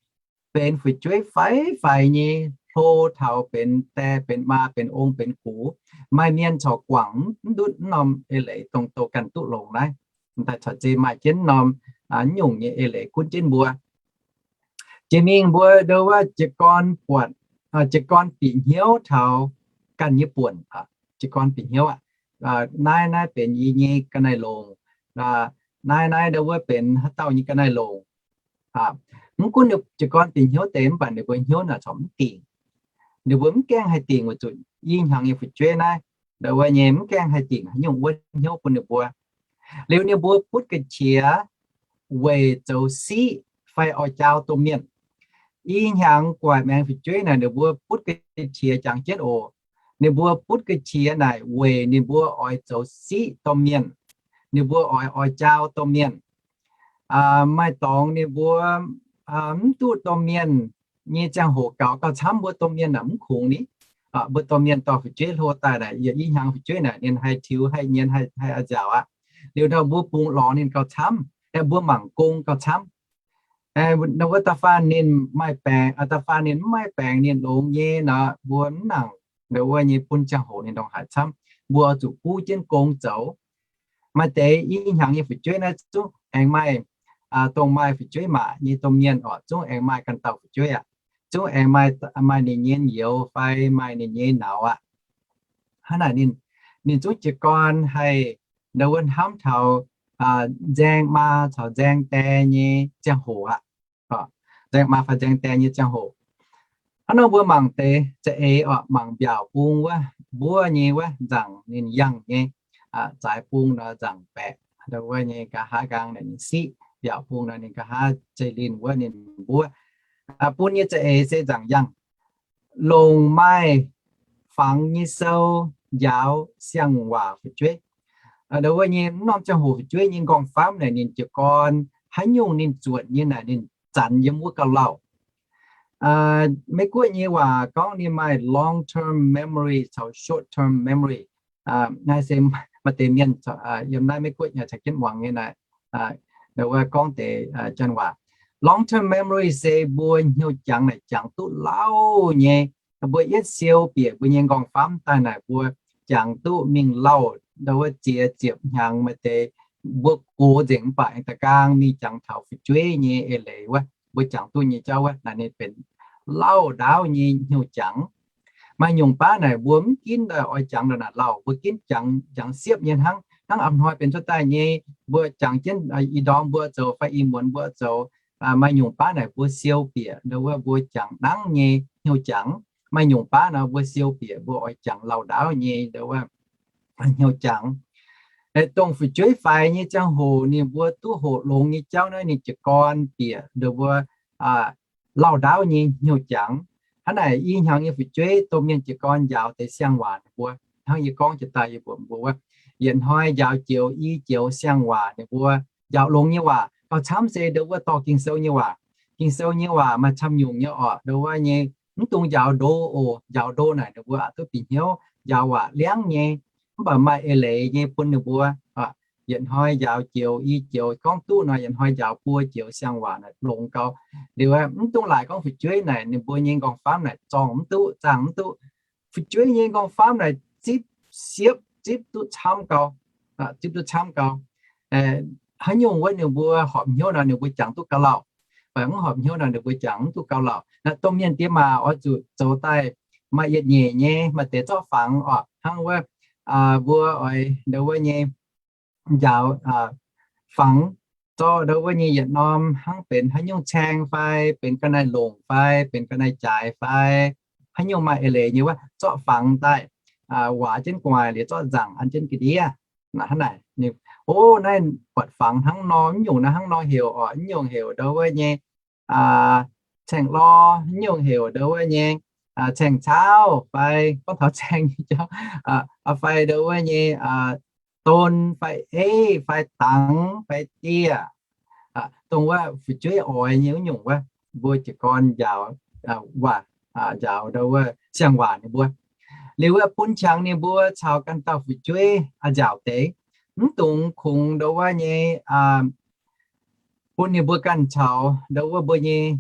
benx fu'jueiv faix-faix nyei hlo taux benx die, benx maa, benx ong, benx gux. Maaih mienh corc guangc mv ndutv norm eix leiz dongh douh ganh duqv longx naaiv. Daaih corc zeiz maaih jienv norm nyungc nyei eix leiz gunv jienv mbuo. Jiex mingh mbuo ndo wuov jiez gorn buatc, jiez gorn bieqc hnyouv taux ganh nyei buonc. Jiez gorn bieqc hnyouv aqv. Naaiv, naaiv benx yie nyei ga'naaiv-longc. Naaiv, naaiv ndo wuov benx haaix dauh nyei ga'naaiv-longc. Mv gunv jiez gorn bieqc hnyouv deix mv baac ninh mbuo hnyouv naaic corc mv dingc. Ninh mbuo mv gaengh haih dingc weic zuqc i hnyangx nyei fu'jueiv naaiv, ndo wuov nyei mv gaengh haih dingc haaix nyungc wuonv hnyouv bun ninh mbuo. Liuz ninh mbuo butv ga'qiex weic zoux siqv fai oix jaau domh mienh. I hnyangx gu'nguaaic maengx fu'jueiv naaic ninh mbuo butv ga'qiex jangx jienv oc. Ninh mbuo butv ga'qiex naaic weic ninh mbuo oix zoux siqv domh mienh. Ninh mbuo oix, oix jaau domh mienh. Maaih dorngx ninh mbuo mv duqv domh mienh nyei ziangh hoc gaux gauh camv, mbuo domh mienh naaic mv kungx ni. Mbuo domh mienh dorh fu'jueiv hlo daaih naaic, yie i hnyangx fu'jueiv naaic ninh haih tiux, haih nyienz, haih a'nziaauc aqv. Liuz ndau mbuo bungx lorngx ninh gauh camv, mbuo mangc gong gauh camv. Wuov da'faanh ninh maaih baengc, da'faanh ninh mv maaih baengc ninh longx nyei nor, mbuo mv nangc ndo wuov nyei bun ziangh hoc ninh ndongc haaix camv. Mbuo zuqc buv jienv gong zoux. Maaih deix i hnyangx nyei fu'jueiv naaiv zungv aengx maaih, dongh maaih fu'jueiv maac nyei domh mienh oc, zungv aengx maaih ganh dauh fu'jueiv aqv. Zungv aengx maaih, maaih ninh nyei nyouz fai maaih ninh nyei nauz aqv. Hnangv naaic ninh, ninh zungv jiez gorn haih ndo wuov hnamv taux nzaeng maa caux nzaeng die nyei ziangh hoc aqv. Nzaeng maa fai nzaeng die nyei ziangh hoc. Hnangv nor mbuo mangc deix za'eix oc, mangc mbiaauc bung wuov, mbuov nyei wuov nzaangc ninh yangh nyei. Zaaix bung nor nzaangc baeqc, ndo wuov nyei nqa'haav nqaang naaic ninh siqv, mbiaauc bung nor ninh nqa'haav zeiv-lin wuov ninh mbuov. Bun nyei za'eix se nzaangc yangh. Longc maaih fangx nyei sou njaaux siang-waac fu'jueiv. Ndo wuov nyei mv norm ziangh hoc fu'jueiv nyei nqorngv-famv naaic ninh jiez gorn haaix nyungc ninh zuotc nyei naaic ninh zanx yiem wuov gauh lauh. Meiv-Guoqv nyei waac gorngv ninh maaih long-term memory caux short-term memory. Naaiv se maaih deix mienh yiem naaiv Meiv-Guoqv nyei caux jienv muangx nyei naaic, wuov gorngv deix janx waac. Long-term memory se mbuo hnyouv jangx naaic jangx duqv lauh nyei. Mbuo yietv siou bieqc mbuo nyei nqorngv-famv daaih naaic mbuo jangx duqv mingh lauh, ndau wuov ziex ziepc hnyangx maaih deix mbuo gox nzengc mv baac aengx da'gaang mingh jangx taux fu'jueiv nyei eix leiz wuov, mbuo jangx duqv nyei jauv wuov, naaic ninh benx lauh ndaauv nyei hnyouv jangx. Maaih nyungc baav naaic mbuo mv ginv oix jangx ndongc naaic lauh, mbuo ginv jangx, jangx siepv nyei hnangv. Hnangv a'hnoi benx cuotv daaih nyei, mbuo jangx jienv ih ndorm mbuo zoux fai ih muonz mbuo zoux. Maaih nyungc baav naaic mbuo siou bieqc ndau wuov mbuo jangx nangv nyei hnyouv jangx. Maaih nyungc baav naaic mbuo siou bieqc mbuo oix jangx lauh ndaauv nyei ndau wuov hnyouv jangx. Dongh fu'jueiv faix nyei ziangh hoc ninh mbuo duqv hoqc longx nyei jauv naaiv ninh jiez gorn bieqc ndau wuov lauh ndaauv nyei hnyouv jangx. Hnangv naaic i hnyangx nyei fu'jueiv domh mienh jiez gorn njaaux deix siang-waac ninh mbuo, hnangv yie gorngv jiex daaih yie mbuox mbuo wuov, yietc hnoi njaaux joux i joux siang-waac ninh mbuo njaaux longx nyei waac gauh camv se ndau wuov dorh Ging-Sou nyei waac. Ging-Sou nyei waac maaih camv nyungc nyei orqc, ndau wuov nyei mv dungx njaaux ndo oc. Njaaux ndo naaic ninh mbuo aqc duqv bieqc hnyouv. Njaaux waac liangv nyei, mv baac maaih eix leiz nyei bun ninh mbuo yietc hnoi njaaux joux i joux, gorngv duqv nor yietc hnoi njaaux buo joux siang-waac naaic longx gau. Liuz mv dungx laaic gorngv fu'jueiv naaic ninh mbuo nyei nqorngv-famv naaic zorngh mv duqv, zaangh mv duqv. Fu'jueiv nyei nqorngv-famv naaic zipv siepv, zipv duqv camv gau, zipv duqv camv gau. Haaix nyungc wuov ninh mbuo horpc hnyouv nor ninh mbuo jangx duqv gauh lauh, mv horpc hnyouv nor ninh mbuo jangx mv duqv gauh lauh. Naaiv domh mienh diex maac oix zuqc zoux daaih maaih yietc nyeic nyei, maaih deix zorqv fangx orqc, hnangv wuov mbuo oix ndau wuov nyei njaaux fangx, zorqv ndau wuov nyei yietc norm hnangv benx haaix nyungc caeng fai benx ga'naaiv longc fai benx ga'naaiv jaaix fai haaix nyungc maaih eix leiz nyei wuov zorqv fangx daaih, waac jienv gu'nguaaic liuz zorqv nzaangc an jienv ga'ndiev. Hnangv naaic, o, naaiv buatc fangx hnangv nor, mv nyungc naaiv hnangv nor heuc orqc, mv nyungc heuc ndau wuov nyei caeng-lor, mv nyungc heuc ndau wuov nyei caeng-caauv fai gorngv taux caeng nyei jauv fai ndau wuov nyei don fai eiv fai dangx fai dieh, dongh wuov fu'jueiv oix nyei wuov nyungc wuov, mbuo jiez gorn njaaux waac, njaaux ndau wuov siang-waac ninh mbuo. Liuz wuov bun qangx ninh mbuo caux ganh dauh fu'jueiv a'nziaauc deix, mv dungx kungx ndau wuov nyei bun ninh mbuo ganh caux ndau wuov mbuo nyei,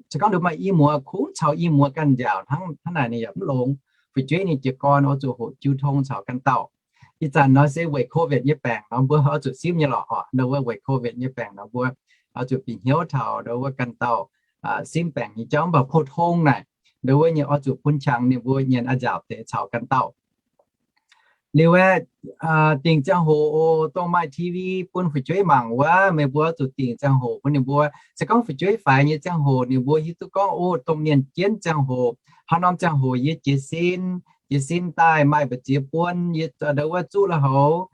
se gorngv ndau maaih i muoz kungx caux i muoz ganh nziaauc hnangv naaic ninh yaac mv longx. Fu'jueiv ninh jiez gorn oix zuqc hoqc jiu tong caux ganh dauh. Ih zanc nor se weic COVID nyei baengc nor mbuo oix zuqc simv nyei lorqc orqc. Ndau wuov weic COVID nyei baengc nor mbuo oix zuqc bieqc hnyouv taux ndau wuov ganh dauh simv baengc nyei jauv, mv baac pou-tong naaic ndau wuov nyei oix zuqc bun qangx ninh mbuo nyienz a'nziaauc deix caux ganh dauh. Liuz aeqv, dingc ziangh hoc oc, dongh maaih T V bun fu'jueiv mangc wuov, meih mbuo oix zuqc dingc ziangh hoc bun ninh mbuo. Se gorngv fu'jueiv faix nyei ziangh hoc ninh mbuo hiuv duqv gorngv, o, domh mienh jienv ziangh hoc, haaix norm ziangh hoc yie jiez sin, jiez sin daaih maaih mbu'ziex buon, yie ndau wuov zuqv lui-houx,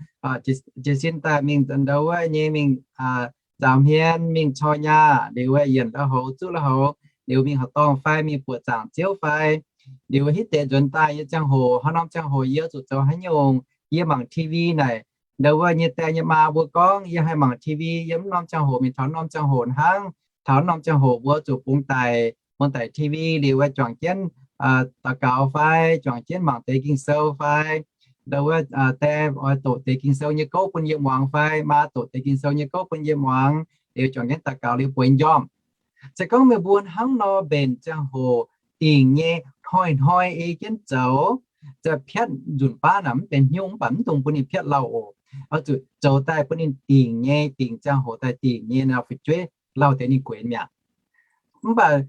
jiez sin daaih mingh ndau wuov nyei mingh nzaaux hmien, mingh cor nyaah, liuz yienc lui-houx, zuqv lui-houx, liuz mingh horqc dorngh fai mingh buoqc zaangc Ziouv fai, liuz hitv deix nzuonx daaih nyei ziangh hoc, haaix norm ziangh hoc yie zuqc zoux haaix nyungc, yie mangc T V naaic, ndau wuov nyei die nyei maa mbuo gorngv yie haih mangc T V, yie mv norm ziangh hoc mingh taux norm ziangh hoc hnangv. Taux norm ziangh hoc mbuo zuqc bungx daic, bungx daic T V liuz wuov juangc jienv daux gaux fai juangc jienv mangc deix Ging-Sou fai, ndau wuov die oix doqc deix Ging-Sou nyei gouv bun yie muangx fai maa doqc deix Ging-Sou nyei gouv bun yie muangx, liuz juangc jienv daux gaux liuz bueix njormh. Se gorngv meih mbuo hnangv nor mbenc ziangh hoc dingc nyei, hnoi-hnoi ei jienv zoux, za'gengh piatv nzunc baav naaic mv benx hnyouv, mv baac mv dungx bun ninh piatv lauh oc. Oix zuqc zoux daaih bun ninh dingc nyei, dingc ziangh hoc daaih dingc nyei nor fu'jueiv lauh deix ninh guenx mi'aqv. Mv baac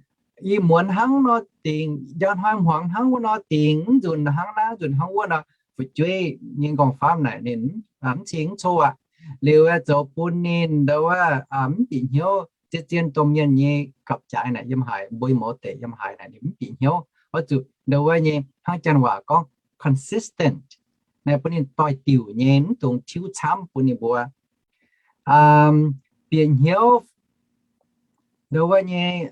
ih muonz hnangv nor dingc, njang hnoi hmuangx hnangv wuov nor dingc, mv nzunc hnangv naaiv nzunc hnangv wuov nor, fu'jueiv nyei nqorngv-famv naaic ninh mv cing mv co aqv. Liuz zoux bun ninh ndau wuov mv bieqc hnyouv, zien-zien domh mienh nyei gapv-jaaix naaic yiem haaix, mbuo mouz deic yiem haaix naaic ninh mv bieqc hnyouv. Oix zuqc ndau wuov nyei hnangv janx waac gorngv consistent naaic, bun ninh doix-diuc nyei, mv dungx tiuv camv bun ninh mbuo bieqc hnyouv. Ndau wuov nyei,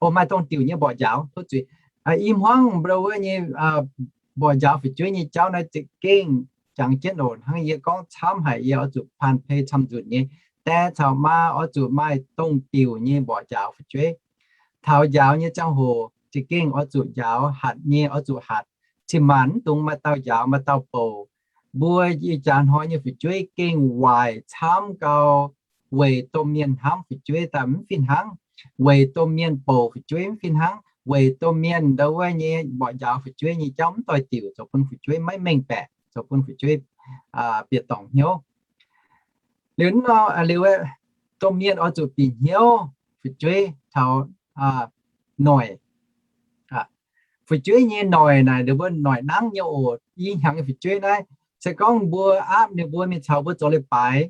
o, maaih dongh diuc nyei mborqv njaaux, tov zuiz. I hmuangv ndau wuov nyei mborqv njaaux fu'jueiv nyei jauv naaiv za'gengh jangx jienv oc. Hnangv yie gorngv camv haic, yie oix zuqc paan-pei camv-nzunc nyei. Die caux maa oix zuqc maaih dongh diuc nyei mborqv njaaux fu'jueiv. taux njaaux nyei ziangh hoc za'gengh oix zuqc njaaux, hatc nyei oix zuqc hatc. Cin-maanc mv dungx maaih dauh njaaux maaih dauh bouc. Mbuo ih jaax hnoi nyei fu'jueiv gengh waaic camv gau, weic domh mienh hnamv fu'jueiv daaih mv fih hnangv, weic domh mienh bouc fu'jueiv mv fih hnangv, weic domh mienh ndau wuov nyei mborqv njaaux fu'jueiv nyei jauv mv doix diuc, zoux bun fu'jueiv maiv mengh baeqc, zoux bun fu'jueiv bieqc dorngc hnyouv. Liuz nor, liuz domh mienh oix zuqc bieqc hnyouv fu'jueiv taux noic. Fu'jueiv nyei noic naaic, ninh mbuo noic nangv nyei oc. I hnyangx nyei fu'jueiv naaiv, se gorngv mbuo aapv ninh mbuo mingh caux mbuo zoux leiz-baaix,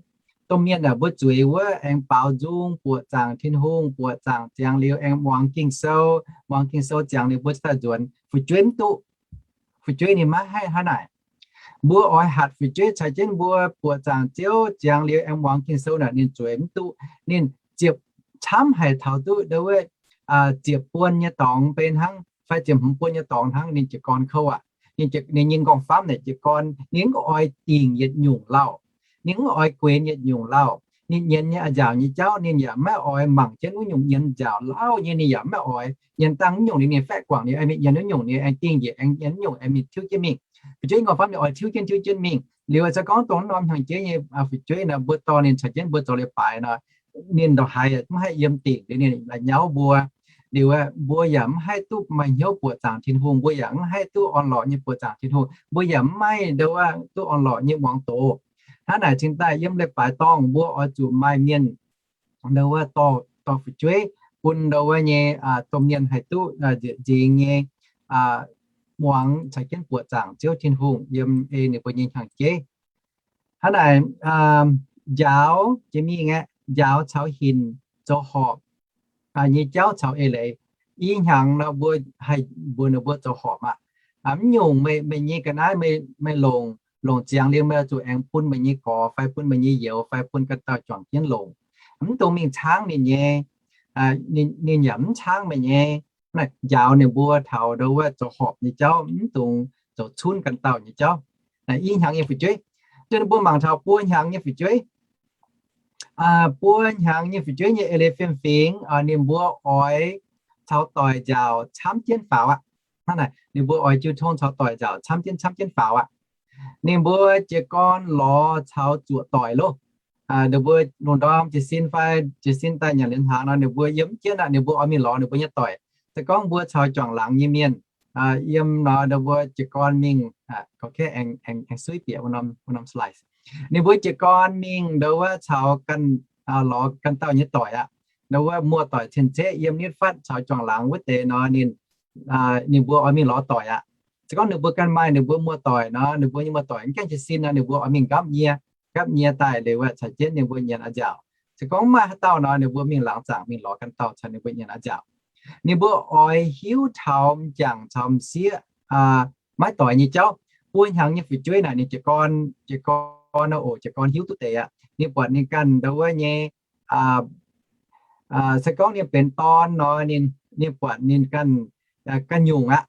domh mienh naaic mbuo zueiz wuov aengx baaux nzung, buoqc zaangc Tin-Hungh, buoqc zaangc ziangx liuz aengx muangx Ging-Sou, muangx Ging-Sou ziangx liuz mbuo cingx daaih nzuonx. Fu'jueiv mv duqv. Fu'jueiv ninh maiv haih hnangv naaic. Mbuo oix hatc fu'jueiv caux jienv mbuo buoqc zaangc Ziouv ziangx liuz aengx muangx Ging-Sou naaic, ninh zueiz mv duqv. Ninh ziepc camv haic taux duqv ndau wuov ziepc buon nyei dorngx benx hnangv, fai ziepc hmz buon nyei dorngx hnangv, ninh jiez gorn kouv aqv. Ninh nyei nqorngv-famv naaic jiez gorn, ninh mv oix dingc yietc nyungc lauh. Ninh mv oix guenx yietc nyungc lauh. Ninh nyienz nyei a'nziaauc nyei jauv ninh yaac maiv oix mangc jienv wuov nyungc nyienz nziaauc lauh nyei, ninh yaac maiv oix nyienz dangh wuov nyungc, ninh mingh faeqv guangc ninh aengx mingh nyienz wuov nyungc, ninh aengx dingh njiec aengx nyienz wuov nyungc aengx mingh tiuv jienv mingh. Fu'jueiv nqorngv-famv ninh oix tiuv jienv tiuv jienv mingh. Liuz se gorngv dongh norm hnyangx-jeiv nyei fu'jueiv nor, mbuo dorh ninh caux jienv mbuo zoux leiz-baaix nor, ninh ndongc haaix mv haih yiem dingc, ninh la'nyauv mbuo. Liuz mbuo yaac mv haih duqv maaih hnyouv buoqc zaangc Tin-Hungh, mbuo yaac mv haih duqv orn-lorqc nyei buoqc zaangc Tin-Hungh, mbuo yaac mv maaih ndau wuov duqv orn-lorqc nyei muangx doz. Hnangv naaic cingx daaih yiem leiz-baaix dorngh mbuo oix zuqc maaih mienh ndau wuov dorh, dorh fu'jueiv bun ndau wuov nyei domh mienh haih duqv nzieqc nzingx nyei muangx caux jienv buoqc zaangc Ziouv Tin-Hungh yiem ei ninh mbuo nyei hnyangx-jeiv. Hnangv naaic, njaaux jiex mingh aeqv, njaaux caux hinc zoux horpc nyei jauv caux eix leiz. I hnyangx nor mbuo haih mbuox ninh mbuo zoux horpc aqv. Mv nyungc meih, meih nyei ga'naaiv meih longc, longc ziangx liuz meih zuqc aengx bun meih nyei gorx fai bun meih nyei youz fai bun ganh dauh juangc jienv longc. Mv dungx mingh caangv ninh nyei, ninh yaac mv caangv meih nyei. Naaiv njaaux ninh mbuo taux ndau wuov zoux horpc nyei jauv, mv dungx zoux cunv ganh dauh nyei jauv. I hnyangx nyei fu'jueiv, ninh mbuo mangc taux buo hnyangx nyei fu'jueiv. Buo hnyangx nyei fu'jueiv nyei eix leiz fiem-fingx, ninh mbuo oix caux doic nziaauc camv jienv faaux aqv. Hnangv naaic, ninh mbuo oix jiu tong caux doic nziaauc camv jienv, camv jienv faaux aqv. Ninh mbuo jiez gorn lorz caux zuoqc doic loh. Ninh mbuo lungh ndorm jiez sin fai jiez sin daaih nyanc liuz hnaangx nor, ninh mbuo yiem mv jienv aqv, ninh mbuo oix mingh lorz ninh mbuo nyei doic. Se gorngv mbuo caux juangc laangz nyei mienh yiem nor, ninh mbuo jiez gorn mingh, aengx, aengx suiv bieqc wuov norm slice. Ninh mbuo jiez gorn mingh ndau wuov caux ganh, lorz ganh dauh nyei doic aqv. Ndau wuov muoz-doic cien-ceqv yiem nitv fatv caux juangc laangz wuov deix nor, ninh, ninh mbuo oix mingh lorz doic aqv. Se gorngv ninh mbuo ganh maaih ninh mbuo muoz-doic nor, ninh mbuo nyei muoz-doic mv gaengh jiez sin nor, ninh mbuo oix mingh nqapv nyie, nqapv nyie daaih liuz caux jienv ninh mbuo nyienz a'nziaauc. Se gorngv mv maaih haaix dauh nor, ninh mbuo mingh laangz zaangc mingh lorz ganh dauh caux ninh mbuo nyienz a'nziaauc. Ninh mbuo oix hiuv taux m'jangc caux m'sieqv maiv doix nyei jauv. Buo hnyangx nyei fu'jueiv naaic ninh jiez gorn, jiez gorn oc, jiez gorn hiuv duqv deix aqv. Ninh buatc ninh ganh ndau wuov nyei, se gorngv ninh benx dorn nor, ninh, ninh buatc ninh ganh, ganh nyungc aqv.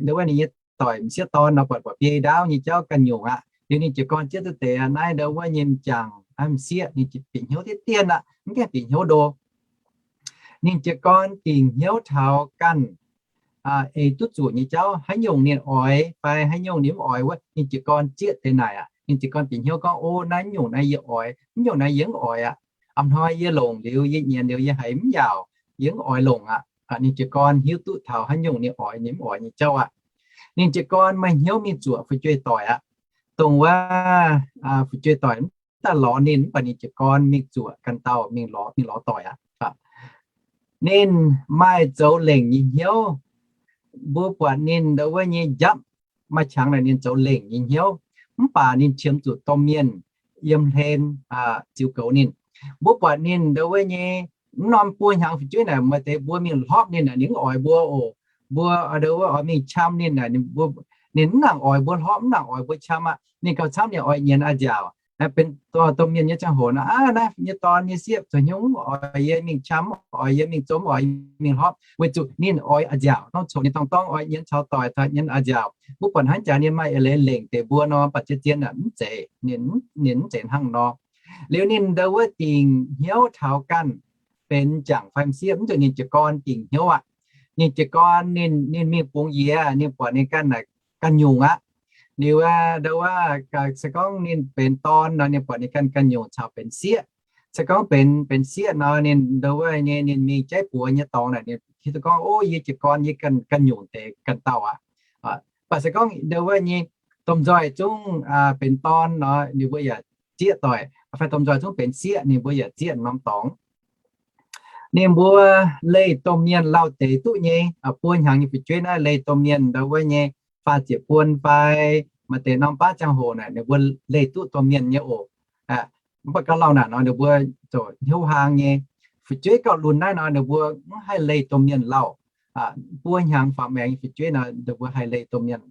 Ndau wuov ninh nyei doic m'sieqv dorn nor buatc, buatc biei ndaauv nyei jauv ganh nyungc aqv. Liuz ninh jiez gorn zieqv duqv deix naaiv ndau wuov nyei m'jangc, m'sieqv, ninh bieqc hnyouv deix dien aqv, mv gaengh bieqc hnyouv ndo. Ninh jiez gorn dingc hnyouv taux ganh eix duqv zuqc nyei jauv, haaix nyungc ninh oix fai haaix nyungc ninh mv oix wuov, ninh jiez gorn zieqv deix naaic aqv. Ninh jiez gorn bieqc hnyouv gorngv, O, naaiv nyungc naaiv yie oix, mv nyungc naaiv yie mv oix aqv. A'hnoi yie longc liuz, yie nyienz liuz, yie haiz mv yaauc, yie mv oix longc aqv. Ninh jiez gorn hiuv duqv taux haaix nyungc ninh oix, ninh mv oix nyei jauv aqv. Ninh jiez gorn maaih hnyouv mingh zuoqc fu'jueiv-doic aqv. Dongh wuov fu'jueiv-doic mv daaih lorz ninh, mv baac ninh jiez gorn mingh zuoqc ganh dauh mingh lorz, mingh lorz doic aqv. Ninh maaih zoux lengc nyei hnyouv. Mbuo buatc ninh ndau wuov nyei njapv maaih qangx naaic ninh zoux lengc nyei hnyouv, mv baac ninh qiemx zuqc domh mienh yiem hlen ziux goux ninh. Mbuo buatc ninh ndau wuov nyei mv norm buo hnyangx fu'jueiv naaic maaih deix mbuo mingh hlopv ninh naaic, ninh mv oix mbuo oc. Mbuo ndau wuov oix mingh qam ninh naaic, ninh mv nangc oix mbuo hlopv, mv nangc oix mbuo qam aqv. Ninh gauh camv ninh oix nyienz a'nziaauc. Naaiv benx domh mienh nyei ziangh hoc nor, Aav, naaiv nyei dorn nyei sieqv zoux hnyouv mv oix yie mingh qam, mv oix yie mingh zom, mv oix mingh hlopv, weic zuqc ninh oix a'nziaauc. Gorngv coc ninh dorng-dorng oix nyienz caux doic, nyienz a'nziaauc. Mbuo buatc hnangv jaax ninh maaih eix leiz lengc deix mbuo nor, mv baac zien-zien mv zeiz, ninh mv zeiz hnangv nor. Liuz ninh ndau wuov dingc hnyouv taux ganh benx jangc fai m'sieqv, mv zuqc ninh jiez gorn dingc hnyouv aqv. Ninh jiez gorn, ninh, ninh mingh bungx yie, ninh buatc ninh ganh naaic ganh nyungc aqv. Liuz, ndau wuov, se gorngv ninh benx dorn nor, ninh buatc ninh ganh ganh nyungc caux benx sieqv. Se gorngv benx, benx sieqv nor, ninh ndau wuov nyei, ninh mingh jaiv buoz nyei dorngx naaic, ninh hiuv duqv gorngv, ov, yie jiez gorn yie ganh, ganh nyungc deix ganh dauh aqv. Mv baac se gorngv ndau wuov nyei domh nzoih zungv benx dorn nor, ninh mbuo yaac zieqv doic, fai domh nzoih zungv benx sieqv, ninh mbuo yaac zieqv norm dorngx. Ninh mbuo leih domh mienh lauh deix duqv nyei, buo hnyangx nyei fu'jueiv naaiv leih domh mienh ndau wuov nyei faah ziepc buon fai maaih deix norm baav ziangh hoc naaic, ninh mbuo leih duqv domh mienh nyei oc. Mv baac gauh lauh naaic nor, ninh mbuo zoux hnyouv hlang nyei. Fu'jueiv gauh lunx naaiv nor, ninh mbuo mv haih leih domh mienh lauh. Buo hnyangx faaux maengx nyei fu'jueiv nor, ninh mbuo haih leih domh mienh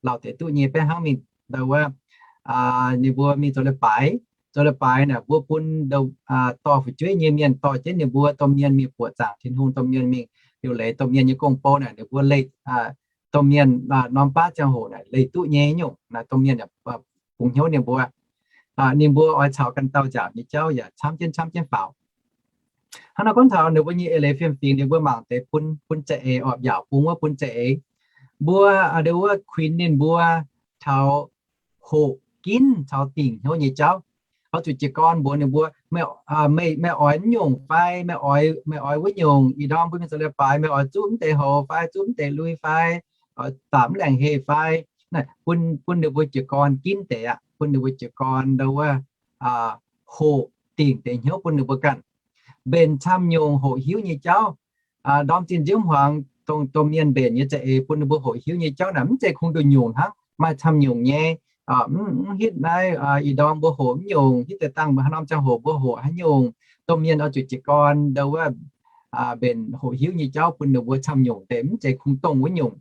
lauh deix duqv nyei. Beiv hnangv mingh ndau wuov, ninh mbuo mingh zoux leiz-baaix, zoux leiz-baaix naaic, mbuo bun dorh fu'jueiv nyei mienh dorh jienv ninh mbuo domh mienh mingh buoqc zaangc Tin-Hungh, domh mienh mingh liuc leiz domh mienh nyei gong-bou naaic, ninh mbuo leih domh mienh norm baav ziangh hoc naaic leih duqv nyei nyungc naaic, domh mienh bungx hnyouv ninh mbuo. Ninh mbuo oix caux ganh dauh nziaauc nyei jauv yaac camv jienv camv jienv faaux. Hnangv nor gorngv taux ninh mbuo nyei eix leiz fiem-fingx, ninh mbuo mangc deix bun, bun za'eix, orqc, nziaauc bung wuov bun za'eix. Mbuo, ndau wuov, kuinx ninh mbuo taux hoqc ginv caux dingc hnyouv nyei jauv. Oix zuqc jiez gorn mbuox ninh mbuo, meih, meih oix mv nyungc fai, meih oix, meih oix wuov nyungc. Ih ndorm mbuo mingh zoux leiz-baaix, meih oix zuqv mv deix houx fai, zuqv mv deix lui fai, oix daaih mv laengc heh fai. Naaiv bun, bun ninh mbuo jiez gorn ginv deix aqv. Bun ninh mbuo jiez gorn ndau wuov hoqc dingc deix hnyouv bun ninh mbuo ganh. Mbenc camv nyungc hoqc hiuv nyei jauv. Ndorm zinh nziouv hmuangx dongh domh mienh mbenc nyei za'eix bun ninh mbuo hoqc hiuv nyei jauv naaic, mv zeiz kungx nduqc nyungc hnangv, maaih camv nyungc nyei. Mv hitv naaiv, ih ndorm mbuo hoqc mv nyungc, hitv deix dangh haaix norm ziangh hoc mbuo hoqc haaix nyungc. Domh mienh oix zuqc jiez gorn ndau wuov mbenc hoqc hiuv nyei jauv bun ninh mbuo camv nyungc deix, mv zeiz kungx dongh wuov nyungc.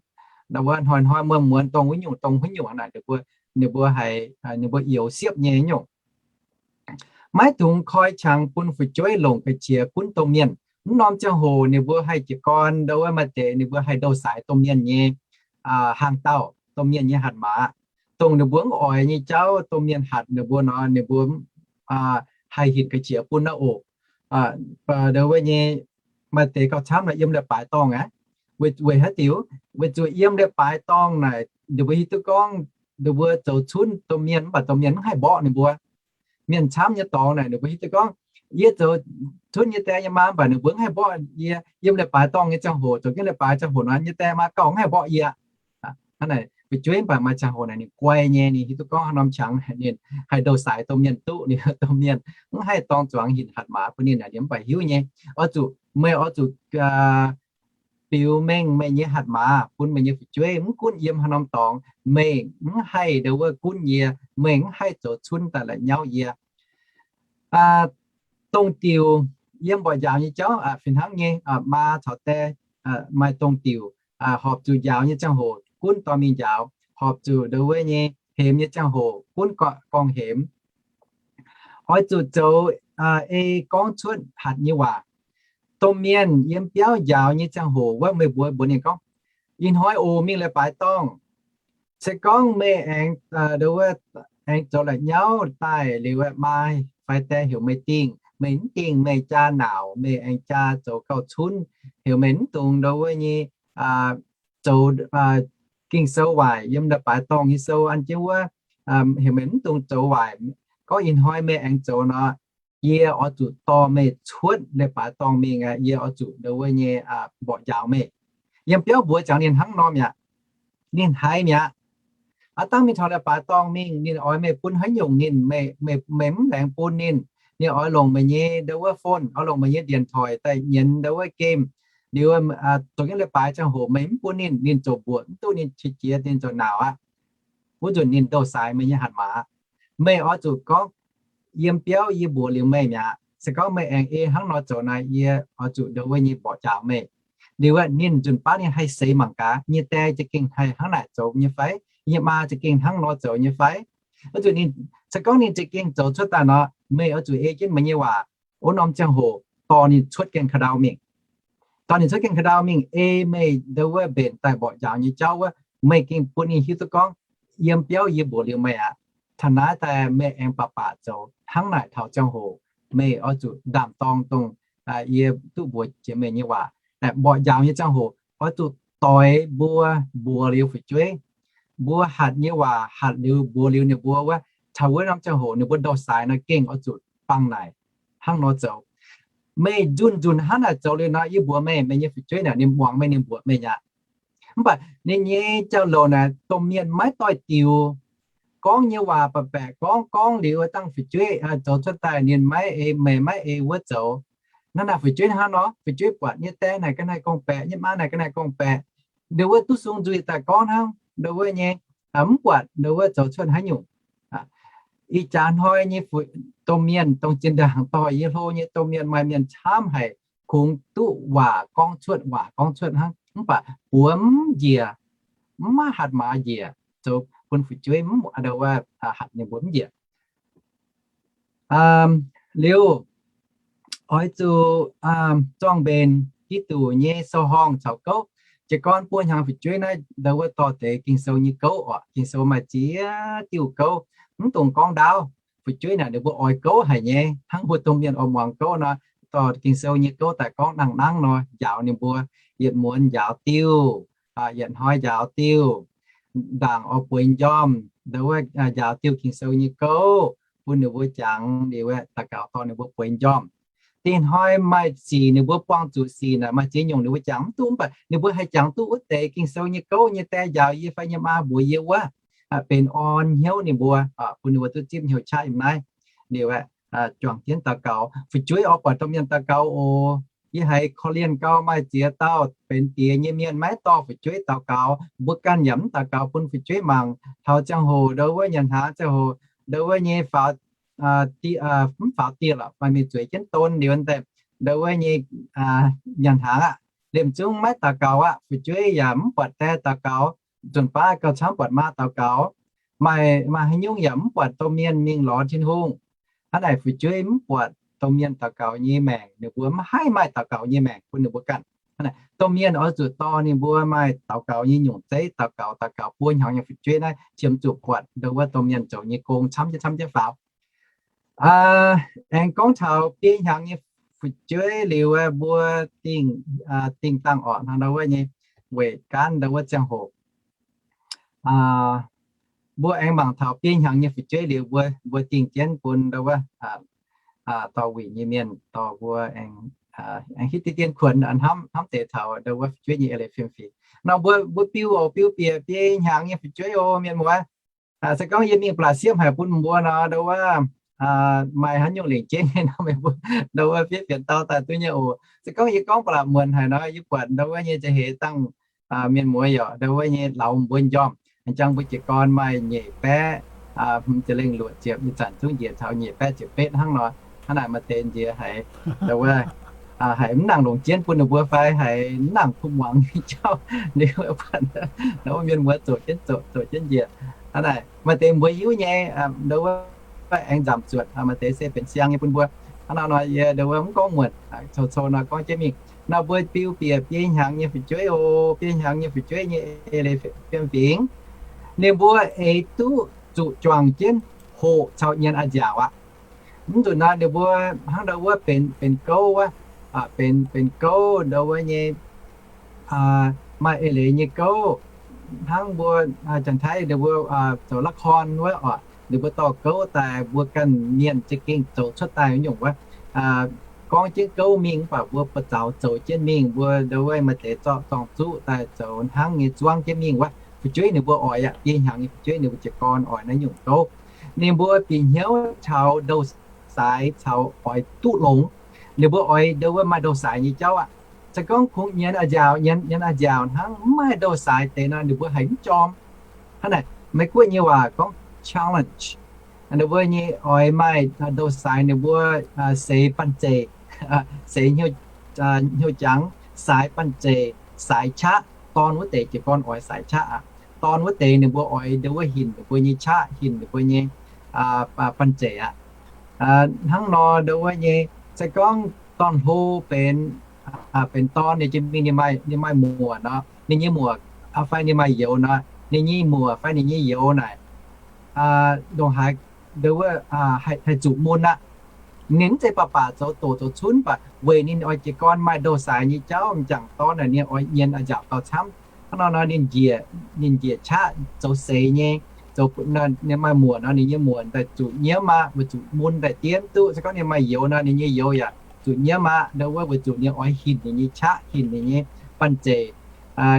Ndau wuov hnoi-hnoi muonz-muonz dongh wuov nyungc, dongh wuov nyungc naaic, ninh mbuo, ninh mbuo haih, ninh mbuo youx siepv nyei nyungc. Maiv dungx koi qangx bun fu'jueiv longc ga'qiex gunv domh mienh. Mv norm ziangh hoc ninh mbuo haih jiez gorn ndau wuov maaih deix ninh mbuo haih ndou-saaix domh mienh nyei hnaangx-daauh, domh mienh nyei hatc maaz, dongh ninh mbuo mv oix nyei jauv domh mienh hatc ninh mbuo nor, ninh mbuo haih hinc ga'qiex bun naaiv oc. Ndau wuov nyei maaih deix gauh camv nor yiem leiz-baaix dorngh aqv. Weic haaix diuc? Weic zuqc yiem leiz-baaix dorngh naaic ninh mbuo hiuv duqv gorngv ninh mbuo zoux cunv domh mienh mv baac domh mienh mv haih mborqv ninh mbuo. Mienh camv nyei dorngx naaic ninh mbuo hiuv duqv gorngv, yie zoux cunv nyei die nyei maa mv baac ninh mbuo mv haih mborqv yie. Yiem leiz-baaix dorngh nyei ziangh hoc, zoux jienv leiz-baaix ziangh hoc nor, nyei die maa gauh mv haih mborqv yie. Hnangv naaic fu'jueiv mv baac maaih ziangh hoc naaic ninh guai nyei, ninh hiuv duqv gorngv haaix norm qangx ninh haih ndou-saaix domh mienh duqv, ninh domh mienh mv haih dorng zuangx hinc hatc maaz bun ninh naaic, ninh mv baac hiuv nyei. Oix zuqc, meih oix zuqc biux mengh meih nyei hatc maaz bun meih nyei fu'jueiv, mv gunv yiem haaix norm dorngx, meih mv haih ndau wuov gunv yie, meih mv haih zoux cunv daaih la'nyauv yie. Dongh diuc yiem mborqv njaaux nyei jauv fih hnangv nyei, maa caux die maaih dongh diuc horpc zuqc njaaux nyei ziangh hoc gunv dorh mingh njaaux, horpc zuqc ndau wuov nyei hemx nyei ziangh hoc gunv gorngv hemx. Oix zuqc zoux ei gorngv cuotv hatc nyei waac. Domh mienh yiem biauv njaaux nyei ziangh hoc wuov, meih mbuox, mbuox ninh gorngv, ih hnoi oc mingh leiz-baaix dorngh, se gorngv meih aengx, ndau wuov, aengx zoux la'nyauv daaih liuz, maa fai die heuc meih dingh, meih mv dingh meih jaa naauc, meih aengx jaa zoux gauh cunv, heuc meih mv dungx ndau wuov nyei zoux Ging-Sou waaic, yiem leiz-baaix dorngh nyei sou an jienv wuov, heuc meih mv dungx zoux waaic. Gorngv ih hnoi meih aengx zoux nor, yie oix zuqc dorh meih cuotv leiz-baaix dorngh mingh aqv. Yie oix zuqc ndau wuov nyei mborqv njaaux meih. Yiem biauv mbuox ziangx ninh hnangv nor mi'aqv. Ninh haiz mi'aqv. Aav dangh mingh taux leiz-baaix dorngh mingh, ninh oix meih bun haaix nyungc ninh, meih mv laengz bun ninh. Ninh oix longc meih nyei ndau wuov phone, oix longc meih nyei điện thoại daaih nyienz ndau wuov game. Liuz zoux jienv leiz-baaix ziangh hoc meih mv bun ninh, ninh ziouc mbuoqc mv duqv, ninh qiex jiez, ninh ziouc naauc aqv. Wuov nzunc ninh ndou-saaix meih nyei hatc maaz. Meih oix zuqc gorngv, yiem biauv yie mbuox liuz meih mi'aqv. Se gorngv meih aengx ei hnangv nor zoux naaic, yie oix zuqc ndau wuov nyei mborqv njaaux meih. Liuz ninh nzunc baav ninh haih seix mangc gaax, yie nyei die za'gengh haih hnangv naaic zoux nyei fai? Yie nyei maa za'gengh hnangv nor zoux nyei fai? Wuov nzunc ninh, se gorngv ninh za'gengh zoux cuotv daaih nor, meih oix zuqc ei jienv meih nyei waac wuov norm ziangh hoc dorh ninh cuotv gaengh ka'ndau mingh. Dorh ninh cuotv gaengh ka'ndau mingh, ei meih ndau wuov mbenc daaih mborqv njaaux nyei jauv wuov, meih gengh bun ninh hiuv duqv gorngv, yiem biauv yie mbuox liuz meih aqv. Taux naaiv daaih meih aengx baac baac zoux hnangv naaic taux ziangh hoc, meih oix zuqc ndaam-dorng dongh yie duqv mbuox jiex meih nyei waac. Mborqv njaaux nyei ziangh hoc oix zuqc doix mbuo mbuox liuz fu'jueiv. Mbuo hatc nyei waac hatc liuz mbuox liuz ninh mbuo wuov, taux wuov norm ziangh hoc ninh mbuo ndau-saaix nor gengh oix zuqc bangc naaic hnangv nor zoux. Meih nzunc nzunc hnangv naaic zoux liuz nor, yie mbuox meih, meih nyei fu'jueiv naaic ninh muangx meih, ninh mbuox meih aqv. Mv baac ninh nyei jauv-louc naaic domh mienh maiv doix-diuc. Gorngv nyei waac baac baeqc gorngv, gorngv liuz dangh fu'jueiv zoux cuotv daaih ninh maiv ei, meih maiv ei wuov zoux. Hnangv naaic fu'jueiv hnangv nor, fu'jueiv buatc nyei die naaic ga'naaiv gorngv-baeqc, nyei maa naaic ga'naaiv gorngv-baeqc, nduov wuov duqv sung nzuih daaih gorngv hnangv, nduov wuov nyei mv buatc nduov wuov zoux cuotv haaix nyungc. Ih jaax hnoi nyei fu'jueiv, domh mienh dongh zinh ndaangc dorh yie hlo nyei domh mienh maaih mienh camv haic, kungx duqv waac gorngv cuotv, waac gorngv cuotv hnangv, mv baac buoz mv njiec, mv maaih hatc maaz njiec, zoux bun fu'jueiv mv, nduov wuov, hatc ninh mbuo mv njiec. Liuz, oix zuqc zorng-mbenc Giduc nyei sou-horngh caux gouv. Jiez gorn buo hnyangx fu'jueiv naaiv nduov wuov dorh deix Ging-Sou nyei gouv oc. Ging-Sou maaih ziex diuh gouv, mv dungx gorngv ndaauv. Fu'jueiv naaic ninh mbuo oix gouv haic nyei, hnangv mbuo domh mienh oix muangx gouv nor, dorh Ging-Sou nyei gouv daaih gorngv nangh nangv nor njaaux ninh mbuo. Yietc muonz njaaux diuh, yietc hnoi njaaux diuh, ndaangc oix bueix njormh, nduov wuov njaaux diuh Ging-Sou nyei gouv bun ninh mbuo jangx liuz, daux gaux dorh ninh mbuo bueix njormh. Dinh hnoi maaih sic ninh mbuo buangh zuqc sic naaic, maaih ziex nyungc ninh mbuo jangx mv duqv, mv baac ninh mbuo haih jangx duqv wuov deix Ging-Sou nyei gouv nyei die njaaux yie fai nyei maa mbuox yie wuov, benx orn hnyouv ninh mbuo, bun ninh mbuo duqv zipv hnyouv qaqv yiem naaiv. Liuz, juangc jienv daux gaux, fu'jueiv oix buatc domh mienh daux gaux oc. Yie haiz korv-lienh gau, maaih ziex dauh benx diex nyei mienh maiv dorh fu'jueiv daux gaux. Mbuo ganh yaac mv daux gaux bun fu'jueiv mangc. Taux ziangh hoc nduov wuov nyanc hnaangx ziangh hoc, nduov wuov nyei faaux, mv faaux dieh lorqc, maaih mingh zueiz jienv don liuz daaih, nduov wuov nyei nyanc hnaangx aqv. Liemh zungv maiv daux gaux aqv. Fu'jueiv yaac mv buatc die daux gaux. Nzunc baav gauh camv buatc maa daux gaux. Maaih, maaih haaix nyungc yaac mv buatc domh mienh mingh lorz Tin-Hungh. Hnangv naaic fu'jueiv mv buatc domh mienh daux gaux nyei maengc, ninh mbuo mv haih maaih daux gaux nyei maengc bun ninh mbuo ganh. Hnangv naaic domh mienh oix zuqc dorh ninh mbuo maaih daux gaux nyei nyungc zeiv, daux gaux, daux gaux buo hnyangx nyei fu'jueiv naaiv qiemx zuqc buatc nduov wuov domh mienh zoux nyei gong camv jienv, camv jienv faaux. Aengx gorngv taux biei hnyangx nyei fu'jueiv liuz, mbuo dingh, dingh dangh orqc, hnangv nduov wuov nyei weic gaanv nduov wuov ziangh hoc. Mbuo aengx mangc taux biei hnyangx nyei fu'jueiv liuz, mbuo, mbuo dingh jienv bun nduov wuov dorh wuic nyei mienh dorh mbuo aengx, aengx hitv deix dien kuonx hnamv, hnamv deix taux nduov wuov fu'jueiv nyei eix leiz fiem-fingx. Nor mbuo, mbuo biu oc, biu bieqc biei hnyangx nyei fu'jueiv oc, mienh muoz. Se gorngv yie mingh blatc siepv haic bun mbuo nor, nduov wuov maaih haaix nyungc lengc jeiv nyei nor, meih mbuo nduov wuov fiev fienx dau daaih duqv nyei oc. Se gorngv yie gorngv blatc muonc haic nor, yie buatc nduov wuov nyei za'eix dangh mienh muoz yaac nduov wuov nyei lauz mbuo njormh. Jangx mbuo jiez gorn maaih nyeic baeqv, hmz ziepc lengh luoqc ziepc, ih zanc zungv njiec taux nyeic baeqv ziepc betv hnangv nor. Hnangv naaic maaih deix nziex haiz nduov wuov haiz mv nangc longc jienv bun ninh mbuo fai haiz mv nangc kuv muangx nyei jauv, liuz nduov wuov mienh muoz zoqc jienv zoqc, zoqc jienv njiec. Hnangv naaic maaih deix mbuo hiuv nyei, nduov wuov aengx nzamc zuotc, maaih deix se benx siang nyei bun mbuo. Hnangv naaic nor yie nduov wuov mv gorngv muonc, cou-cou nor gorngv jienv mingh. Nor mbuo biu bieqc biei hnyangx nyei fu'jueiv oc, biei hnyangx nyei fu'jueiv nyei eix leiz fiem-fingx, ninh mbuo eix duqv zuqc juangc jienv hoqc caux nyienx a'nziaauc aqv. Mv nzunc nor ninh mbuo hnangv nduov wuov benx, benx gouv wuov, benx, benx gouv nduov wuov nyei, maaih eix leiz nyei gouv. Hnangv mbuo Janx-Taiv ninh mbuo zoux ละคร wuov oc, ninh mbuo dorh gouv daaih mbuo ganh mienh za'gengh zoux cuotv daaih nyungc wuov. Gorngv jienv gouv mingh mv baac mbuo buoz-zaux zoux jienv mingh, mbuo nduov wuov maaih deix zorqv zorng-zuqv daaih zoux hnangv nyei zuangv jienv mingh wuov. Fu'jueiv ninh mbuo oix aqv, biei hnyangx nyei fu'jueiv ninh mbuo jiez gorn oix naaiv nyungc gouv. Ninh mbuo bieqc hnyouv taux ndou-saaix caux oix duqv longx. Ninh mbuo oix nduov wuov maaih ndou-saaix nyei jauv aqv. Se gorngv kungx nyienx a'nziaauc, nyienx, nyienx a'nziaauc hnangv mv maaih ndou-saaix deix nor ninh mbuo haiz mv jorm. Hnangv naaic Meiv-Guoqv nyei waac gorngv challenge. Ninh mbuo nyei oix maaih ndou-saaix ninh mbuo seix banh zeic, seix hnyouv jangx, saaix banh zeic, saaix qaqv. Dorn wuov deix jiez gorn oix saaix qaqv aqv. Dorn wuov deix ninh mbuo oix nduov wuov hinc ninh mbuo nyei qaqv, hinc ninh mbuo nyei banh zeic aqv. Hnangv nor nduov wuov nyei, se gorngv dorn-hlo benx, benx dorn ninh jiex mingh, ninh maaih muoc nor, ninh nyei muoc fai ninh maaih youz nor, ninh nyei muoc fai ninh nyei youz naaic ndongc haaix nduov wuov haih zuqc mun aqv. Ninh mv zeiz baac baac zoux doqc zoux cunv, mv baac weic ninh oix jiez gorn maaih ndou-saix nyei jauv m'jangc dorn naaic, ninh oix nyienz oix njaaux gauh camv. Hnangv nor nor ninh njiec, ninh njiec qaqv zoux seix nyei, zoux, ninh maaih muoc nor ninh nyei muoc daaih zuqc nyiemv aqv, weic zuqc mun daaih diev mv duqv. Se gorngv ninh maaih youz nor ninh nyei youz yaac zuqc nyiemv aqv. Ndau wuov weic zuqc ninh oix hinc ninh nyei qaqv, hinc ninh nyei banh zeic.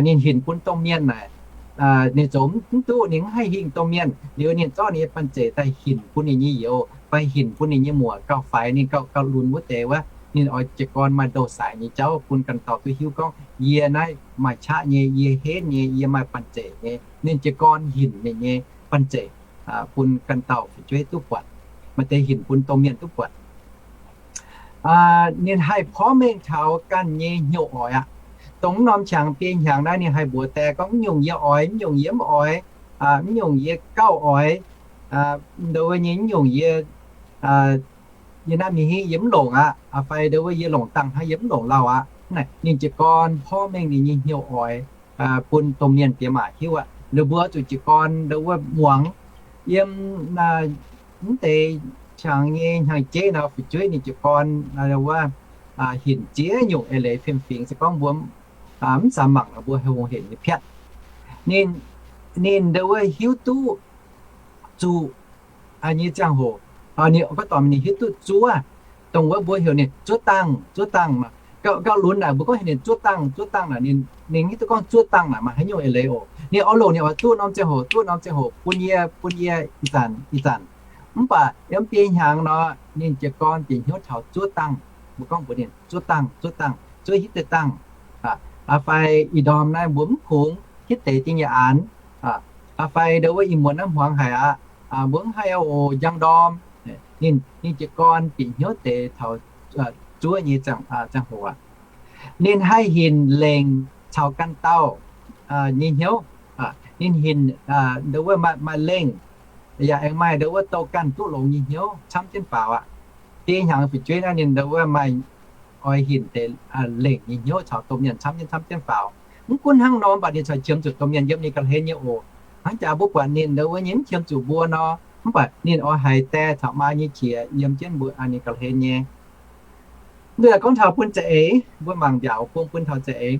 Ninh hinc bun domh mienh naaic, ninh zoux mv duqv, ninh mv haih hingh domh mienh liuz, ninh zorqv ninh nyei banh zeic daaih hinc bun ninh nyei youz fai hinc bun ninh nyei muoc gauh faix, ninh gauh, gauh lunx wuov deix wuov. Ninh oix jiez gorn maaih ndou-saix nyei jauv bun ganh dauh duqv hiuv gorngv, yie naaiv maaih qaqv nyei, yie henv nyei, yie maaih banh zeic nyei. Ninh jiez gorn hinc ninh nyei banh zeic bun ganh dauh fu'jueiv duqv buatc, maaih deix hinc bun domh mienh duqv buatc. Ninh haih porv mengh taux ganh nyei hnyouv oix aqv. Dongh mv norm qangx biei hnyangx naaiv ninh haih mbuox die gorngv, mv nyungc yie oix, mv nyungc yie mv oix, mv nyungc yie gauh oix, ndau wuov nyei mv nyungc yie, yie naaiv mingh hingv yie mv longc aqv, fai ndau wuov yie longc dangh hnangv yie mv longc lauh aqv. Ninh jiez gorn porv mengh ninh nyei hnyouv oix bun domh mienh bieqc maac hiuv aqv. Ninh mbuo zuqc jiez gorn ndau wuov muangx yiem mv deix qangx nyei hnyangx-jeiv nor, fu'jueiv ninh jiez gorn wuov hinc ziex nyungc eix leiz fiem-fingx. Se gorngv mbuo mv samx mangc nor mbuo haiz hungh henc nyei piatv. Ninh, ninh ndau wuov hiuv duqv zuqc nyei ziangh hoc, ninh gorngv dorh ninh hiuv duqv zuov, dongh wuov mbuo heuc ninh zuov dangh, zuov dangh nor. Gauh, gauh lunx naaic mbuo gorngv heuc ninh zuov dangh, zuov dangh naaic, ninh hiuv duqv gorngv zuov dangh naaic maaih haaix nyungc eix leiz oc. Ninh oix longc ninh oix duqv norm ziangh hoc, duqv norm ziangh hoc bun yie, bun yie ih zanc, ih zanc. Mv baac yiem biei hnyangx nor, ninh jiez gorn bieqc hnyouv taux zuov dangh. Mbuo gorngv mbuox ninh zuov dangh, zuov dangh, zuov hitv deix dangh. Fai ih ndorm naaiv mbuo mv kungx hitv deix ding nyei aanx. Fai ndau wuov ih muonz naaiv hmuangx haic aqv, mbuo mv haih oc, njang ndorm. Ninh, ninh jiez gorn bieqc hnyouv deix taux zuov nyei ziangh hoc aqv. Ninh haih hinc lengc caux ganh dauh nyei hnyouv. Ninh hinc ndau wuov maaih, maaih lengh, yaac aengx maaih ndau wuov douh ganh duqv longx nyei hnyouv camv jienv faaux aqv. Biei hnyangx fu'jueiv naaiv ninh ndau wuov maaih oix hinc deix lengc nyei hnyouv caux domh mienh camv jienv, camv jienv faaux. Mv gunv hnangv nor, mv baac ninh corc qiemx zuqc domh mienh yiem ninh ga'hlen nyei oc. Hnangv jaax mbuo buatc ninh ndau wuov nyei mv qiemx zuqc mbuo nor, mv baac ninh oix haiz die caux maa nyei qiex yiem jienv mbuo ninh ga'hlen nyei. Nduov gorngv taux bun za'eix, mbuo mangc mbiaauc bung bun taux za'eix.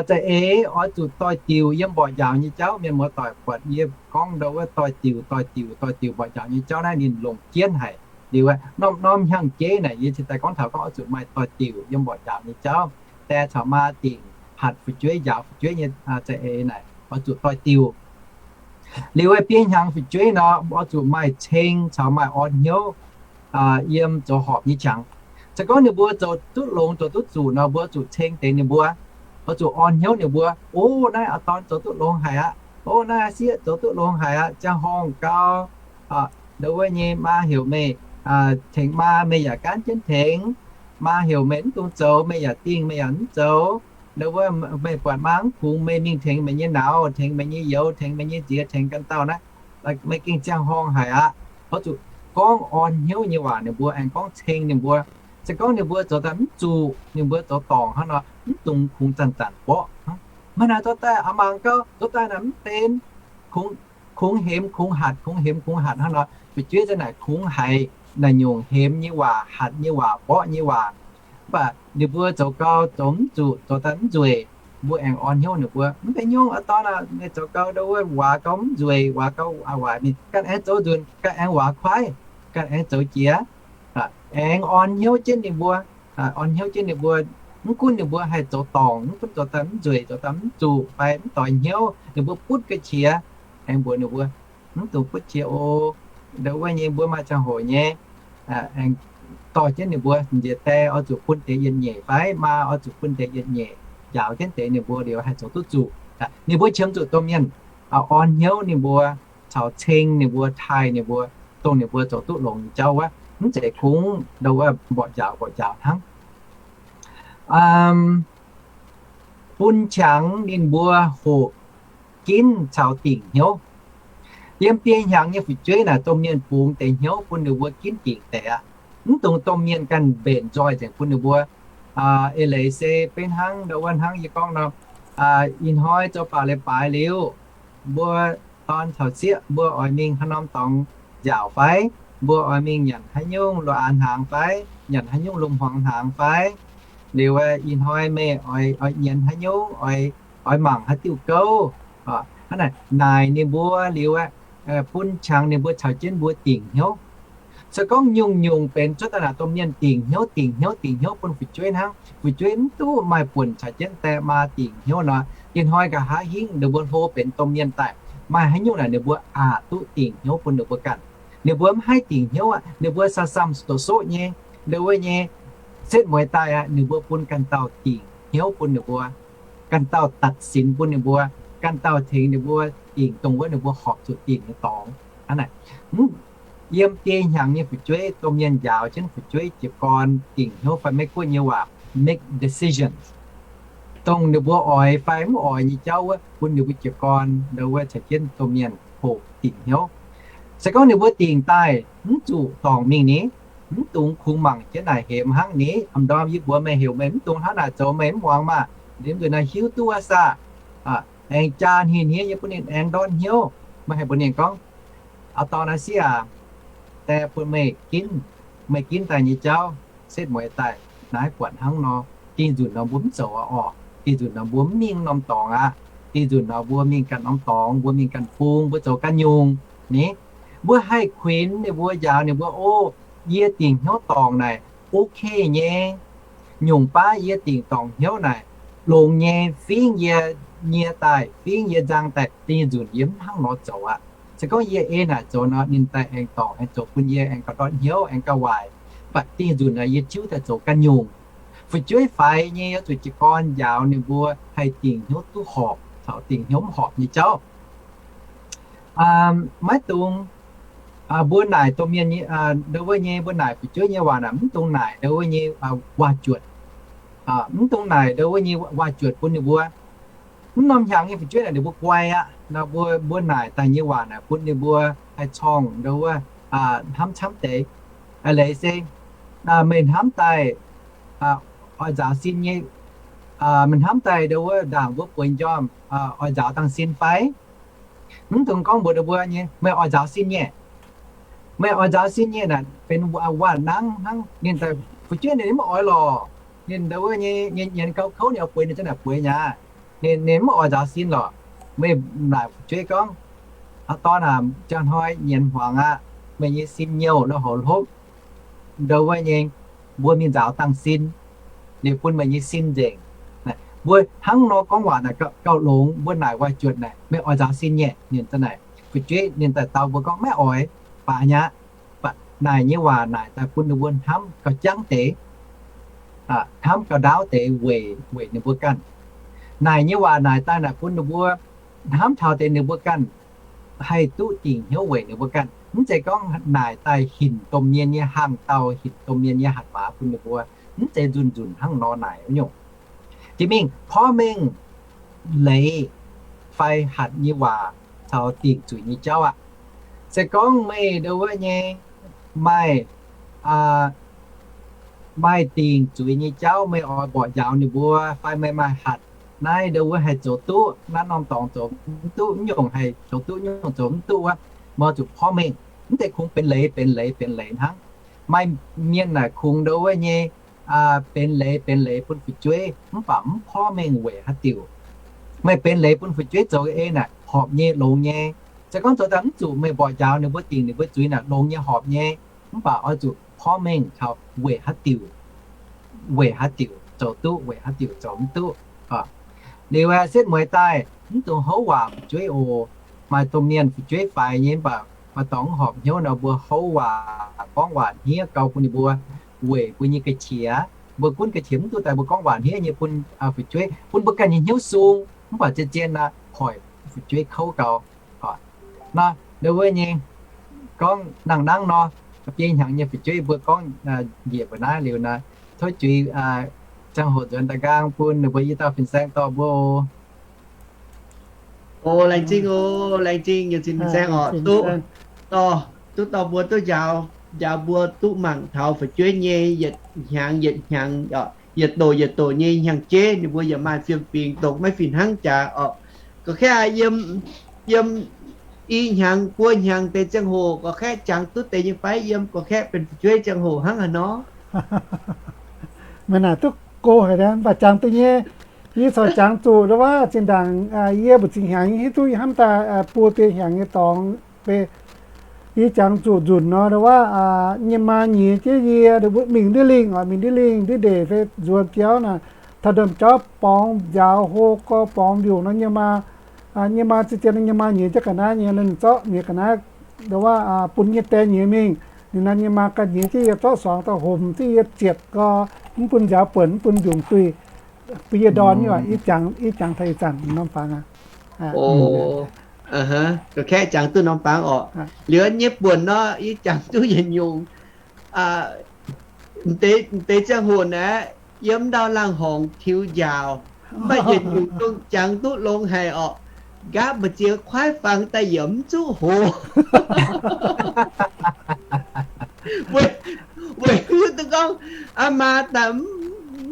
Za'eix oix zuqc doix-diuc yiem mborqv njaaux nyei jauv. Mienh muoz-doic buatc yie gorngv ndau wuov doix-diuc, doix-diuc, doix-diuc mborqv njaaux nyei jauv naaiv ninh longc jienv haic. Liuz norm-norm hnyangx-jeiv naaic yie cingx daaih gorngv taux gorngv oix zuqc maaih doix-diuc yiem mborqv njaaux nyei jauv. Die caux maa dingc hatc fu'jueiv, njaaux fu'jueiv nyei za'eix naaic oix zuqc doix-diuc. Liuz wuov biei hnyangx fu'jueiv nor, oix zuqc maaih ceng caux maaih orn hnyouv yiem zoux horpc nyei qangx. Se gorngv ninh mbuo zoux duqv longx, zoux duqv zuqc nor, mbuo zuqc ceng deix ninh mbuo, oix zuqc orn hnyouv ninh mbuo. O, naaiv aa dorn zoux duqv longx haic aqv. O, naaiv aa sieqv zoux duqv longx haic aqv. Ziangh horngh gau, ndau wuov nyei maa heuc meih tengx maa, meih yaac gaanv jienv tengx. Maa heuc meih mv dungx zoux, meih yaac dingh, meih yaac mv zoux. Ndau wuov meih buatc maa mv kungx, meih mingh tengx meih nyei nauz, tengx meih nyei youz, tengx meih nyei nziex, tengx ganh dauh naaiv, meih gengh ziangh horngh haic aqv. Oix zuqc gorngv orn hnyouv nyei waac ninh mbuo, aengx gorngv ceng ninh mbuo. Se gorngv ninh mbuo zoux daaih mv zuqc, ninh mbuo zoux dorngc hnangv nor, mv dungx kungx zanc-zanc mborqv hnangv. Meih naaic zoux daaih aav mangc gau, zoux daaih naaic mv benx, kungx hemx kungx hatc, kungx hemx kungx hatc hnangv nor. Fu'jueiv za'naaic kungx haiz naaic nyungc hemx nyei waac, hatc nyei waac, mborqv nyei waac. Mv baac ninh mbuo zoux gau zoux mv zuqc, zoux daaih mv nzueic, mbuo aengx orn hnyouv ninh mbuo. Mv benx nyungc, aa dorn aac, meih zoux gau ndau wuov waac gau mv nzueic, waac gau aac waaic mingh, ganh aengx zoux nzunc, ganh aengx waac kuaaiv, ganh aengx zoux jiex, aengx orn hnyouv jienv ninh mbuo. Orn hnyouv jienv ninh mbuo, mv gunv ninh mbuo haih zoux dorngc, mv gunv zoux daaih mv nzueic, zoux daaih mv zuqc fai mv doix hnyouv, ninh mbuo butv ga'qiex, aengx mbuox ninh mbuo, mv dungx butv qiex oc. Ndau wuov nyei mbuo maaih ziangh hoc nyei, aengx dorh jienv ninh mbuo, nziex die oix zuqc bun deix yietc nyeic fai maa oix zuqc bun deix yietc nyeic njaaux jienv deix ninh mbuo liuz haih zoux duqv zuqc. Ninh mbuo qiemx zuqc domh mienh orn hnyouv ninh mbuo, caux ceng ninh mbuo, taaih ninh mbuo, dongh ninh mbuo zoux duqv longx nyei jauv wuov, mv zeiz kungx ndau wuov mborqv njaaux mborqv njaaux hnangv. Bun qangx ninh mbuo hoqc ginv caux dingc hnyouv. Yiem biei hnyangx nyei fu'jueiv naaic domh mienh bungx deix hnyouv bun ninh mbuo ginv dingc deix aqv. Mv dungx domh mienh ganh mbenc nzoih nzengc bun ninh mbuo. Eix leiz se beiv hnangv ndau wuov hnangv yie gorngv nor, ih hnoi zoux baac leiz-baaix liuz, mbuo dorn caux sieqv mbuo oix mingh haaix norm dorngx nziaauc fai? mbuo oix mingh nyanc haaix nyungc lo aa hnaangx fai, nyanc haaix nyungc lo hmuangx hnaangx fai, liuz ih hnoi meih oix nyienz haaix nyungc, oix mangc haaix diuh gouv, hnangv naaic naaic ninh mbuo liuz, bun qangx ninh mbuo caux jienv mbuo dingc hnyouv. Se gorngv nyungc-nyungc benx cuotv daaih naaic domh mienh dingc hnyouv, dingc hnyouv, dingc hnyouv bun fu'jueiv hnangv, fu'jueiv mv duqv maaih buonc caux jienv die maa dingc hnyouv nor, ih hnoi nqa'haav hingv ninh mbuo hlo benx domh mienh daaih, maaih haaix nyungc naaic ninh mbuo aqc duqv dingc hnyouv bun ninh mbuo ganh. Ninh mbuo mv haih dingc hnyouv aqv, ninh mbuo sa samh doqc soqv nyei, ndau wuov nyei, setv mueiz daaih aqv, ninh mbuo bun ganh dauh dingc hnyouv bun ninh mbuo, ganh dauh ตัดสิน bun ninh mbuo, ganh dauh tengx ninh mbuo dingc dongh wuov ninh mbuo horpc zuqc dingc nyei dorngx. Hnangv naaic, yiem biei hnyangx nyei fu'jueiv, domh mienh njaaux jienv fu'jueiv jiez gorn dingc hnyouv fai Meiv-Guoqv nyei waac make decisions, dongh ninh mbuo oix fai mv oix nyei jauv wuov, bun ninh mbuo jiez gorn ndau wuov caux jienv domh mienh hoqc dingc hnyouv. Se gorngv ninh mbuo dingc daaih mv zuqc dorngc mingh ni, mv dungx kungx mangc jienv naaic hemx hnangv ni, am ndorm yie mbuox meih heuc meih mv dungx hnangv naaic zoux, meih mv muangx maah! Liuz nzuqc naaiv hiuv duqv wuov saah, aengx jaa hniev hniev nyei bun ninh aengx ndortv hnyouv. Meih haih mbuox ninh gorngv, Aa dorn aav sieqv aac, die bun meih ginv, meih ginv daaih nyei jauv, setv mueiz daaih naaiv buatc hnangv nor, dih nzunc nor mbuo mv zoux aqv orqc. Dih nzunc nor mbuo mv mingh norm dorngx aqv. Dih nzunc nor mbuo mingh ganh norm dorngx, mbuo mingh ganh bung, mbuo zoux ganh nyungc ni. Mbuo haih kuinx ninh mbuo, njaaux ninh mbuo, O, yie dingc hnyouv dorngc naaic ok nyei. Nyungc baav yie dingc dorngc hnyouv naaic longx nyei, fingv yie nyie daaih, fingv yie nzang daaih, dih nzunc yie mv hnangv nor zoux aqv. Se gorngv yie ei naaic zoux nor, ninh daaih aengx dorngc, aengx zoux bun yie aengx gauh ndortv hnyouv, aengx gauh waaic. Mv baac dih nzunc naaic yie tiuv daaih zoux ganh nyungc. Fu'jueiv faix nyei yaac zuqc jiez gorn njaaux ninh mbuo haih dingc hnyouv duqv horpc caux dingc hnyouv mv horpc nyei jauv. Maiv dungx, mbuo naaic domh mienh, ndau wuov nyei mbuo naaic fu'jueiv nyei waac naaic mv dungx naaic ndau wuov nyei waac-juotc. Mv dungx naaic ndau wuov nyei waac-juotc bun ninh mbuo. Mv norm hnyangx nyei fu'jueiv naaic ninh mbuo guai aqv. Mbuo, mbuo naaic daaih nyei waac naaic bun ninh mbuo haih corngh ndau wuov hnamv camv deix. Leiz se meih hnamv daaih oix nzaaux sin nyei, meih hnamv daaih ndau wuov ndaangc mbuo bueix njormh oix nzaaux dangh sin fai? Mv dungx gorngv mbuox ninh mbuo nyei, meih oix nzaaux sin nyei. Meih oix nzaaux sin nyei naaic benx waac-nangv hnangv. Ninh daaih fu'jueiv ninh mv oix lorqc. Ninh ndau wuov nyei nyienz gauh kouv ninh oix bueix ninh za'naaic bueix nyei aqv. Ninh, ninh mv oix nzaaux sin lorqc. Meih naaic fu'jueiv gorngv, Aa dorn aac, jangx hnoi nyienz hmuangx aqv. Meih nyei sin nyouh nor houx hlopv. Ndau wuov nyei, mbuo mingh nzaaux dangh sin, liuz bun meih nyei sin nzengc. Mbuo hnangv nor gorngv waac naaic gauh longx. Mbuo naaic waac-juotc naaic, meih oix nzaaux sin nyei? Ninh za'naaic, fu'jueiv ninh daaih dau mbuo gorngv, Maiv oix. Baac nyei aqv, baac naaic nyei waac naaic daaih bun ninh mbuo hnamv gauh jangv deix, hnamv gauh ndaauv deix weic, weic ninh mbuo ganh. Naaic nyei waac naaic daaih naaic bun ninh mbuo hnamv taux deix ninh mbuo ganh haih duqv dingc hnyouv weic ninh mbuo ganh. Mv zeiz gorngv naaic daaih hinc domh mienh nyei hlang dauh, hinc domh mienh nyei hatc maaz bun ninh mbuo. Mv zeiz nzunc-nzunc hnangv nor naaic wuov nyungc. Jiex mingh porv mengh leiz fai hatc nyei waac caux dingc zuiz nyei jauv aqv. Se gorngv meih ndau wuov nyei maaih, maaih dingc zuiz nyei jauv meih oix mborqv njaaux ninh mbuo fai meih maaih hatc naaiv ndau wuov haih zoux duqv, naaiv norm dorngx zoux mv duqv, mv nyungc haih zoux duqv, mv nyungc zoux mv duqv wuov, meih oix zuqc porv mengh. Mv zeiz kungx benx leiz benx leiz benx leiz hnangv. Maaih mienh naaic kungx ndau wuov nyei benx leiz benx leiz bun fu'jueiv mv baac mv porv mengh weic haaix diuc. Meih benx leiz bun fu'jueiv zoux ei naaic horpc nyei, longx nyei. Se gorngv zoux daaih mv zuqc meih mborqv njaaux ninh mbuo, dingc ninh mbuo zuiz naaic longx nyei, horpc nyei, mv baac oix zuqc porv mengh taux weic haaix diuc, weic haaix diuc zoux duqv, weic haaix diuc zoux mv duqv. Liuz setv mueiz daaih mv dungx houv waac fu'jueiv oc. Maaih domh mienh fu'jueiv faix nyei mv baac maaih dorngx mv horpc hnyouv nor, mbuo houv waac, gorngv waac hniev gau bun ninh mbuo weic mbuo nyei ga'qiex. Mbuo gunv ga'qiex mv duqv daaih mbuo gorngv waac hniev nyei bun fu'jueiv, bun mbuo ganh nyei hnyouv sung, mv baac zien-zien nor hoic fu'jueiv kouv gau. Nor, ndau wuov nyei gorngv nangh nangv nor, biei hnyangx nyei fu'jueiv mbuo gorngv njiec mbuo naaiv liuz nor, tov juiz ziangh hoc nzuonx da'nqaang bun ninh mbuo i dauh fin-saeng dorh mbuo oc. O, laengz zingh oc, laengz zingh nyei fin-saeng oc, duqv dorh, duqv dorh mbuo duqv njaaux, njaaux mbuo duqv mangc taux fu'jueiv nyei yietc hnyangx yietc hnyangx, yietc doqc yietc doqc nyei hnyangx-jeiv ninh mbuo yaac maaih fiem-fingx dongh maiv fih hnangv jaax oc. Gorqv-kaeqv yiem, yiem i hnyangx buo hnyangx deix ziangh hoc gorqv-kaeqv jangx duqv deix nyei fai yiem gorqv-kaeqv benx fu'jueiv ziangh hoc hnangv haaix nor? Meih naaic duqv go haic, mv baac jangx duqv nyei. Yie corc jangx zuqc ndau wuov zinh ndaangc yie mbu'ziex hnyangx hiuv duqv yie hnamv daaih buo biei hnyangx nyei dorngx, yie jangx zuqc nzunc nor ndau wuov nyei maa nyiex jienv yie mingh ndiev lingh oc, mingh ndiev lingh ndiev ndeic fai nzuonx biauv naaic, taux ndorm jauv borngz nziaaux hlo gorx borngz mbiungc nor nyei maa, nyei maa ziex dienx nor nyei maa nyiex jienv ga'naaiv nyei, ninh zorqv nyiex ga'naaiv ndau wuov bun nyei die nyiex mingh. Ninh nor nyei maa ganh nyiex jienv yie zorqv suangx daaih homc jienv yie zietc gorx, mv bun nziaaux buonc, mv bun mbiungc duih, bun yie ndorn nyei waac. Yie jangx, yie jangx taux ih zanc norm fangx aqv. Gorqv-kaeqv jangx duqv norm fangx orqc. Liuz nyei buonc nor yie jangx duqv yietc nyungc. Deix ziangh hoc naaiv yiem ndau laangh horngc tiux njaaux, mv baac yietc nyungc dongh jangx duqv longx haic orqc. Nqaapv mbu'ziex kuaaiv fangx daaih yaac mv zuqv hoc. Weic, weic duqv gorngv aa maa daaih mv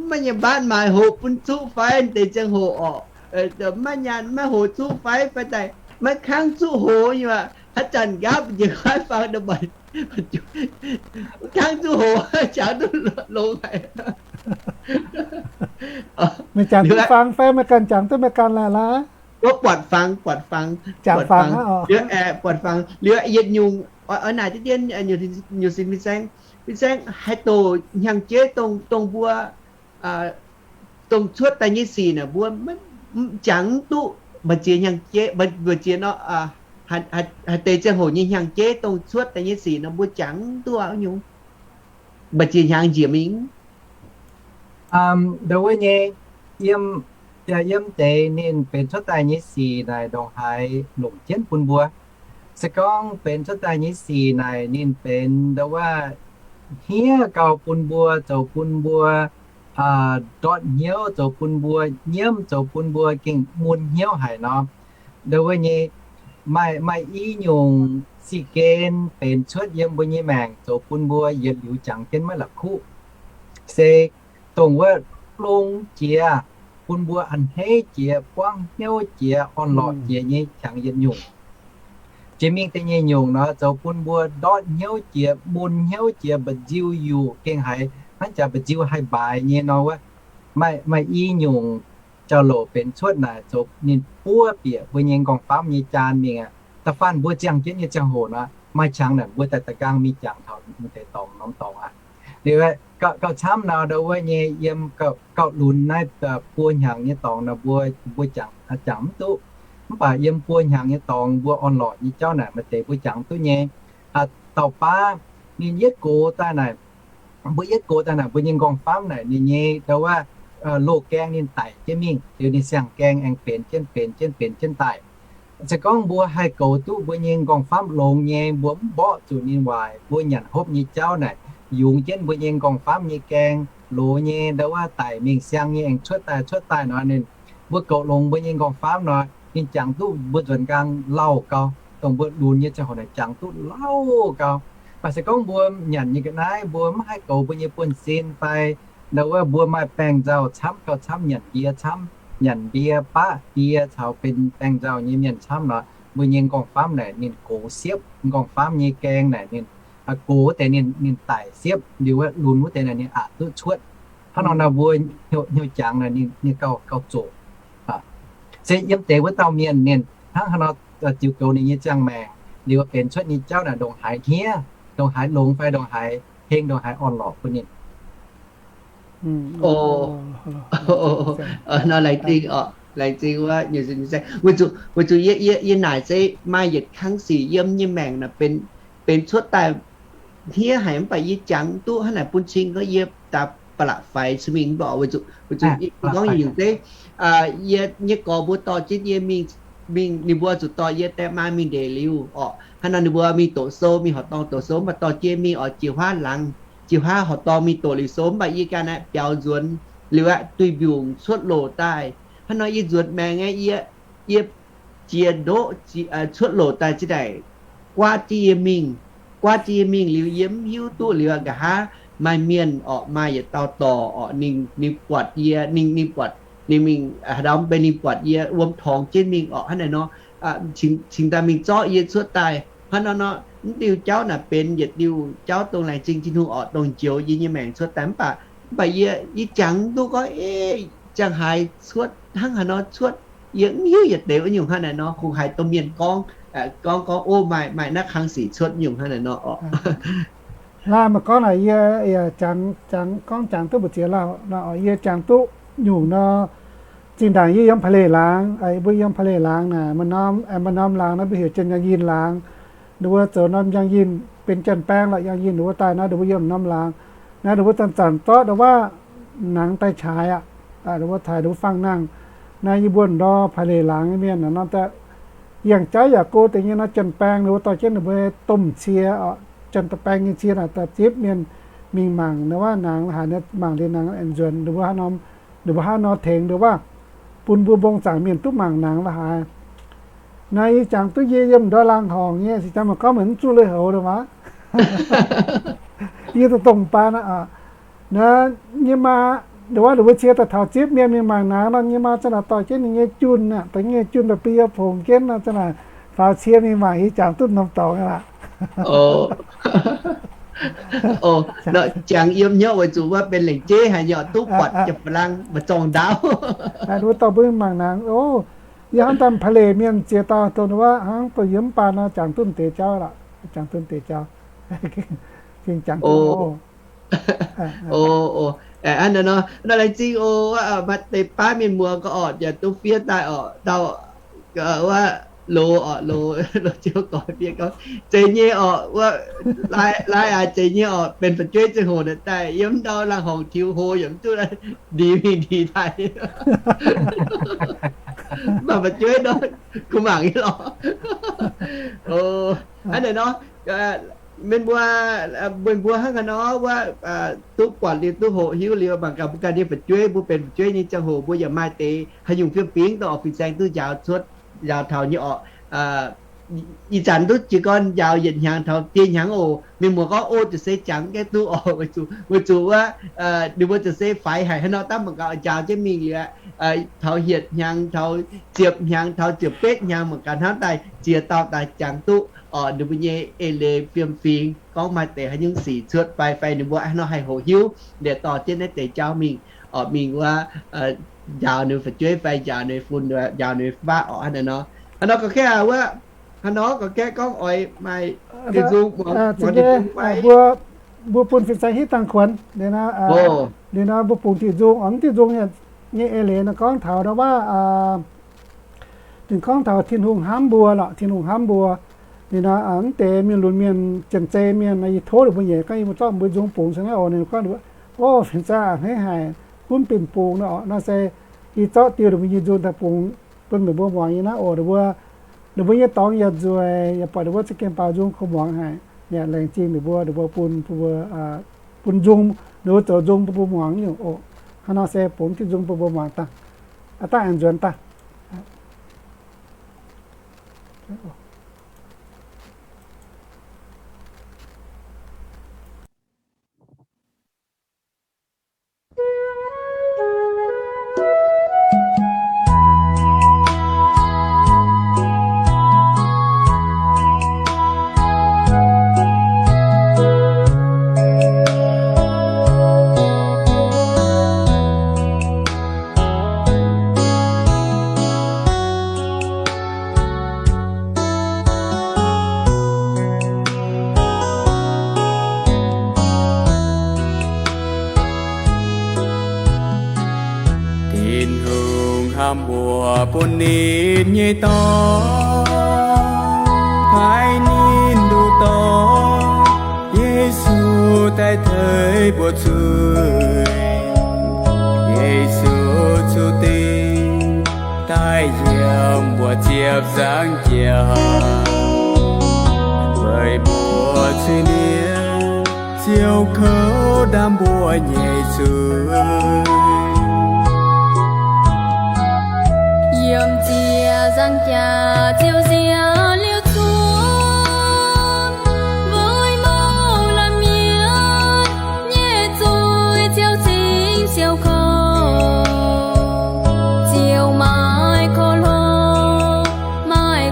maaih nyaanh mbaatv maaic hoc bun zuqv fai deix ziangh hoc orqc. Maiv nyaanh maiv hoc zuqv fai, fai daaih maiv kangv zuqv hoc nyei waac. Haaix zanc nqaapv mbu'ziex kuaaiv fangx daaih maiv kangv zuqv hoc, jangx duqv longx haic. Meih jangx duqv fangx fai meih ganh jangx duqv meih ganh laaic laaix? Buatc fangx, buatc fangx, jangx fangx. Buatc fangx liuz yietc nyungc, oix naaic deix dien nyungc sin fin-saeng, fin-saeng haaix doqc hnyangx-jeiv dongh, dongh mbuo, dongh cuotv daaih nyei sic naaic mbuo jangx mv duqv. Mbu'ziex hnyangx-jeiv, mbu'ziex nor, haaix deix ziangh hoc nyei hnyangx-jeiv dongh cuotv daaih nyei sic nor mbuo jangx mv duqv wuov nyungc. Mbu'ziex hnyangx njiec mingh. Ndau wuov nyei, yiem, yiem deix ninh benx cuotv daaih nyei sic naaic ndongc haaix longc jienv bun mbuo. Se gorngv benx cuotv daaih nyei sic naaic ninh benx ndau wuov hniev gau bun mbuo, zoux bun mbuo ndortv hnyouv, zoux bun mbuo nyiemv, zoux bun mbuo gengh mun hnyouv haic nor, ndau wuov nyei, maaih, maaih i nyungc sic gen benx cuotv yiem mbuo nyei maengc zoux bun mbuo yietc liuz jangx jienv maiv la'kuqv. Se dongh wuov longx jiex, bun mbuo a'hneiv jiex, buangv hnyouv jiex, orn-lorqc jiex nyei jangx yietc nyungc. Jiex mingh da'nyeic nyungc nor zoux bun mbuo ndortv hnyouv jiex, mun hnyouv jiex, mba'nziu yuqc gengh haiz hnangv jaax mba'nziu haih mbaaix nyei nor wuov. Maaih, maaih i nyungc jauv-louc benx cuotv naaic zoux ninh buov bieqc mbuo nyei nqorngv-famv nyei jaan mingh aqv. Da'faanh mbuo ziangh jienv nyei ziangh hoc nor, maaih qangx naaic mbuo daaih da'nqaang mingh jangx taux deix dorngx norm dorngx aqv. Liuz gauh camv nor ndau wuov nyei yiem gauh lunx naaiv buo hnyangx nyei dorngx nor mbuo, mbuo jangx, jangx mv duqv. Mv baac yiem buo hnyangx nyei dorngx mbuo orn-lorqc nyei jauv naaic maaih deix mbuo jangx duqv nyei. Dauh baav ninh yietv gox daaih naaic, mbuo yietv gox daaih naaic mbuo nyei nqorngv-famv naaic ninh nyei ndau wuov loz-gaeng ninh daic jienv mingh, liuz ninh siang-gaeng aengx benx jienv benx jienv benx jienv daaih. Se gorngv mbuo haih goux duqv mbuo nyei nqorngv-famv longx nyei, mbuo mv mborqv zuqc ninh waaic, mbuo nyanc hopv nyei jauv naaic yungz jienv mbuo nyei nqorngv-famv nyei gaeng, loz nyei ndau wuov daic mingh siang nyei aengx cuotv daaih cuotv daaih nor, ninh, mbuo goux longx mbuo nyei nqorngv-famv nor, ninh jangx duqv mbuo nzuonx nqaang lauh gau, dongh mbuo lunx nyei ziangh hoc naaic jangx duqv lauh gau. Mv baac se gorngv mbuo nyanc nyei ga'naaiv mbuo mv haih goux mbuo nyei buonv-sin fai ndau wuov mbuo maaih baengh nzauh camv gauh camv, nyanc ndie camv, nyanc ndie baqv ndie caux benx baengh nzauh nyei mienh camv nor, mbuo nyei nqorngv-famv naaic ninh gox siepv, nqorngv-famv nyei gaeng naaic ninh gox wuov deix ninh, ninh daic siepv, liuz wuov lunx wuov deix naaic ninh aqc duqv cuotv. Hnangv nor nor mbuo hnyouv jangx naaic ninh, ninh gauh, gauh zoqc. Se yiem deix wuov dauh mienh ninh hnangv haaix nor ziux goux ninh nyei ziangh maengc, liuz benx cuotv nyei jauv naaic ndongc haaix hniev, ndongc haaix longx fai ndongc haaix heng, ndongc haaix orn-lorqc bun ninh. Nor laengz zingh oc, laengz zingh wuov, weic zuqc yie, yie naaic se maaih yietc kangv sic yiem nyei maengc naaic benx cuotv daaih hniev haic mv baac yie jangx duqv hnangv naaic bun cing gorngv yie daaih ba'laqc faix cin mingh mv baac weic zuqc, weic zuqc yie gorngv yie nyungc zeiv, yie nyei gorx mbuo dorh jienv yie mingh, mingh ninh mbuo zuqc dorh yie die maa mingh ndeic liuz orqc. Hnangv nor ninh mbuo mingh doqc sou, mingh horqc dorngh doqc sou mv baac dorh jienv mingh oix jiex huaav laangz, jiex huaav horqc dorngh mingh doqc liuz sou mv baac yie ganh aeqv biaux nzuonx liuz aeqv duih mbiungc cuotv loc daaih. Hnangv nor yie nzuonx maengx aeqv yie, yie jiex ndoqv cuotv loc daaih zinh ndaangc guaav jienv yie mingh, guaav jienv yie mingh liuz yie mv hiuv duqv liuz nqa'haav maaih mienh orqc, maaih yietc dauh dorc orqc, ninh, ninh buatc yie, ninh, ninh buatc ninh mingh haaix dauh mv bei ninh buatc yie wuom torngx jienv mingh orqc hnangv naaic nor. cingx daaih mingh zorqv yie cuotv daaih. Hnangv nor nor, mv diuh jauv naaic benx yietc diuh jauv dongh laengz zingh Tin-Hungh orqc, dongh njoux yie nyei maengc cuotv daaih. Mv baac, mv baac yie, yie jangx duqv gorngv, Ev, ziangh haaix cuotv, hnangv haaix nor cuotv? Yie mv hiuv yietc deix wuov nyungc hnangv naaic nor, kungx haiz domh mienh gorngv, gorngv gorngv, Ov, maaih maaih naaiv kang sic cuotv nyungc hnangv naaic nor orqc. Laanh maaih gorngv naaic, yie yaac jangx, jangx gorngv jangx duqv mbu'ziex lauh. Yie jangx duqv nyungc nor, zinh ndaangc yie yiem Pa'leic Laangz, mbuo yiem Pa'leic Laangz naaic, maaih norm, maaih norm laangz nor mbuo heuc Janx-Yangh Yinh Laangz. Ninh mbuo zoux norm Yangh Yinh benx Janx-Baeng lorqc, Yangh Yinh ninh mbuo daaih naaiv, ninh mbuo yiem norm laangz. Naaiv ninh mbuo zanc-zanc zorqv ndau wuov nangx daaih qaqv aqv. Ninh mbuo taaix ninh mbuo fangh nangh. Naaiv yie mbuo ndorm Pa'leic Laangz nyei mienh naaiv norm daaih, yangh jauv yaac go deix nyei nor, Janx-Baeng ninh mbuo dorh jienv ninh mbuo domh cie, Janx-Baeng nyei cie naaic daaih zipv mienh mingh mangc ndau wuov nangx la'haaix, mangc liuz nangx aengx nzuonx. Ninh mbuo hnangv nor, ninh mbuo hnangv nor tengx ndau wuov, bun mbuo mbong zaangc mienh duqv mangc nangx la'haaix. Naaiv yie jangx duqv yie yiem ndorm laangz horngc nyei, se jangx maaih gorngv meih mv zuqc lui-houx ndau wuov. Yie dongh dongh baan aqv. Naaiv nyei maa, ndau wuov ninh mbuo cie daaih taux zipv mienh mingh mangc nangx nor, nyei maa zanc naaic dorh jienv ninh nyei junh aqv, dorh nyei junh daaih bun yie pongx jienv nor, zanc naaic faaux cie mingh mangc, yie jangx duqv norm dorngx aqv. Jangx yiem hnyouv weic zuqc wuov benx lengc jeiv haic nyei, duqv buatc jienv faaux laangz maaih zorng ndaauv. Ninh mbuo dorh mbuo mingh mangc nangx, o, yie hnamv daaih Pa'leic mienh ziex dauh dongh wuov hnangv dongh yie mv baan nor, jangx duqv deix jauv lorqc, jangx duqv deix jauv. Gengh jangx duqv. O, hnangv naaic nor, nor laengz zingh o, maaih deix baav mienh muoz gorngv orqc, yaac duqv fiev daaih orqc, ndau wuov loz orqc, loz, loz ziouv gorx fiev gorngv, zeiz nyei orqc, wuov lai, lai aac, zeiz nyei orqc, benx fu'jueiv ziangh hoc naaic daaih yiem ndau laangz horngc tiux hlo yaac mv duqv, ndiux mingh ndiux daaih. Mv baac fu'jueiv nor, kuh mangc nyei lorqc. O, hnangv naaic nor, mienh mbuo, mienh mbuo hnangv haaix nor wuov, duqv buatc liuz duqv hoqc hiuv liuz, mangc gaax mbuo ganh nyei fu'jueiv, mbuo benx fu'jueiv nyei ziangh hoc mbuo yaac maaih deix haaix nyungc fiem-fingx dongh orqc fin-saeng duqv njaaux cuotv, njaaux taux nyei orqc. Ih zanc duqv jiez gorn njaaux yietc hnyangx taux dieh hnyangx oc. Mienh muoz gorngv, O, ziouc se jangx gaengh duqv oc, weic zuqc, weic zuqc wuov, ninh mbuo ziouc se faix haic hnangv nor, daav mangc gaax jangx jienv mingh liuz, taux hietc hnyangx, taux ziepc hnyangx, taux ziepc betv hnyangx, mangc gaax hnamv daaih ziex dauh daaih jangx duqv orqc, ninh mbuo nyei eix leiz fiem-fingx gorngv maaih deix haaix nyungc sic cuotv fai, fai ninh mbuo hnangv nor haih hoqc hiuv liuz dorh jienv naaiv deix jauv mingh orqc, mingh wuov, njaaux ninh fu'jueiv fai njaaux ninh fun, njaaux ninh faav orqc, hnangv naaiv nor. Hnangv nor gorngv gaeqv wuov, hnangv nor gorngv gaeqv gorngv oix maaih, mbuo, mbuo bun fin-saeng hitv dangh kuonx liuz nor, liuz nor mbuo bungx diuh nzung, mv diuh nzung nyei eix leiz nor gorngv taux ndau wuov, ninh gorngv taux Tin-Hungh hnamv mbuo lorqc, Tin-Hungh hnamv mbuo. Liuz nor mv deix mienh lunx mienh, janx-zei mienh nor, yie tov ninh mbuo nyei, gorngv yie mbuo zorqv mbuo nzung bungx caux naaiv oc. Ninh gorngv, O, fin-saeng a'hneiv haic, gunv binc bungx nor, nor se yie zorqv diuh ninh mbuo nyei nzung daaih bungx bun meih mbuo muangx nyei naaiv oc. Ninh mbuo, ninh mbuo nyei dorngx yaac nzueic, yaac buatc ninh mbuo za'gengh baaux nzung kuv muangx haic. Yaac laengz zingh ninh mbuo, ninh mbuo bun, bun mbuo, bun nzung, ninh mbuo zoux nzung bun mbuo muangx nyungc oc. Hnangv nor se bungx diuh nzung bun mbuo muangx daaih. Aa, dangh aengx nzuonx daaih. Tin-Hungh hnamv mbuo bun ninh nyei Dorn, paaiv ninh nduqc dorngx, Yesu, daaih teix mbuo zuiz. Yesu zuqc dingh daaih yiem mbuo ziepc nzaangc jaax, weic mbuo zuiz-mienh ziouc kouv ndaamv mbuo nyei zuiz. Yiem ziepc nzaangc jaax ziouc nziex liuz zuqc, weic mouc lamh mienh nyei zuiz ziouc cingx siou kouv, ziouc maaih korv-longh, maaih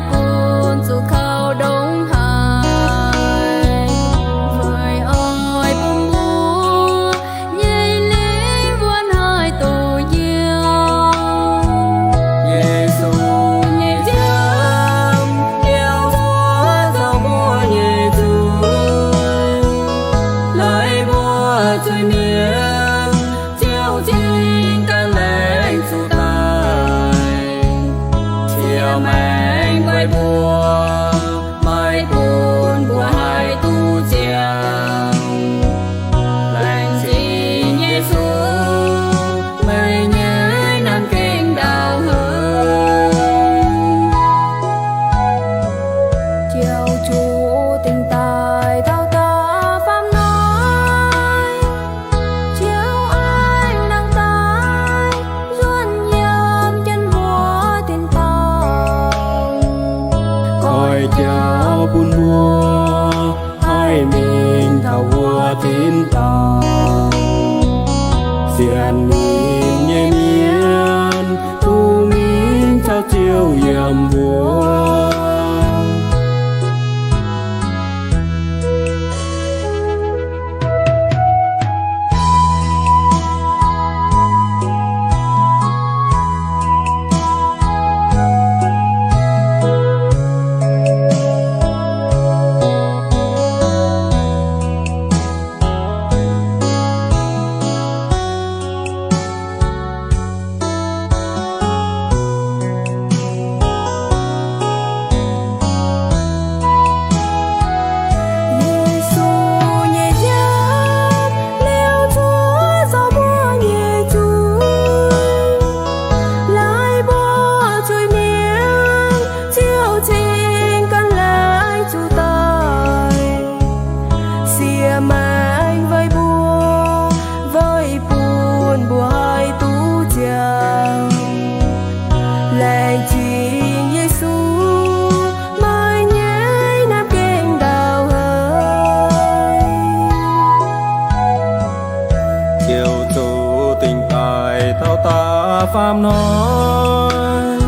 Faam hnoi,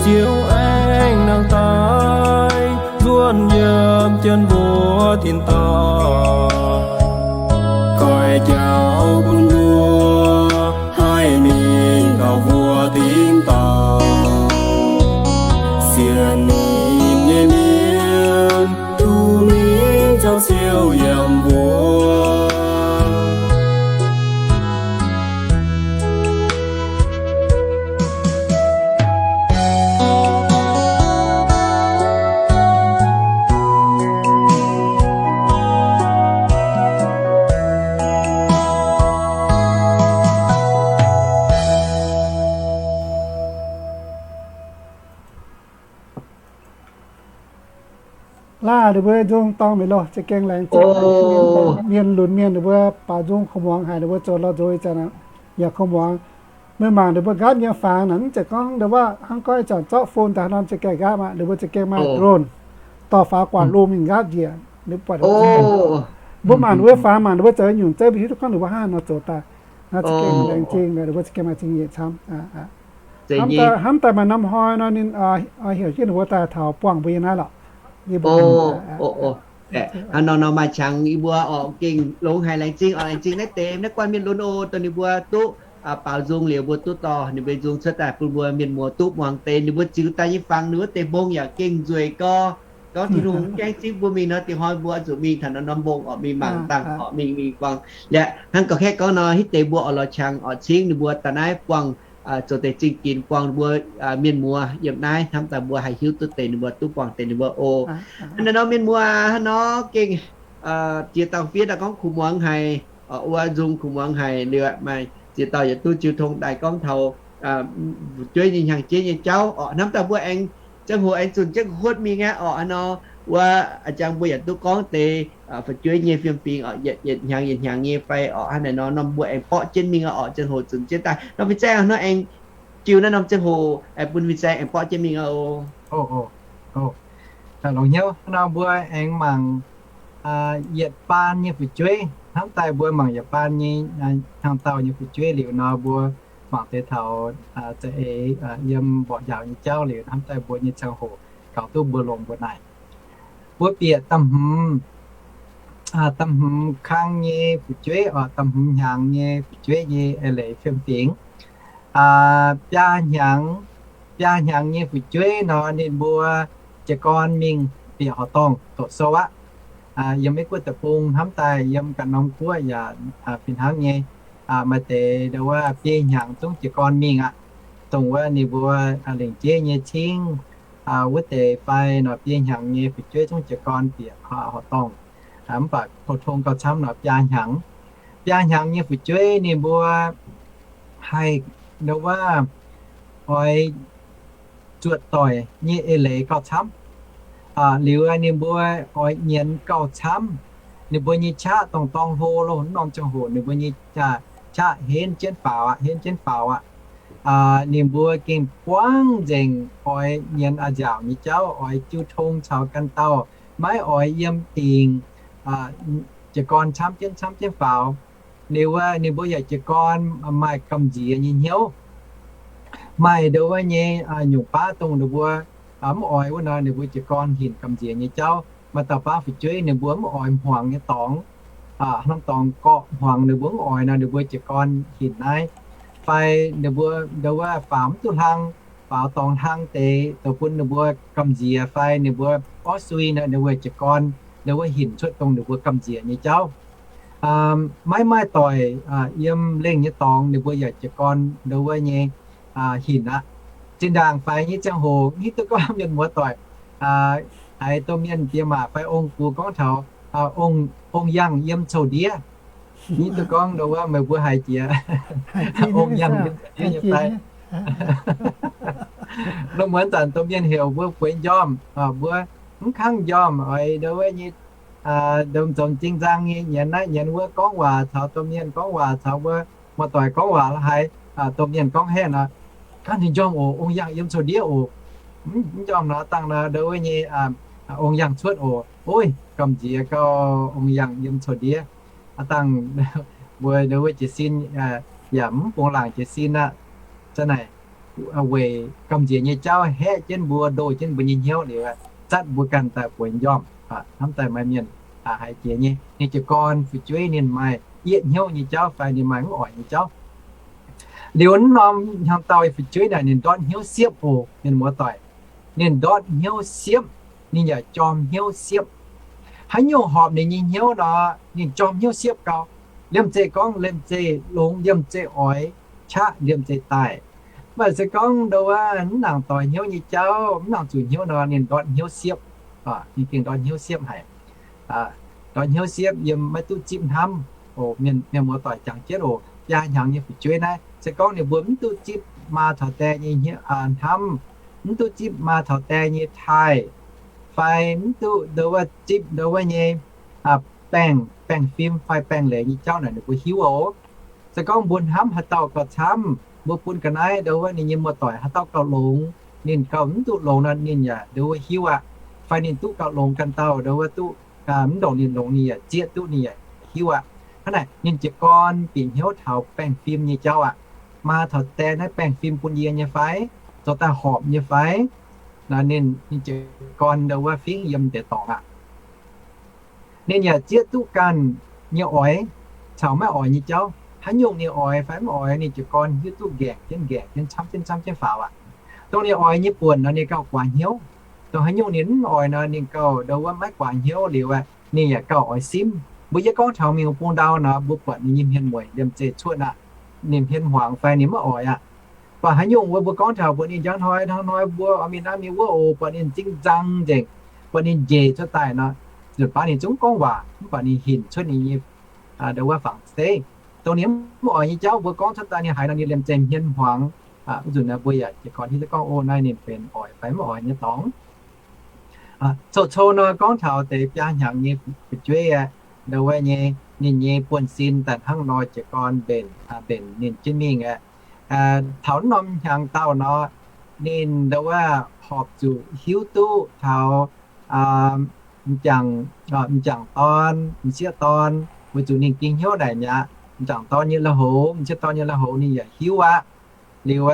Ziouv aengx nangh daaih nzuonx yiem jienv mbuo tin-dorngh, goiv jauv bun mbuo haih mingh taux mbuo tin-dorngh, sienx ninh nyei mienh, duqv mingh caux Ziouv yiem mbuo. Laaih ninh mbuo nzung dorngx mingh loh, za'gengh laengz zingh mienh lunx mienh ninh mbuo baaux nzung kuv muangx haic, ninh mbuo zoux lorh nzox ih zanc yaac kuv muangx. Meih mangc ninh mbuo nqaapv nyei fangx naaic, mv zeiz gorngv ndongc wuov hnangv gorngv ih zanc zorqv phone daaih nor za'gengh nqaapv aqv. Ninh mbuo za'gengh maaih drone dorh faaux guaax lungh mingh nqaapv njiec. Ninh mbuo buatc, mbuo mangc ninh mbuo fangx mangc ninh mbuo zoux nyungc zeiv, mbuo hiuv duqv gorngv ninh mbuo hnangv haaix nor zoux daaih. Naaiv za'gengh laengz zingh, ninh mbuo za'gengh maaih zingh nyeic camv. Hnamv daaih maaih norm hnoi nor ninh oix heuc jienv ninh mbuo daaih taux buangh mbuo yiem naaiv lorqc. Hnangv nor nor maaih qangx yie mbuo oc, gengh longx haic, laengz zingh oc, laengz zingh naaiv deix naaiv guanh mienh lunx oc, dongh ninh mbuo duqv baaux nzung liuz mbuo duqv dorh ninh mbuo nzung cuotv daaih bun mbuo mienh muoz duqv muangx deix. Ninh mbuo ziux daaih nyei fangx ninh wuov deix mbong yaac gengh nzueic gorx. Gorngv Tin-Hungh mv gaengh zipv mbuo mingh nor, dingh hnoi mbuo zuqc mingh taux norm norm mbong oc, mingh mangc dangh oc, mingh mingh buangh. Liuz hnangv ga'kaeqv gorngv nor, hitv deix mbuo oix lorz qangx oc, cingv ninh mbuo daaih naaiv buangh zoux deix zingh ginx buangh mbuo mienh muoz yiem naaiv, hnamv daaih mbuo haih hiuv duqv deix ninh mbuo, duqv buangh deix ninh mbuo oc. Hnangv naaiv nor mienh muoz, hnangv nor gengh ziex dauh fiev daaih gorngv kuv muangx haic, wuov nzung kuv muangx haic liuz, maaih ziex dauh yietc duqv jiu tong daaih gorngv taux fu'jueiv nyei hnyangx-jeiv nyei jauv oc. Hnamv daaih mbuo aengx ziangh hoc aengx zunc jienv huotv mingh aqv oc. Hnangv nor wuov jangx mbuo yaac duqv gorngv deix fu'jueiv nyei fiem-fingx oc, yietc hnyangx yietc hnyangx nyei fai oc. Hnangv naaiv nor norm mbuo aengx borqv jienv mingh oc, ziangh hoc zunc jienv daaih. Norm fin-saeng hnangv nor aengx jiu naaiv norm ziangh hoc aengx bun fin-saeng aengx borqv jienv mingh oc. Longx hnyouv, hnangv nor mbuo aengx mangc yietc baan nyei fu'jueiv. Hnamv daaih mbuo mangc yietc baan nyei hnyangx-dauh nyei fu'jueiv liuz nor, mbuo mangc deix taux za'eix yiem mborqv njaaux nyei jauv liuz, hnamv daaih mbuo nyei ziangh hoc gaux duqv mbuo longc mbuo naaic. Mbuo bieqc da'hmz, da'hmz kang nyei fu'jueiv oc, da'hmz hnyangx nyei fu'jueiv nyei eix leiz fiem-fingx. Biaa hnyangx, biaa hnyangx nyei fu'jueiv nor ninh mbuo jiez gorn mingh bieqc horqc dorngh doqc sou aqv. Yiem Meiv Guoqv deic-bung hnamv daaih yiem ganh norm guoqv yaac fih hnangv nyei. Maaih deix ndau wuov biei hnyangx zungv jiez gorn mingh aqv. Dongh wuov ninh mbuo lengc jeiv nyei cingv wuov deix fai nor biei hnyangx nyei fu'jueiv zungv jiez gorn bieqc horqc dorngh. Mv baac pou-tong gauh camv nor biaa hnyangx. Biaa hnyangx nyei fu'jueiv ninh mbuo haih ndau wuov oix zuotc doic nyei eix leiz gauh camv. Liuz ninh mbuo oix nyienz gauh camv. Ninh mbuo nyei qaqv dongh dorngx hlo loh, norm ziangh hoc ninh mbuo nyei qaqv henv jienv faaux aqv, henv jienv faaux aqv. Ninh mbuo gengh buangv nzengc oix nyienz a'nziaauc nyei jauv, oix jiu tong caux ganh dauh, maiv oix yiem dingc jiez gorn camv jienv camv jienv faaux. Liuz wuov ninh mbuo yaac jiez gorn maaih gamh nziex nyei hnyouv. Maaih ndau wuov nyei nyungc baav dongh ninh mbuo mv oix wuov nor, ninh mbuo jiez gorn hinc gamh nziex nyei jauv. Maaih dauh baav fu'jueiv ninh mbuo mv oix hmuangx nyei dorngx, hnangv dorngx gorqv hmuangx ninh mbuo mv oix nor, ninh mbuo jiez gorn hinc naaiv. Fai ninh mbuo ndau wuov faaux mv duqv hlang, faaux dorngx hlang deix zoux bun ninh mbuo gamh nziex fai ninh mbuo orv sui nor, ninh mbuo jiez gorn ndau wuov hinc cuotv dongh ninh mbuo gamh nziex nyei jauv. Maiv maaih doic yiem lengh nyei dorngx ninh mbuo yaac jiez gorn ndau wuov nyei hinc aqv. Zinh ndaangc faix nyei ziangh hoc, hiuv duqv gorngv mienh muoz doic, haiz domh mienh diex maac fai ong-gux gorngv taux ong-yangh yiem coux ndiev. Hiuv duqv gorngv ndau wuov meih mbuo haiz jiex ong-yangh yiem coux ndiev nyei fai? Lungh muonz zanc domh mienh heuc mbuo bueix njormh, mbuo mv kangv njormh, oix ndau wuov nyei nzomz nzomz zing nzang nyei nyienz naaiv nyienz wuov gorngv waac caux domh mienh gorngv waac caux mbuo muoz-doic gorngv waac la'haiz, domh mienh gorngv haeqv nor, Kangv ninh njormh oc, ong-yangh yiem coux ndiev oc. Mv njormh nor dangh nor ndau wuov nyei ong-yangh cuotv oc. Ov, gamh nziex gauh ong-yangh yiem coux ndiev. Aav dangh mbuo ndau wuov jiez sin yaac mv bungx laangc jiez sin aqv. za'naaic weic gamh nziex nyei jauv haeqv jienv mbuo, ndoh jienv mbuo nyei hnyouv liuz, zatv mbuo ganh daaih bueix njormh, hnamv daaih maaih mienh haiz jiex nyei. Ninh jiez gorn fu'jueiv ninh maaih yietv hnyouv nyei jauv fai ninh maaih mv oix nyei jauv. Liuz wuov norm hnyangx-daauh fu'jueiv naaic ninh ndortv hnyouv siepv oc, mienh muoz-doic. Ninh ndortv hnyouv siepv, ninh yaac jorm hnyouv siepv. Haaix nyungc horpc ninh nyei hnyouv nor, ninh jorm hnyouv siepv gau. Liemh zeih gorngv liemh zeih longx, liemh zeih oix qaqv, liemh zeih daaih. Mv baac se gorngv ndau wuov mv nangc doix hnyouv nyei jauv, mv nangc zuqc hnyouv nor, ninh ndortv hnyouv siepv. Ninh gengh ndortv hnyouv siepv haic. Ndortv hnyouv siepv yiem maiv duqv zipv hnamv. Mienh muoz-doic jangx jienv oc, biaa hnyangx nyei fu'jueiv naaiv, se gorngv ninh mbuo mv duqv zipv maa taux die nyei hnamv, mv duqv zipv maa taux die nyei taaih, fai mv duqv ndau wuov zipv ndau wuov nyei baengh, baengh fim fai baengh leiz nyei jauv naaic ninh mbuo hiuv oc. Se gorngv mbuo hnamv haaix dauh gauh camv, mbuo bun ga'naaiv ndau wuov ninh nyei muoz-doic haaix dauh gauh longx, ninh gauh mv duqv longx nor ninh yaac ndau wuov hiuv aqv. Fai ninh duqv gauh longx ganh dauh ndau wuov duqv mv ndongc ninh longx ninh yaac zieqv duqv ninh yaac hiuv aqv. Hnangv naaic ninh jiez gorn bieqc hnyouv taux baengh fim nyei jauv aqv. Maa taux die naaiv baengh fim bun yie nyei fai? Zoux daaih horpc nyei fai? Naaiv ninh, ninh jiez gorn ndau wuov fingx yiem deix dorngx aqv. Ninh yaac zieqv duqv ganh nyei oix caux maiv oix nyei jauv. Haaix nyungc ninh oix fai mv oix, ninh jiez gorn hiuv duqv nqaengc jienv nqaengc jienv, camv jienv camv jienv faaux aqv. Dongh ninh oix nyei buonc nor ninh gauh guaax hnyouv. Dongh haaix nyungc ninh mv oix nor ninh gauh ndau wuov maiv guaax hnyouv liuz aqv, ninh yaac gauh oix simv. Mbuo yie gorngv taux mingh wuov bung ndau nor mbuo buatc ninh nyei hmien mueic liemh zeih cuotv aqv. Ninh hmien hmuangx fai ninh maiv oix aqv. Buatc haaix nyungc wuov mbuo gorngv taux buatc ninh njang hnoi hnangv hnoi mbuo oix mingh naaiv mingh wuov oc, buatc ninh zinh nzang nzengc, buatc ninh njiec cuotv daaih nor, nzunc baav ninh zungv gorngv waac mv baac ninh hinc cuotv ninh nyei ndau wuov fangx zeiv. Dongh ninh mv oix nyei jauv mbuo gorngv cuotv daaih ninh haiz nor ninh liemh zeih hmien hmuangx. Wuov nzunc naaiv mbuo yaac jiez gorn hiuv duqv gorngv, o, naaiv ninh benx oix fai mv oix nyei dorngx. Cou-cou nor gorngv taux deix biaa hnyangx nyei fu'jueiv aeqv, ndau wuov nyei, ninh nyei buonv-sin daaih hnangv nor jiez gorn mbenc, mbenc ninh jienv mingh aeqv. Taux wuov norm hnyangx dauh nor, ninh ndau wuov horpc zuqc hiuv duqv taux m'jangc, m'jangc dorn, m'sieqv dorn, weic zuqc ninh ging hnyouv naaic mi'aqv. M'jangc dorn nyei lui-houx, m'sieqv dorn nyei lui-houx ninh yaac hiuv aqv. Liuz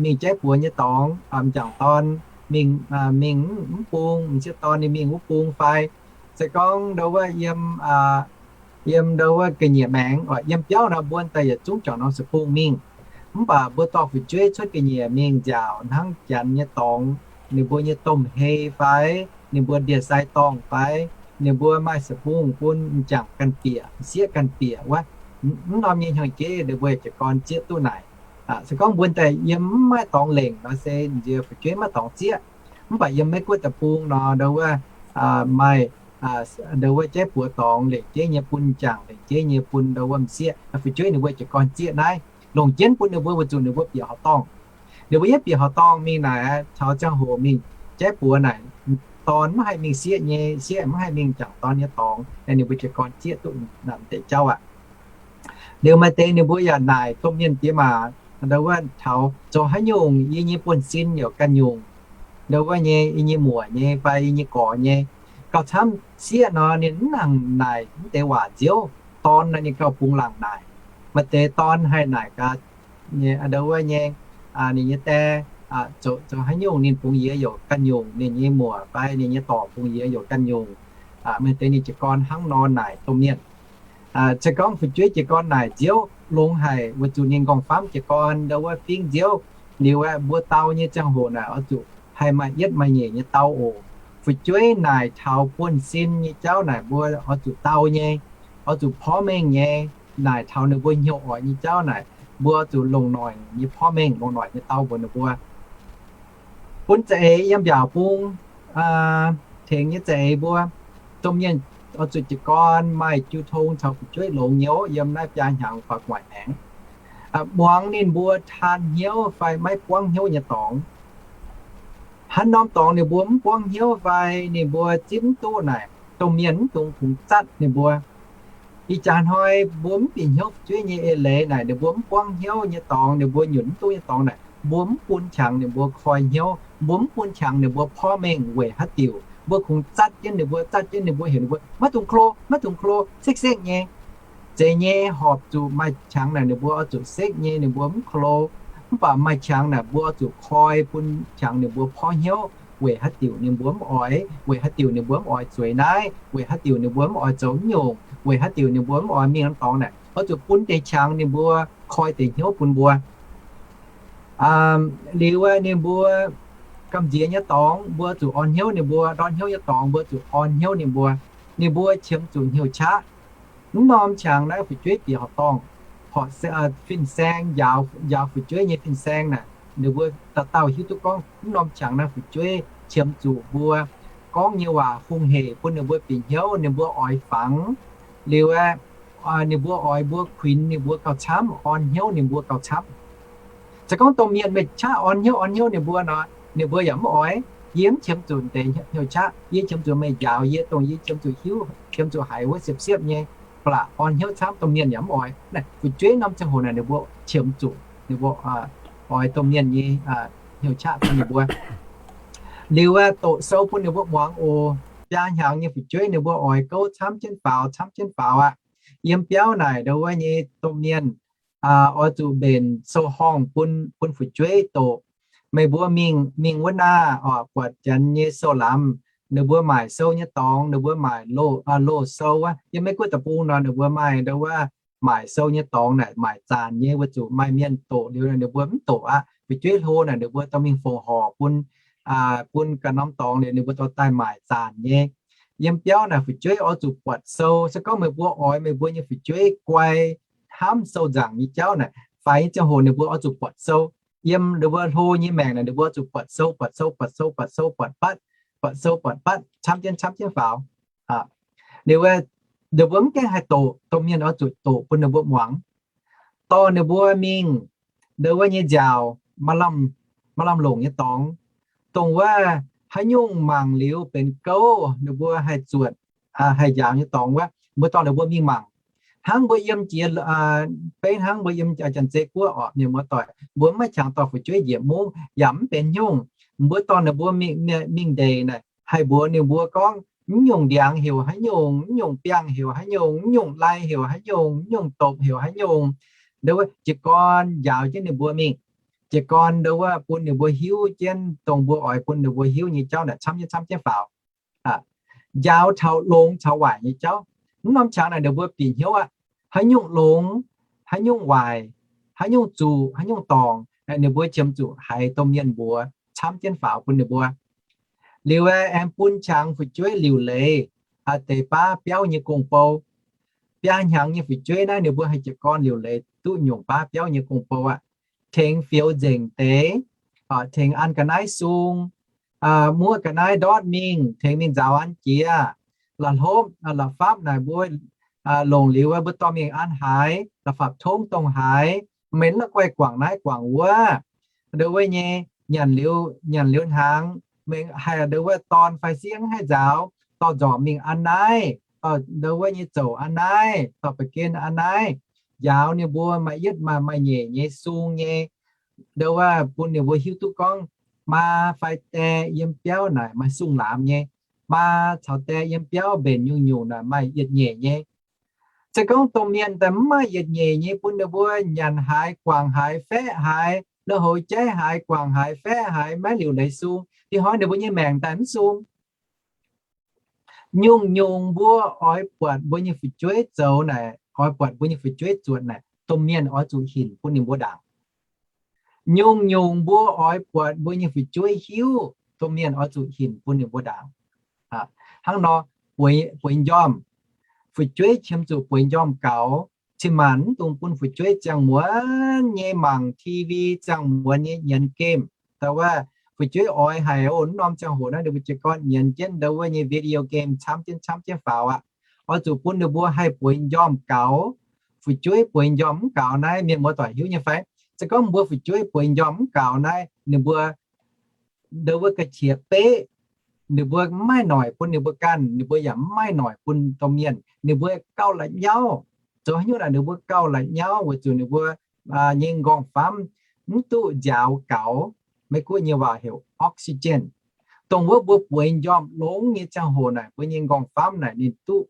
mingh jaiv buoz nyei dorngx, m'jangc dorn mingh, mingh mv bung, m'sieqv dorn ninh mingh wuov bung fai, se gorngv ndau wuov yiem, yiem ndau wuov ga'nyiec maengx, yiem biauv nor mbuo daaih yietc zungv juangc norm se bung mingh. Mv baac mbuo dorh fu'jueiv cuotv ga'nyiec mingh nziaauc hnangv janx nyei dorngx, ninh mbuo nyei domh hei fai, ninh mbuo ndie-sai dorngh fai, ninh mbuo maaih se bung bun m'jangc ganh bieqc, m'sieqv ganh bieqc wuov, mv norm nyei hnyangx-jeiv ninh mbuo jiez gorn zieqv duqv naaic. Se gorngv mbuo daaih yiem mv maaih dorngx lengc nor se nziex fu'jueiv maiv dorngx zieqv. Mv baac yiem Meiv Guoqv deic-bung nor ndau wuov maaih ndau wuov jaiv buoz dorngx lengc jeiv nyei bun m'jangc, lengc jeiv nyei bun ndau wuov m'sieqv. Fu'jueiv ninh mbuo jiez gorn zieqv naaiv, longc jienv bun ninh mbuo weic zuqc ninh mbuo bieqc horqc dorngh. Ninh mbuo yietv bieqc horqc dorngh mingh naaic, taux ziangh hoc mingh jaiv buoz naaic, dorn maiv haih mingh sieqv nyei, sieqv maiv haih mingh m'jangc dorn nyei dorngx, ninh mbuo jiez gorn zieqv duqv naaic deix jauv aqv. Liuz maaih deix ninh mbuo yaac naaic domh mienh diex maac ndau wuov taux, zoux haaix nyungc yie nyei buonv-sin yaac ganh nyungc, ndau wuov nyei yie nyei muoc nyei fai yie nyei gorx nyei. Gauh camv sieqv nor ninh mv nangc naaic mv deix waac nziouv, dorn nor ninh gauh bungx laangc naaic. Maaih deix dorn haih naaic gaax ndau wuov nyei, ninh nyei die, zoux haaix nyungc ninh bungx yie yaac ganh nyungc, ninh nyei muoc fai ninh nyei dorc bungx yie yaac ganh nyungc. Maaih deix ninh jiez gorn hnangv nor naaic domh mienh. Se gorngv fu'jueiv jiez gorn naaic nziouv longx haic weic zuqc ninh nqorngv-famv jiez gorn ndau wuov fingx nziouv. Liuz aeqv, mbuo dau nyei ziangh hoc naaic oix zuqc haih maaih yietv maaih nyeic nyei dau oc. Fu'jueiv naaic taux buonv-sin nyei jauv naaic mbuo oix zuqc dau nyei, oix zuqc porv mengh nyei. Naaic taux ninh mbuo hnyouv oix nyei jauv naaic mbuo oix zuqc longc noic nyei porv mengh, longc noic nyei dau mbuox ninh mbuo. Bun za'eix yiem mbiaauc bung tengx nyei za'eix mbuo domh mienh oix zuqc jiez gorn maaih jiu tong caux fu'jueiv longx nyei oc, yiem naaiv biaa hnyangx faaux gu'nguaaic maengx. Muangx ninh mbuo taan hnyouv fai maiv buangv hnyouv nyei dorngx. Haaix norm dorngx ninh mbuo mv buangv hnyouv fai ninh mbuo zipv mv duqv naaic, domh mienh mv dungx kungx zatv ninh mbuo. Ih jaax hnoi mbuo mv bieqc hnyouv fu'jueiv nyei eix leiz naaic, ninh mbuo mv buangv hnyouv nyei dorngx, ninh mbuo nyunc mv duqv nyei dorngx naaic, mbuo mv bun qangx ninh mbuo koi hnyouv, mbuo mv bun qangx ninh mbuo porv mengh weic haaix diuc, mbuo kungx zatv jienv ninh mbuo, zatv jienv ninh mbuo, heuc ninh mbuo maiv dungx klo, maiv dungx klo, sekv-sekv nyei. Zeiz nyei, horpc zuqc maaih qangx naaic ninh mbuo oix zuqc sekv nyei, ninh mbuo mv klo. Mv baac maaih qangx naaic mbuo oix zuqc koi bun qangx ninh mbuo porv hnyouv weic haaix diuc ninh mbuo mv oix, weic haaix diuc ninh mbuo mv oix zueiz naaiv, weic haaix diuc ninh mbuo mv oix zoux mv nyungc, weic haaix diuc ninh mbuo mv oix mingh norm dorngx naaic. Oix zuqc bun deix qangx ninh mbuo koi deix hnyouv bun mbuo. Liuz aeqv, ninh mbuo gamh nziex nyei dorngx mbuo zuqc orn hnyouv ninh mbuo, ndortv hnyouv nyei dorngx mbuo zuqc orn hnyouv ninh mbuo. Ninh mbuo qiemx zuqc hnyouv qaqv. Mv norm qangx naaiv fu'jueiv bieqc horqc dorngh, horqc fin-saeng, njaaux fu'jueiv nyei fin-saeng naaic, ninh mbuo dauh dauh hiuv duqv gorngv mv norm qangx naaiv fu'jueiv qiemx zuqc mbuo gorngv nyei waac hungh hec bun ninh mbuo bieqc hnyouv, ninh mbuo oix fangx. Liuz aeqv, ninh mbuo oix mbuo kuinx ninh mbuo gauh camv, orn hnyouv ninh mbuo gauh camv. Se gorngv domh mienh meih qaqv orn hnyouv orn hnyouv ninh mbuo nor, ninh mbuo yaac mv oix. Yie mv qiemx zuqc deix hnyouv qaqv, yie qiemx zuqc meih njaaux yie, dongh yie qiemx zuqc hiuv, qiemx zuqc haiz wuov siepv-siepv nyei, ba'laqc orn hnyouv camv, domh mienh yaac mv oix. Naaiv fu'jueiv norm ziangh hoc naaiv ninh mbuo qiemx zuqc, ninh mbuo oix domh mienh nyei hnyouv qaqv bun ninh mbuo. Liuz aeqv, doqc sou bun ninh mbuo muangx oc. Biaa hnyangx nyei fu'jueiv ninh mbuo oix gouv camv jienv faaux, camv jienv faaux aqv. Yiem biauv naaic ndo wuov nyei domh mienh oix zuqc mbenc sou-horngh bun, bun fu'jueiv doqc. Meih mbuo mingh, mingh wuov naaiv oc, buatc janx nyei sou-lamz, ninh mbuo maaic sou nyei dorngx, ninh mbuo maaic loz-, loz-sou wuov. Yiem Meiv Guoqv deic-bung nor ninh mbuo maaih ndo wuov maaic sou nyei dorngx naaic maaic zanc nyei, weic zuqc maaih mienh doqc liuz ninh mbuo mv doqc aqv. Fu'jueiv hlo naaic ninh mbuo dorh mingh fongc horc bun, bun ganh norm dorngx liuz ninh mbuo dorh daaih maaic zanc nyei. Yiem biauv naaic fu'jueiv oix zuqc buatc sou. Se gorngv meih mbuo oix meih mbuo nyei fu'jueiv guai hnamv sou nzaangc nyei jauv naaic, faix nyei ziangh hoc ninh mbuo oix zuqc buatc sou. Yiem ninh mbuo hlo nyei maengc naaic ninh mbuo oix zuqc buatc sou, buatc sou, buatc sou, buatc sou, buatc batv, buatc sou, buatc batv, camv jienv, camv jienv faaux. Ninh mbuo, ninh mbuo mv gaengh haih doqc, domh mienh oix zuqc doqc bun ninh mbuo muangx. Dorh ninh mbuo mingh ndo wuov nyei nziaaux, maaih lamh longc nyei dorngx, dongh wuov haaix nyungc mangc liuz benx gouv ninh mbuo haih zuotc, haih njaaux nyei dorngx wuov, mbuo dorh ninh mbuo mingh mangc. Hnangv mbuo yiem jiex, beiv hnangv mbuo yiem Janx-Zei Guoqv orqc, mienh muoz-doic, mbuo mv maaih qangx dorh fu'jueiv njiec mungv yaac mv benx nyungc. Mbuo dorh ninh mbuo mingh ndeic naaic, haih mbuox ninh mbuo gorngv mv nyungc ndiangx heuc haaix nyungc, mv nyungc biangh heuc haaix nyungc, mv nyungc lai heuc haaix nyungc, mv nyungc dopc heuc haaix nyungc. Ndo wuov jiez gorn njaaux jienv ninh mbuo mingh. Jiez gorn ndo wuov bun ninh mbuo hiuv jienv dongh mbuo oix bun ninh mbuo hiuv nyei jauv naaic camv jienv, camv jienv faaux. Njaaux taux longx caux waaic nyei jauv. Mv norm qangx naaic ninh mbuo bieqc hnyouv aqv. Haaix nyungc longx, haaix nyungc waaic, haaix nyungc zuqc, haaix nyungc dorngc, ninh mbuo qiemx zuqc haiz domh mienh mbuox camv jienv faaux bun ninh mbuo. Liuz aeqv, aengx bun qangx fu'jueiv liuc leiz deix baav biauv nyei gong-bou. Biaa hnyangx nyei fu'jueiv naaiv ninh mbuo haih jiez gorn liuc leiz duqv nyungc baav biauv nyei gong-bou aqv. Tengx fioux nzengc deix, tengx an ga'naaiv sung, muoqv ga'naaiv ndortv mingh, tengx mingh nzaaux an jiex. La'hlopv la'fapv naaic mbuo longc liuz mbuo dorh mingh an haaix, la'fapv tongv dongh haaix, maiv la'guaih guangc naaiv guangc wuov. Ndo wuov nyei, nyanc liuz, nyanc liuz hnaangx, mengh haih ndo wuov dorn fai sieqv mv haih nzaaux, dorh nzormc mingh an naaiv, dorh ndo wuov nyei zouc an naaiv, dorh ba'gen an naaiv. Njaaux ninh mbuo maaih yietv maaih, maaih nyeic nyei sung nyei. Ndo wuov bun ninh mbuo hiuv duqv gorngv maa fai dae yiem biauv naaic maaih sung-laamz nyei. Maa caux dae yiem biauv mbenc nyungc-nyungc naaic maaih yietc nyeic nyei. Se gorngv domh mienh daaih mv maaih yietc nyeic nyei bun ninh mbuo nyanc haaix, guangc haaix, faeqv haaix, lui-houx jaiv haaix, guangc haaix, faeqv haaix, maiv liuc leiz sung, dih hnoi ninh mbuo nyei maengc daaih mv sung. Nyungc-nyungc mbuo oix buatc mbuo nyei fu'jueiv zoux naaic, oix buatc mbuo nyei fu'jueiv zuotc naaic, domh mienh oix zuqc hinc bun ninh mbuo ndaangc. Nyungc-nyungc mbuo oix buatc mbuo nyei fu'jueiv hiuv, domh mienh oix zuqc hinc bun ninh mbuo ndaangc. Hnangv nor, bueix njormh, fu'jueiv qiemx zuqc bueix njormh gaux. Cin-maanc mv dungx bun fu'jueiv ziangh muonz nyei mangc T V, ziangh muonz nyei nyienz game. Da'wuov fu'jueiv oix haic oc, mv norm ziangh hoc naaiv ninh mbuo jiez gorn nyienz jienv ndo wuov nyei video game camv jienv camv jienv faaux aqv. Oix zuqc bun ninh mbuo haih bueix njormh gaux. Fu'jueiv bueix njormh mv gaux naaiv mienh muoz-doic hiuv nyei fai? Se gorngv mbuo fu'jueiv bueix njormh mv gaux naaiv, ninh mbuo ndo wuov ga'qiex beqv, ninh mbuo mv maaih noic bun ninh mbuo ganh, ninh mbuo yaac mv maaih noic bun domh mienh, ninh mbuo gauh la'nyauv. Zoux haaix nyungc naaic ninh mbuo gauh la'nyauv weic zuqc ninh mbuo nyei nqorngv-famv mv duqv nziaaux gaux. Meiv-Guoqv nyei waac heuc oxygen. Dongh wuov mbuo bueix njormh longx nyei ziangh hoc naaic, mbuo nyei nqorngv-famv naaic ninh duqv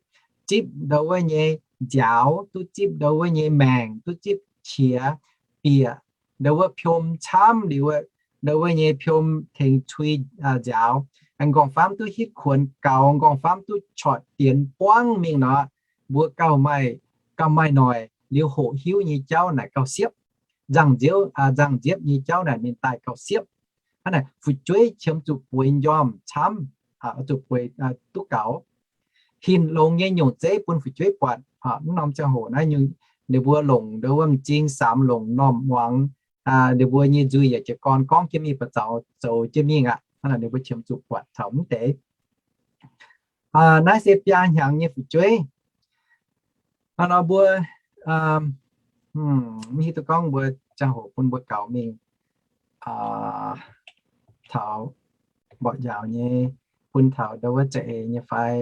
zipv ndo wuov nyei nziaaux, duqv zipv ndo wuov nyei maengc, duqv zipv qiex, bieqc, ndau wuov piom camv liuz, ndau wuov nyei piom tengx cui nziaaux, m'nqorngv-famv duqv hitv kuonx gaux, m'nqorngv-famv duqv corc dienx buangv mingh nor, mbuo gauh maaih, gauh maaih noic liuz hoqc hiuv nyei jauv naaic gauh siepv. Nzangc-nziepv, nzangc-nziepv nyei jauv naaic ninh daaih gauh siepv. Hnangv naaic fu'jueiv qiemx zuqc bueix njormh camv, zuqc bueix duqv gaux. Hinc longx nyei nyungc zeiv bun fu'jueiv buatc. Mv norm ziangh hoc naaiv ninh mbuo longc ndau wuov m'zing samx longc m'normh muangx, ninh mbuo nyei nzuih yaac jiez gorn gorngv jienv mingh, ba'zaux zoux jienv mingh aqv. Hnangv naaic ninh mbuo qiemx zuqc buatc taux mv deix. Naaiv se biaa hnyangx nyei fu'jueiv. Hnangv nor mbuo, mv hiuv duqv gorngv mbuo ziangh hoc bun mbuo gaux mingh taux mborqv njaaux nyei, bun taux ndau wuov za'eix nyei fai.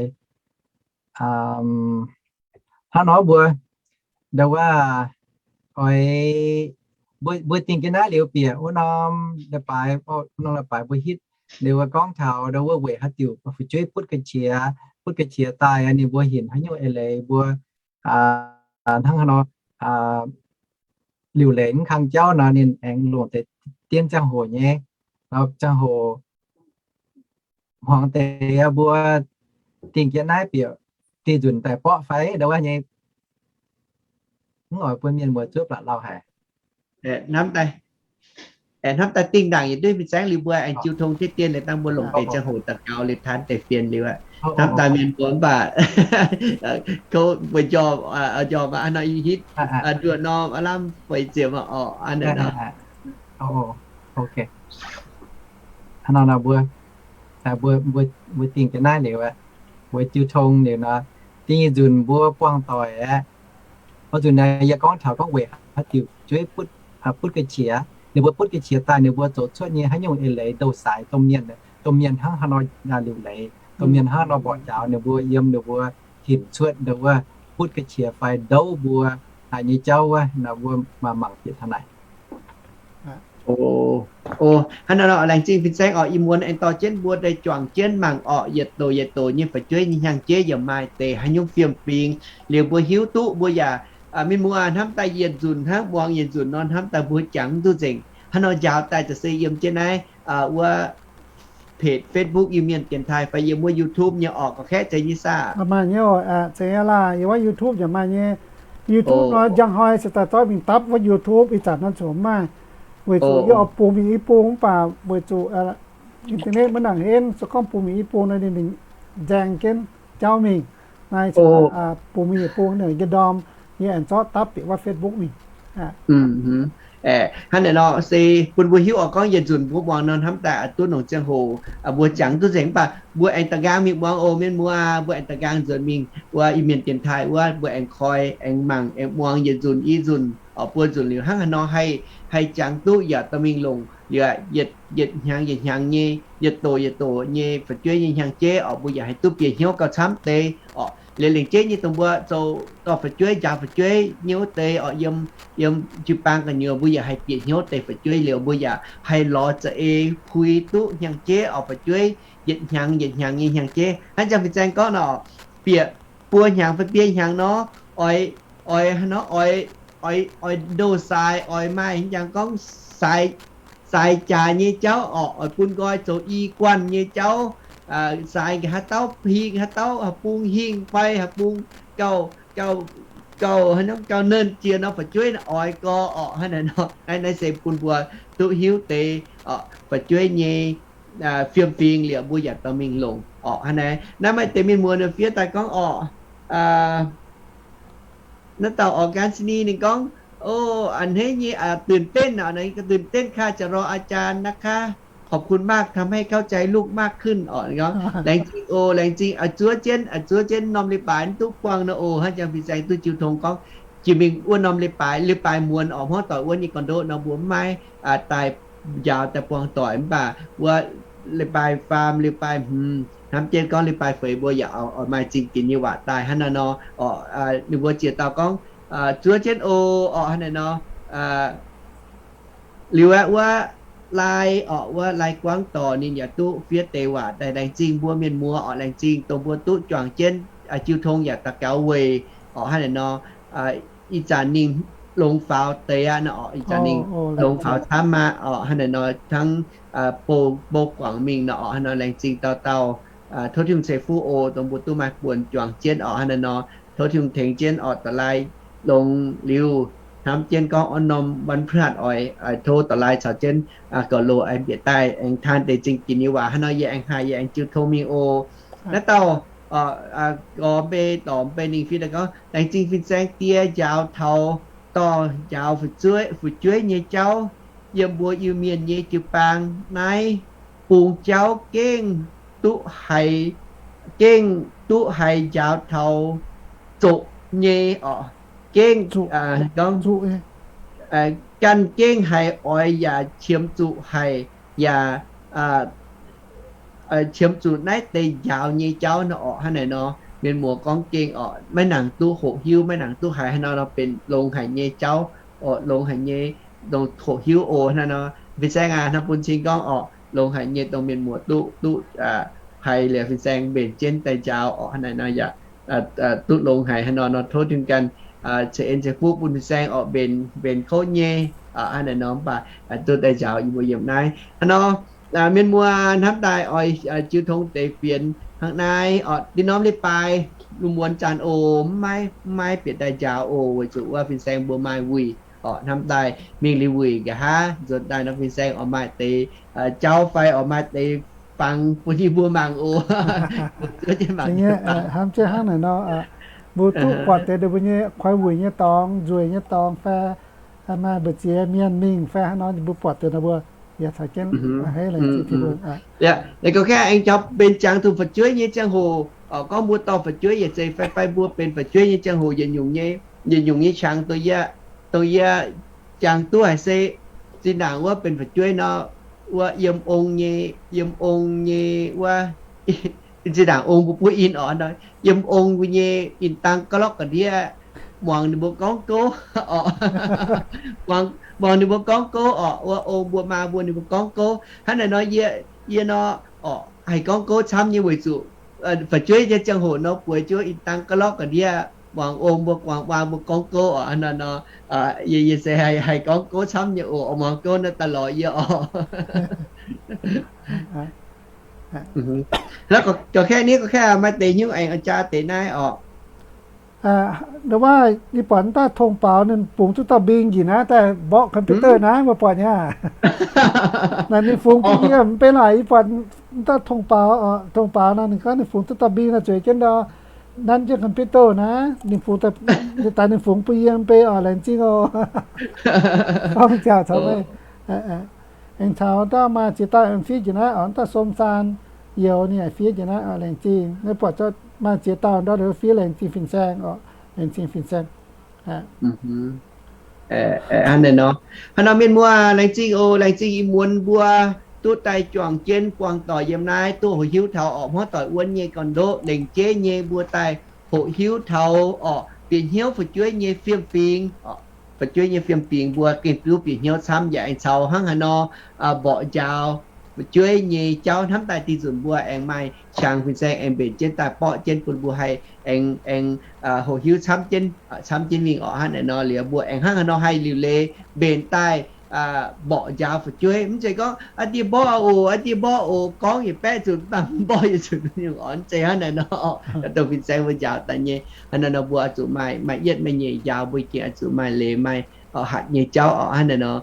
Hnangv nor mbuo ndau wuov oix, mbuo dingh jienv naaiv liuz bieqc wuov norm leiz-baaix, wuov norm leiz-baaix mbuo hitv liuz gorngv taux ndau wuov weic haaix diuc fu'jueiv butv ga'qiex, butv ga'qiex daaih ninh mbuo hinc haaix nyungc eix leiz mbuo hnangv haaix nor liuc leiz mv kang jauv nor ninh aengx longc deix dien ziangh hoc nyei, ziangh hoc hmuangx deix mbuo dingh jienv naaiv bieqc diuh nzunc daaih borqv fai ndau wuov nyei, mv oix bun mienh muoz zuov baac lauh haic. Hnamv daaih dingh ndaangc yietc duqv fin-saengv liuz mbuo aengx jiu tong jienv dien liuz dangh mbuo longc deix ziangh hoc daux gaux liuz taan deix fienx liuz aqv. Hnamv daaih mienh muoz mv baac kouv mbuo njormh, njormh aqv nor i hitv nduoqc norm aav lamh feix ziepc orqc. Hnangv nor mbuo, mbuo dingh jienv naaiv liuz aqv, mbuo jiu tong liuz nor, dingh nyei nzunc mbuo buangh doic aqv. Oix zuqc naaic yie gorngv taux gorngv weic haaix diuc fu'jueiv butv ga'qiex, ninh mbuo butv ga'qiex daaih ninh mbuo zoux cuotv nyei haaix nyungc eix leiz ndouh saaix domh mienh, domh mienh hnangv haaix nor liuc leiz, domh mienh hnangv haaix nor mborqv njaaux ninh mbuo yiem ninh mbuo hinc cuotv ndau wuov butv ga'qiex fai ndouv mbuo nyei jauv wuov, mbuo mangc bieqc taux naaic. O, hnangv naaiv nor laengz zingh fin-saengv orqc, ih muonz aengx dorh jienv mbuo daaih juangc jienv mangc orqc, yietc doz yietc doz nyei fu'jueiv nyei hnyangx-jeiv yaac maaih deix haaix nyungc fiem-fingx. Liuz mbuo hiuv duqv mbuo yaac mienh muoz hnamv daaih yietc nzunc hnangv muangx yietc nzunc nor, hnamv daaih mbuo jangx mv duqv nzengc. Hnangv nor njaaux daaih za'gengh se yiem jienv naaiv wuov page Facebook Iu-Mienh Dienx Taaih fai yiem wuov YouTube nyei orqc, gorqv-kaeqv zeiz nyei saah? Maaih nyei oc, zeiz nyei laah. Yiem wuov YouTube yaac maaih nyei. YouTube nor njang hnoi se daaih zorqv mingh dapv wuov YouTube, ih zanc nor ziouc mv maaih. Weic zuqc yie oix bungx mingh i bung mv baac weic zuqc internet maiv nangc henv, se gorngv bungx mingh i bung nor ninh mingh nzaeng jienv jauv mingh. Naaiv bungx mingh yietc bung yie ndorm, yie aengx zorqv dapv bieqc wuov Facebook mingh. Hnangv naaic nor se bun mbuo hiuv oix gorngv yietc nzunc mbuo muangx nor hnamv daaih duqv longc ziangh hoc mbuo jangx duqv nzengc mv baac mbuo aengx da'nqaang mingh muangx oc mienh muoz, mbuo aengx da'nqaang nzuonx mingh wuov Iu-Mienh Dienx Taaih wuov, mbuo aengx koi aengx mangc aengx muangx yietc nzunc i nzunc orqc, buo nzunc liuz hnangv haaix nor haih, haih jangx duqv yaac dorh mingh longc liuz yietc, yietc hnyangx yietc hnyangx nyei, yietc doz yietc doz nyei fu'jueiv nyei hnyangx-jeiv orqc, mbuo yaac haih duqv bieqc hnyouv gauh camv deix orqc. Liuz lengc jeiv nyei dongh mbuo zoux dorh fu'jueiv, njaaux fu'jueiv nyei wuov deix orqc, yiem, yiem jiu-baang gu'nyuoz mbuo yaac haih bieqc hnyouv deix fu'jueiv liuz mbuo yaac haih lorz za'eix pui duqv hnyangx-jeiv orqc, fu'jueiv yietc hnyangx yietc hnyangx nyei hnyangx-jeiv. Hnangv jang fin-saeng gorngv nor, bieqc buo hnyangx fai biei hnyangx nor, oix, oix hnangv nor oix, oix, oix ndoh saaix, oix maaih haaix jangx gorngv saaix, saaix jaax nyei jauv orqc, oix bun nqoi zoux i guanh nyei jauv, saaix nqa'haav dauh hingh, haaix dauh haaix bung hingh fai haaix bung gauh, gauh, gauh haaix nor gauh nernh jiex nor fu'jueiv oix gau orqc. Hnangv naaic nor, naaiv, naaiv se bun mbuo duqv hiuv deix fu'jueiv nyei fiem-fingx liuz mbuo yaac dorh mingh longc orqc. Hnangv naaiv, naaiv maaih deix mienh muoz ninh fiev daaih gorngv orqc, naaiv dauh orqc, Gan Sini ninh gorngv, o, a'hneiv nyei,ตื่นเต้น orqc, ตื่นเต้นค่ะ จะรออาจารย์นะคะ ขอบคุณมาก ทำให้เข้าใจลูกมากขึ้น orqc. Laengz zingh oc, laengz zingh, a'zuov jienv, a'zuov jienv norm leiz-baaix mv duqv buangh nor oc. Hnangv jang fin-saeng duqv jiu tong gorngv jiex mingh wuov norm leiz-baaix, leiz-baaix muonz orqc, hmuangv doic wuov nyei gorn-ndoqv nor mbuo mv maaih daaih njaaux daaih buangh doic mv baac wuov leiz-baaix faam, leiz-baaix hmz, hnamv jienv gorngv leiz-baaix feix mbuo yaac oix maaih zingh ginx nyei waac daaih. Hnangv naaiv nor orqc, ninh mbuo ziex dauh gorngv zuov jienv oc orqc. Hnangv naaiv nor liuz aeqv, wuov lai orqc, wuov lai guangv dorc ninh yaac duqv fiev deix waac daaih. Laengz zingh mbuo mienh muoz orqc, laengz zingh dongh mbuo duqv juangc jienv jiu tong yaac daux gaux weic orqc. Hnangv naaiv nor ih zanc ninh longx faaux deix aqv nor orqc. Ih zanc ninh longx faaux camv aqv orqc. Hnangv naaic nor hnangv bou guangc mingh nor orqc. Hnangv naaiv nor laengz zingh dauh dauh, tov Tin-Hungh ceix fuqv oc, dongh mbuo duqv maaih buonc juangc jienv orqc. Hnangv naaiv nor tov Tin-Hungh tengx jienv orqc, da'laaih longx liuz hnamv jienv gorngv orv norm วันพฤหัส oix tov da'laaih caux jienv gauh loz aengx bieqc daaih aengx taan deix zingh ginx nyei waac. Hnangv nor yie aengx haih yie aengx jiu tong mingh oc. Naaiv dauh gorx mbei dorc mbei ninh fiev daaih gorngv, laengz zingh fin-saeng die njaaux taux dorh njaaux fu'jueiv nyei jauv yiem mbuo Iu-Mienh nyei jiu-baang naaiv bung jauv gengh duqv haiz, gengh duqv haiz njaaux taux zoqc nyei orqc. Gengh ganh gengh haiz oix yaac qiemx zuqc haic, yaac qiemx zuqc naaiv deix njaaux nyei jauv nor orqc. Hnangv naaic nor mienh muoz gorngv gengh orqc, maiv nangc duqv hoqc hiuv, maiv nangc duqv haiz. Hnangv nor nor benx longx haic nyei jauv orqc, longx haic nyei, dongh hoqc hiuv oc. Hnangv nor fin-saeng aac, hnangv bun cing gorngv orqc, longx haic nyei dongh mienh muoz duqv, duqv haiz liuz fin-saeng mbenc jienv daaih njaaux orqc. Hnangv naaic nor yaac duqv longx haic. Hnangv nor nor tov Tin-Hungh ganh ceix en ceix fuqv bun fin-saeng orqc, mbenc, mbenc kouv nyei. Hnangv naaic nor mv baac duqv daaih njaaux yie mbuo yiem naaiv. Hnangv nor mienh muoz hnamv daaih oix jiu tong deix fienx hnangv naaiv orqc. Dinh norm leiz-baaix lungh muonz zanc oc, mv maaih, mv maaih bieqc daaih njaaux oc, weic zuqc wuov fin-saeng mbuo maaih wuic orqc. Hnamv daaih mingh liuz wuic nqa'haav nzuonx daaih nor fin-saeng oix maaih deix jauv fai oix maaih deix fangx bun yie mbuo mangc oc. Hnamv jienv hnangv naaic nor, mbuo duqv buatc deix ninh mbuo nyei koi wuic nyei dorngx, nzueic nyei dorngx fai maaih mbu'ziex mienh mingh fai hnangv nor mbuo buatc deix nor mbuo yaac caux jienv a'hneiv laengz zingh Tin-Hungh. Yaac gorngv aengx jauv benx jangx dongh fu'jueiv nyei ziangh hoc, gorngv mbuo dorh fu'jueiv yietc zeiz fai, fai mbuo benx fu'jueiv nyei ziangh hoc yietc nyungc nyei, yietc nyungc nyei qangx dongh yie, dongh yie jangx duqv haic se zinh ndaangc wuov benx fu'jueiv nor, wuov yiem ong nyei, yiem ong nyei wuov, zinh ndaangc ong mbuo buov in orqc, yiem ong mbuo nyei in dang ga'lorqv ga'ndiev, muangx ninh mbuo gorngv gouv orqc. Muangx ninh mbuo gorngv gouv orqc, wuov ong mbuo maa mbuo ninh mbuo gorngv gouv. Hnangv naaic nor yie, yie nor orqc haih gorngv gouv camv nyei weic zuqc fu'jueiv nyei ziangh hoc nor bueix jienv in dang ga'lorqv ga'ndiev, muangx ong mbuo, muangx maa mbuo gorngv gouv orqc. Hnangv naaic nor yie, yie se haih, haih gorngv gouv camv nyei oc. Muangx gouv naaiv daaih lorz yie orqc. Gorqv-kaeqv ni, gorqv-kaeqv maaih deix hnyouv aengx jaa deix naaiv orqc. Nduov wuov, yie buatc daaih tong baaux ninh fungx duqv dauh mbing njiec naaiv daaih mborqv computer naaiv, mbuo buatc nyei. Naaic ninh fungx bun yie mv bei laaix, yie buatc daaih tong baaux, tong baaux nor ninh gorngv ninh fungx duqv dauh mbing nor zueiz jienv ndau, nanv jienv computer naaiv, ninh fungx, daaih ninh fungx bun yie mv bei orqc, laengz zingh oc. Gorngv ziangh caux meih, aengx caux daaih maaih ziex dauh aengx fiev njiec naaiv orqc, daaih Som Saan Youz ninh yaac fiev njiec naaiv orqc, laengz zingh. Naaiv buatc maaih ziex dauh ndortv fiev, laengz zingh fin-saeng orqc, laengz zingh fin-saeng. Hnangv naaic nor, hnangv nor mienh muoz laengz zingh oc, laengz zingh ih muonz mbuo duqv daaih juangc jienv buangh doic yiem naaiv duqv hoqc hiuv taux orqc, hmuangv doic wuonv nyei gorn-ndoqv lengc jeiv nyei mbuo daaih hoqc hiuv taux orqc, bieqc hnyouv fu'jueiv nyei fiem-fingx orqc, fu'jueiv nyei fiem-fingx mbuo gengh duqv bieqc hnyouv camv yaac aengx caux hnangv haaix nor mborqv njaaux fu'jueiv nyei jauv hnamv daaih dih nzunc mbuo aengx maaih qangx fin-saeng aengx mbenc jienv daaih borqv jienv bun mbuo haih aengx, aengx hoqc hiuv camv jienv, camv jienv mingh orqc. Hnangv naaic nor liuz mbuo aengx hnangv haaix nor haih liuc leiz mbenc daaih mborqv njaaux fu'jueiv. Mv zeiz gorngv, aa, die mborqv oc, aa, die mborqv oc, gorngv yietc baeqv zuqc mv baac mv mborqv yietc zuqc nyungc orqc. Mv zeiz hnangv naaic nor, dongh fin-saeng mbuo njaaux daaih nyei. Hnangv naaic nor mbuo oix zuqc maaih, maaih yietv maaih nyeic njaaux, mbuo gengh oix zuqc maaih leiz maaih hatc nyei jauv orqc. Hnangv naaic nor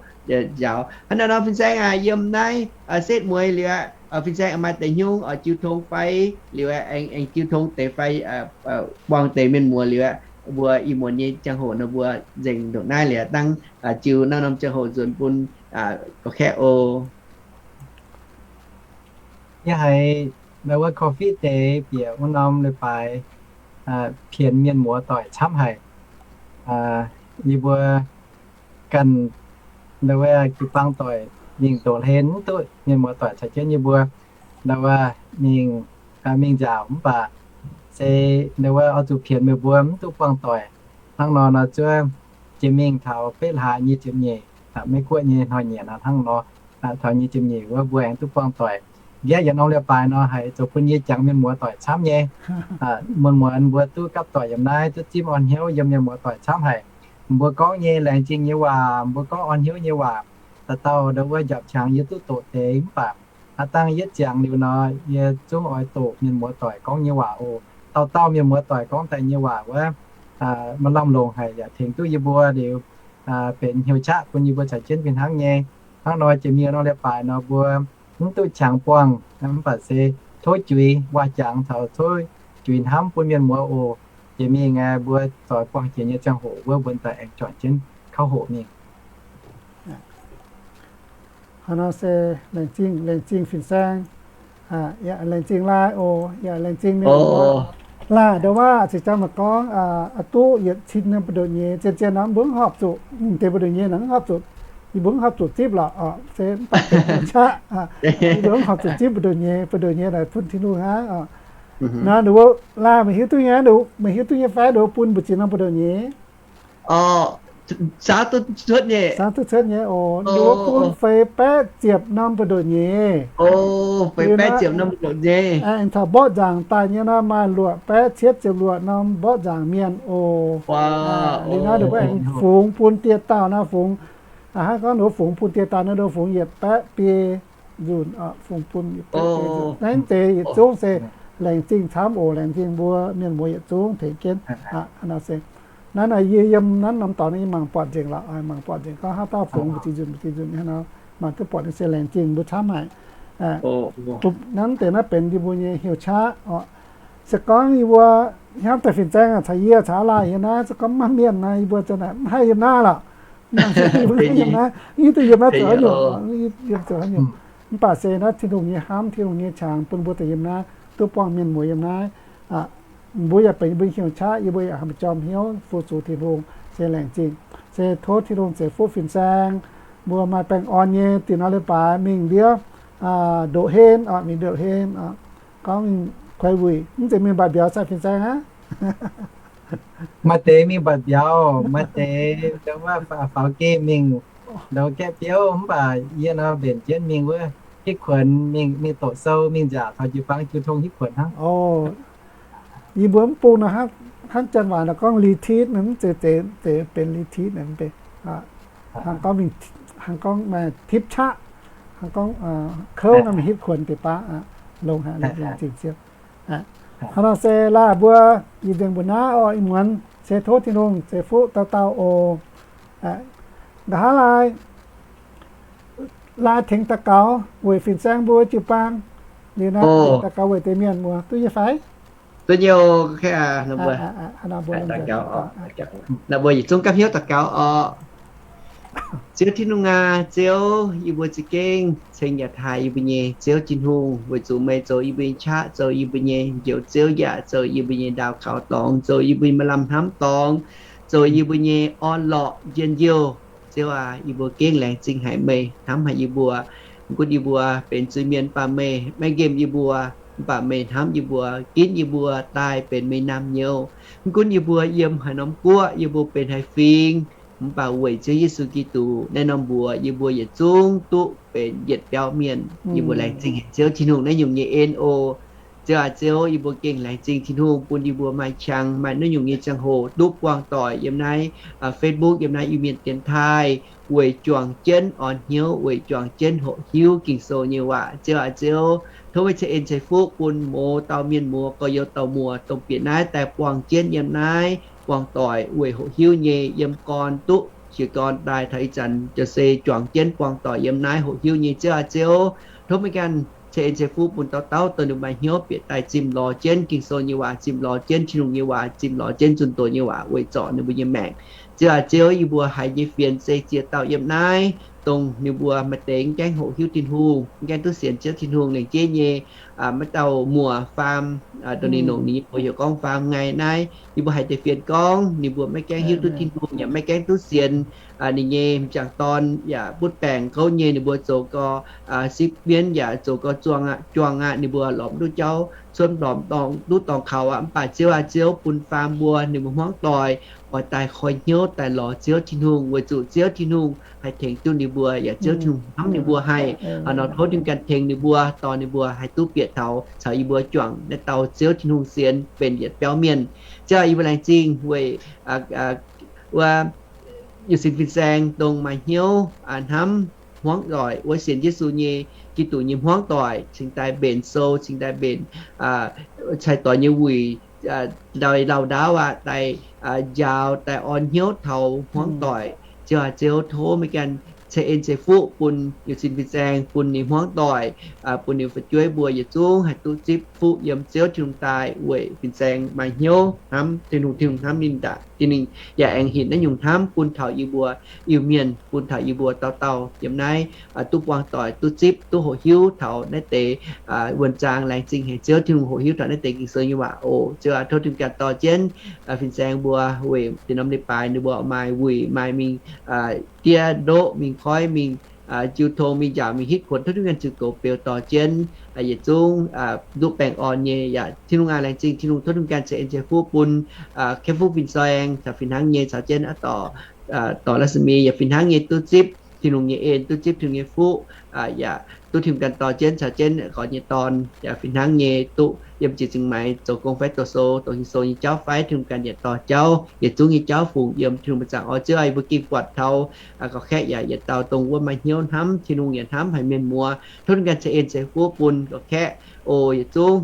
njaaux. Hnangv naaic nor fin-saeng aac, yiem naaiv setv mueiz liuz aqv, fin-saeng maaih deix hnyouv oix jiu tong fai liuz aengx, aengx jiu tong deix fai buangh deix mienh muoz liuz aqv, mbuo ih muonz nyei ziangh hoc nor mbuo nzengc ndongc naaiv liuz aqv, dangh jiu naaiv norm ziangh hoc nzuonx bun gorqv-kaeqv oc. Yie haiz ndau wuov covid deix bieqc wuov norm leiz-baaix pienx mienh muoz doic camv haic. Yie mbuo ganh ndau wuov jiu-baang doic mingh doqc hlen mv duqv mienh muoz doic caux jienv yie mbuo ndau wuov mingh, mingh nziaauc mv baac se ndau wuov oix zuqc pienx meih mbuo mv duqv buangh doic. Hnangv nor nor zuov jiex mingh taux betv hlaax nyic ziepc nyeic, Meiv-Guoqv nyei hnoi-nyieqc nor hnangv nor, taux nyic ziepc nyeic wuov mbuo aengx duqv buangh doic. Nqaeqv yietc norm leiz-baaix nor haiz zoux bun yie jangx mienh muoz doic camv nyei. Muonz muonz mbuo duqv gapv doic yiem naaiv duqv zipv orn hnyouv yiem mienh muoz doic camv haic. mbuo gorngv nyei laengz zingh nyei waac, mbuo gorngv orn hnyouv nyei waac, dauh dauh ndau wuov njapc qangx yie duqv doqc deix. Mv baac aav dangh yietv ziangx liuz nor, yie zungv oix doqc mienh muoz doic gorngv nyei waac oc. Dauh dauh mienh muoz doic gorngv daaih nyei waac wuov, maaih lamh longc haic yaac tengx duqv yie mbuo liuz, benx hnyouv qaqv bun yie mbuo caux jienv fih hnangv nyei. Hnangv nor jiex mingh nor leiz-baaix nor mbuo mv duqv qangx buangh, mv baac se tov juix waac-jangx taux tov juix hnamv bun mienh muoz oc. Jiex mingh mbuo zoux buangh jiex nyei ziangh hoc wuov mbuo daaih aengx juangc jienv kauv hoqc mingh. Hnangv nor se laengz zingh, laengz zingh fin-saeng, laengz zingh laai oc, yaac laengz zingh mienh muoz. Laai ndau wuov ceix jauv maaih gorngv, aa, duqv yietc cin norm buoz-ndoqv nyei, zien-zien nor mbuo mv horpc zuqc, deix buoz-ndoqv nyei naaic mv horpc zuqc, yie mbuo mv horpc zuqc zipv lorqc, se mv baac benx qaqv, yie mbuo mv horpc zuqc zipv buoz-ndoqv nyei, buoz-ndoqv nyei naaic bun Tin-Hungh hnangv. Nor nduov laai meih hiuv duqv nyei, meih hiuv duqv nyei fai nduov bun mbu'ziex norm buoz-ndoqv nyei? Saauv duqv cuotv nyei. Saauv duqv cuotv nyei oc. Nduov bun feix baeqv ziepc norm buoz-ndoqv nyei. Feix baeqv ziepc norm buoz-ndoqv nyei. Aengx taux mborqv nzaangc daaih nyei nor maaih luoqc baeqv cietv ziepc luoqc norm mborqv nzaangc mienh oc. Liuz nor nduov aengx fungx bun dieh dauh nor fungx, hnangv gorngv nduov fungx bun dieh dauh nor nduov fungx yietc baeqv biei nzunc, fungx bun yietc baeqv biei nzunc. Naaiv deix yietc zungv se laengz zingh camv oc, laengz zingh mbuo mienh muoz yietc zungv tengx jienv. Naaiv naaic yie yiem naaiv norm dorngx yie mangc buatc nzengc lorqc, mangc buatc nzengc gorngv haaix dauh fungx mbu'ziex nzunc, mbu'ziex nzunc hnangv nor, mangc duqv buatc naaiv se laengz zingh mbuo camv haic. Naaiv deix naaiv benx yie mbuo nyei hnyouv qaqv oc. Se gorngv yie mbuo hnamv daaih fin-saeng caux yie caux aa laai yiem naaiv, se gorngv maiv mienh nor yie mbuo ziouc mv haih yiem naaiv lorqc. Mv baac yie mbuo yiem naaiv, yie duqv yiem naaiv zoux haaix nyungc, yiem zoux haaix nyungc. Mv baac se naaiv Tin-Hungh nyei hnamv, Tin-Hungh nyei qangx bun mbuo daaih yiem naaiv, duqv buangh mienh muoz yiem naaiv. Mbuo yaac benx yie mbuo hnyouv qaqv, yie mbuo yaac haih jomc hnyouv fu-sux Tin-Hungh, se laengz zingh. Se tov Tin-Hungh ceix fuqv fin-saeng, mbuo maaih baengh orn nyei dingc nor leiz-baaix mingh ndiev ndoqv hlen, mingh ndoqv hlen, gorngv mingh kuaix wuic, mv zeiz mingh mbatc mbiauz caux fin-saeng aqv. Maaih deix mingh mbatc mbiauz, maaih deix ndau wuov faaux geh mingh ndau gaeqv biouv, mv baac yie nor mbenc jienv mingh wuov hitv kuonx, mingh doqc sou, mingh nziaauc taux jiu-baang jiu-tong hitv kuonx hnangv. Yie mbuo mv bung nor hnangv janx waac nor gorngv retreat, mv zeiz, zeiz benx retreat, hnangv gorngv mingh, hnangv gorngv maaih tipv qaqv, hnangv gorngv kouv nor mingh hitv kuonx deix baav, longx haic, laengz zingh Ziouv. Hnangv nor se laai mbuo ih nzengc mbuo naaiv oc, ih muonz se tov Tin-Hungh ceix fuqv dauh dauh oc. Nqa'haav laai, laai tengx daux gaux weic fin-saeng mbuo jiu-baang, liuz naaiv daux gaux weic deix mienh muoz duqv nyei fai? Duqv nyei oc. Naaiv mbuo yietc zungv gapv hnyouv daux gaux oc. Ziouv Tin-Hungh aac, Ziouv, yie mbuo za'gengh ceng yaac taaih yie mbuo nyei Ziouv Tin-Hungh, weic zuqc meih zoux yie mbuo nyei qaqv, zoux yie mbuo nyei njoux Ziouv yaac zoux yie mbuo nyei ndaauv kaux dorngx, zoux yie mbuo nyei maaih lamh hnamv dorngx, zoux yie mbuo nyei orn-lorqc njien-youh. Ziouv aac, yie mbuo gengh laengz zingh haic meih hnamv haic yie mbuo. Mv gunv yie mbuo benx zuiz-mienh mv baac meih maiv nqemh yie mbuo, mv baac meih hnamv yie mbuo, ginv yie mbuo daaih benx meih naamh nyouz. Mv gunv yie mbuo yiem haaix norm guoqv, yie mbuo benx haaix fingx, mv baac weic Ziouv Yesu Giduc naaiv norm mbuox yie mbuo yietc zungv duqv benx yietc biauv mienh. Yie mbuo laengz zingh haic Ziouv Tin-Hungh naaiv nyungc nyei en oc. Ziouv aac Ziouv, yie mbuo gengh laengz zingh Tin-Hungh bun yie mbuo maaih qangx maaih naaiv nyungc nyei ziangh hoc duqv buangh doic yiem naaiv Facebook, yiem naaiv Iu-Mienh dienx taaih, weic juangc jienv orn hnyouv, weic juangc jienv hoqc hiuv Ging-Sou nyei waac. Ziouv aac Ziouv, tov meih ceix en ceix fuqv bun mouz dauh mienh muoz gorx-youz dauh muoz dongh bieqc naaiv daaih buangh jienv yiem naaiv buangh doic weic hoqc hiuv nyei, yiem gorn duqv jiez gorn daaih taux ih zanc jaax se juangc jienv buangh doic yiem naaiv hoqc hiuv nyei. Ziouv aac Ziouv, tov meih ganh ceix en ceix fuqv bun dauh dauh dongh ninh maaih hnyouv bieqc daaih zimh lorz jienv Ging-Sou nyei waac, zimh lorz jienv Tin-Hungh nyei waac, zimh lorz jienv zunh doz nyei waac weic zorc ninh mbuo nyei maengc. Ziouv aac Ziouv, yie mbuo haiz nyei fienx se ziex dauh yiem naaiv, dongh ninh mbuo maaih deix mv gaengh hoqc hiuv Tin-Hungh, mv gaengh duqv sienx Ziouv Tin-Hungh lengc jeiv nyei, maaih dauh muoz faam, dongh ninh longc ninh nyei mbuox heuc gorngv faam ngai naaiv. Yie mbuo haiz deix fienx gorngv ninh mbuo maiv gaengh hiuv duqv Tin-Hungh yaac maiv gaengh duqv sienx ninh nyei m'jangc dorn yaac butv baengc kouv nyei, ninh mbuo zoux gau sipv mienv yaac zoux gau juang aqv, juang aqv, ninh mbuo lorz mv duqv jauv cuotv, lorz mv duqv dorngx kaux aqv. Mv baac Ziouv aac Ziouv, bun faam mbuo ninh mbuo hmuangv doic oix daaih koi hnyouv daaih lorz Ziouv Tin-Hungh, weic zuqc Ziouv Tin-Hungh haih tengx duqv ninh mbuo, yaac Ziouv Tin-Hungh hnamv ninh mbuo haih. Hnangv nor tov Tin-Hungh ganh tengx ninh mbuo, dorh ninh mbuo haih duqv bieqc taux caux yie mbuo juangc naaiv dauh Ziouv Tin-Hungh sienx benx yietc biauv mienh. Ziouv aac, yie mbuo laengz zingh weic wuov yietc sin fin-saeng dongh maaih hnyouv hnamv hmuangv doic wuov sienx Yesu nyei, Giduc nyei hmuangv doic, cingx daaih mbenc sou, cingx daaih mbenc cai doix nyei wuic, daaih lauh ndaauv aqv, daaih njaaux, daaih orn hnyouv taux hmuangv doic. Ziouv aac, Ziouv tov meih ganh ceix en ceix fuqv bun yietc sin fin-saeng, bun ninh hmuangv doic, bun ninh fu'jueiv mbuo yietc zungv haih duqv zipv fuqv yiem Ziouv Tin-Hungh daaih weic fin-saeng maaih hnyouv hnamv Tin-Hungh, Tin-Hungh hnamv ninh, Tin-Hungh yaac aengx hinc naaiv nyungc hnamv bun taux yie mbuo Iu-Mienh, bun taux yie mbuo dauh dauh yiem naaiv duqv buangh doic, duqv zipv, duqv hoqc hiuv taux naaiv deix wuonh zaang. Laengz zingh haic Ziouv Tin-Hungh hoqc hiuv taux naaiv deix Ging-Sou nyei waac oc. Ziouv aac, tov Tin-Hungh ganh dorh jienv fin-saeng mbuo weic deix norm leiz-baaix ninh mbuo maaih wuic, maaih mingh diev ndoqv, mingh koiv, mingh jiu tong, mingh njaaux, mingh hitv kuonx. Tov Tin-Hungh ganh ziux goux beu dorh jienv yietc zungv duqv baengh orn nyei yaac Tin-Hungh aac, laengz zingh Tin-Hungh. Tov Tin-Hungh ganh ceix en ceix fuqv bun kepv fuqv fin-saeng caux fih hnangv nyei caux jienv aqv dorc, dorc La'sami yaac fih hnangv nyei duqv zipv Tin-Hungh nyei en, duqv zipv Tin-Hungh nyei fuqv, yaac duqv Tin-Hungh ganh dorh jienv caux jienv gorx nyei dorn yaac fih hnangv nyei duqv yiem jiex zingx maaiz zoux gong fai doqc sou, doqc Ging-Sou nyei jauv fai Tin-Hungh ganh yietc dorh jauv, yietc zungv nyei jauv fungx yiem Tin-Hungh nyei zangc orv. Ziouv aac, yie mbuo ging buatc taux gorqv-kaeqv yaac yietc dauh dongh wuov maaih hnyouv hnamv Tin-Hungh yaac hnamv haic mienh muoz. Tov Tin-Hungh ganh ceix en ceix fuqv bun gorqv-kaeqv oc. Yietc zungv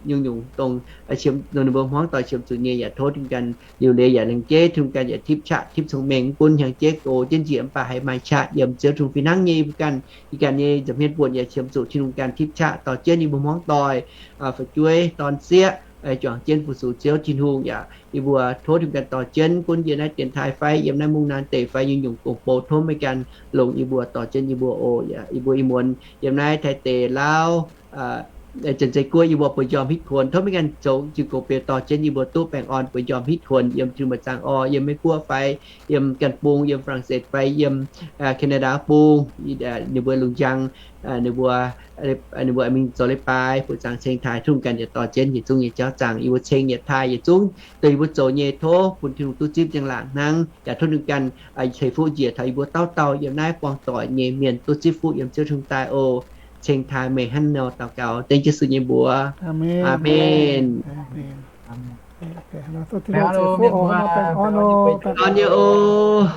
nyungc-nyungc dongh qiemx ninh mbuo hmuangv doic qiemx zuqc nyei yaac tov Tin-Hungh ganh liuc leiz yaac lengc jeiv Tin-Hungh ganh yaac tipv qaqv tipv cong-mengh mv gunv hnyangx-jeiv gox jienv njiec mv baac haiz maaih qaqv yiem Ziouv Tin-Hungh fih hnangv nyei. Yie mbuo ganh, yie ganh nyei nza'hmien buonc yaac qiemx zuqc Tin-Hungh ganh tipv qaqv dorh jienv yie mbuo hmuangv doic, fu'jueiv, dorn-sieqv, juangc jienv fu-sux Ziouv Tin-Hungh yaac yie mbuo tov Tin-Hungh ganh dorh jienv gunv yiem naaiv dienx taaih fai yiem naaiv mungv naaiv deic fai nyungc-nyungc gong-bou tov meih ganh longc yie mbuo dorh jienv yie mbuo oc. Yaac yie mbuo ih muonz yiem naaiv Taiv deic, Laauv, Janx-Zei Guoqv yie mbuo bueix njormh hitv kuonx. Tov meih ganh zoux jiu-goux beu dorh jienv yie mbuo duqv baengh orn bueix njormh hitv kuonx yiem Tin-Hungh nyei zangc orv, yiem Meiv Guoqv fai yiem Ganh Bung, yiem Faa^lang^setv fai yiem Canada Bung, ninh mbuo lungh njang, ninh mbuo ninh mbuo mingh zoux leiz-baaix, buoqc zaangc ceng taaih, Tin-Hungh ganh yietc dorh jienv yietc zungv nyei jauv zaangc. Yie mbuo ceng yietc taaih yietc zungv dongh yie mbuo zoux nyei, tov bun Tin-Hungh duqv zipv njang-laangc hnangv. Yaac tov Tin-Hungh ganh ceix fuqv njiec taux yie mbuo dauh dauh yiem naaiv buangh doic nyei mienh duqv zipv fuqv yiem Ziouv Tin-Hungh daaih oc. Ceng taaih meih hnangv nor daux gaux dengv Yesu nyei mbuox. Aamen. Orn nyei oc.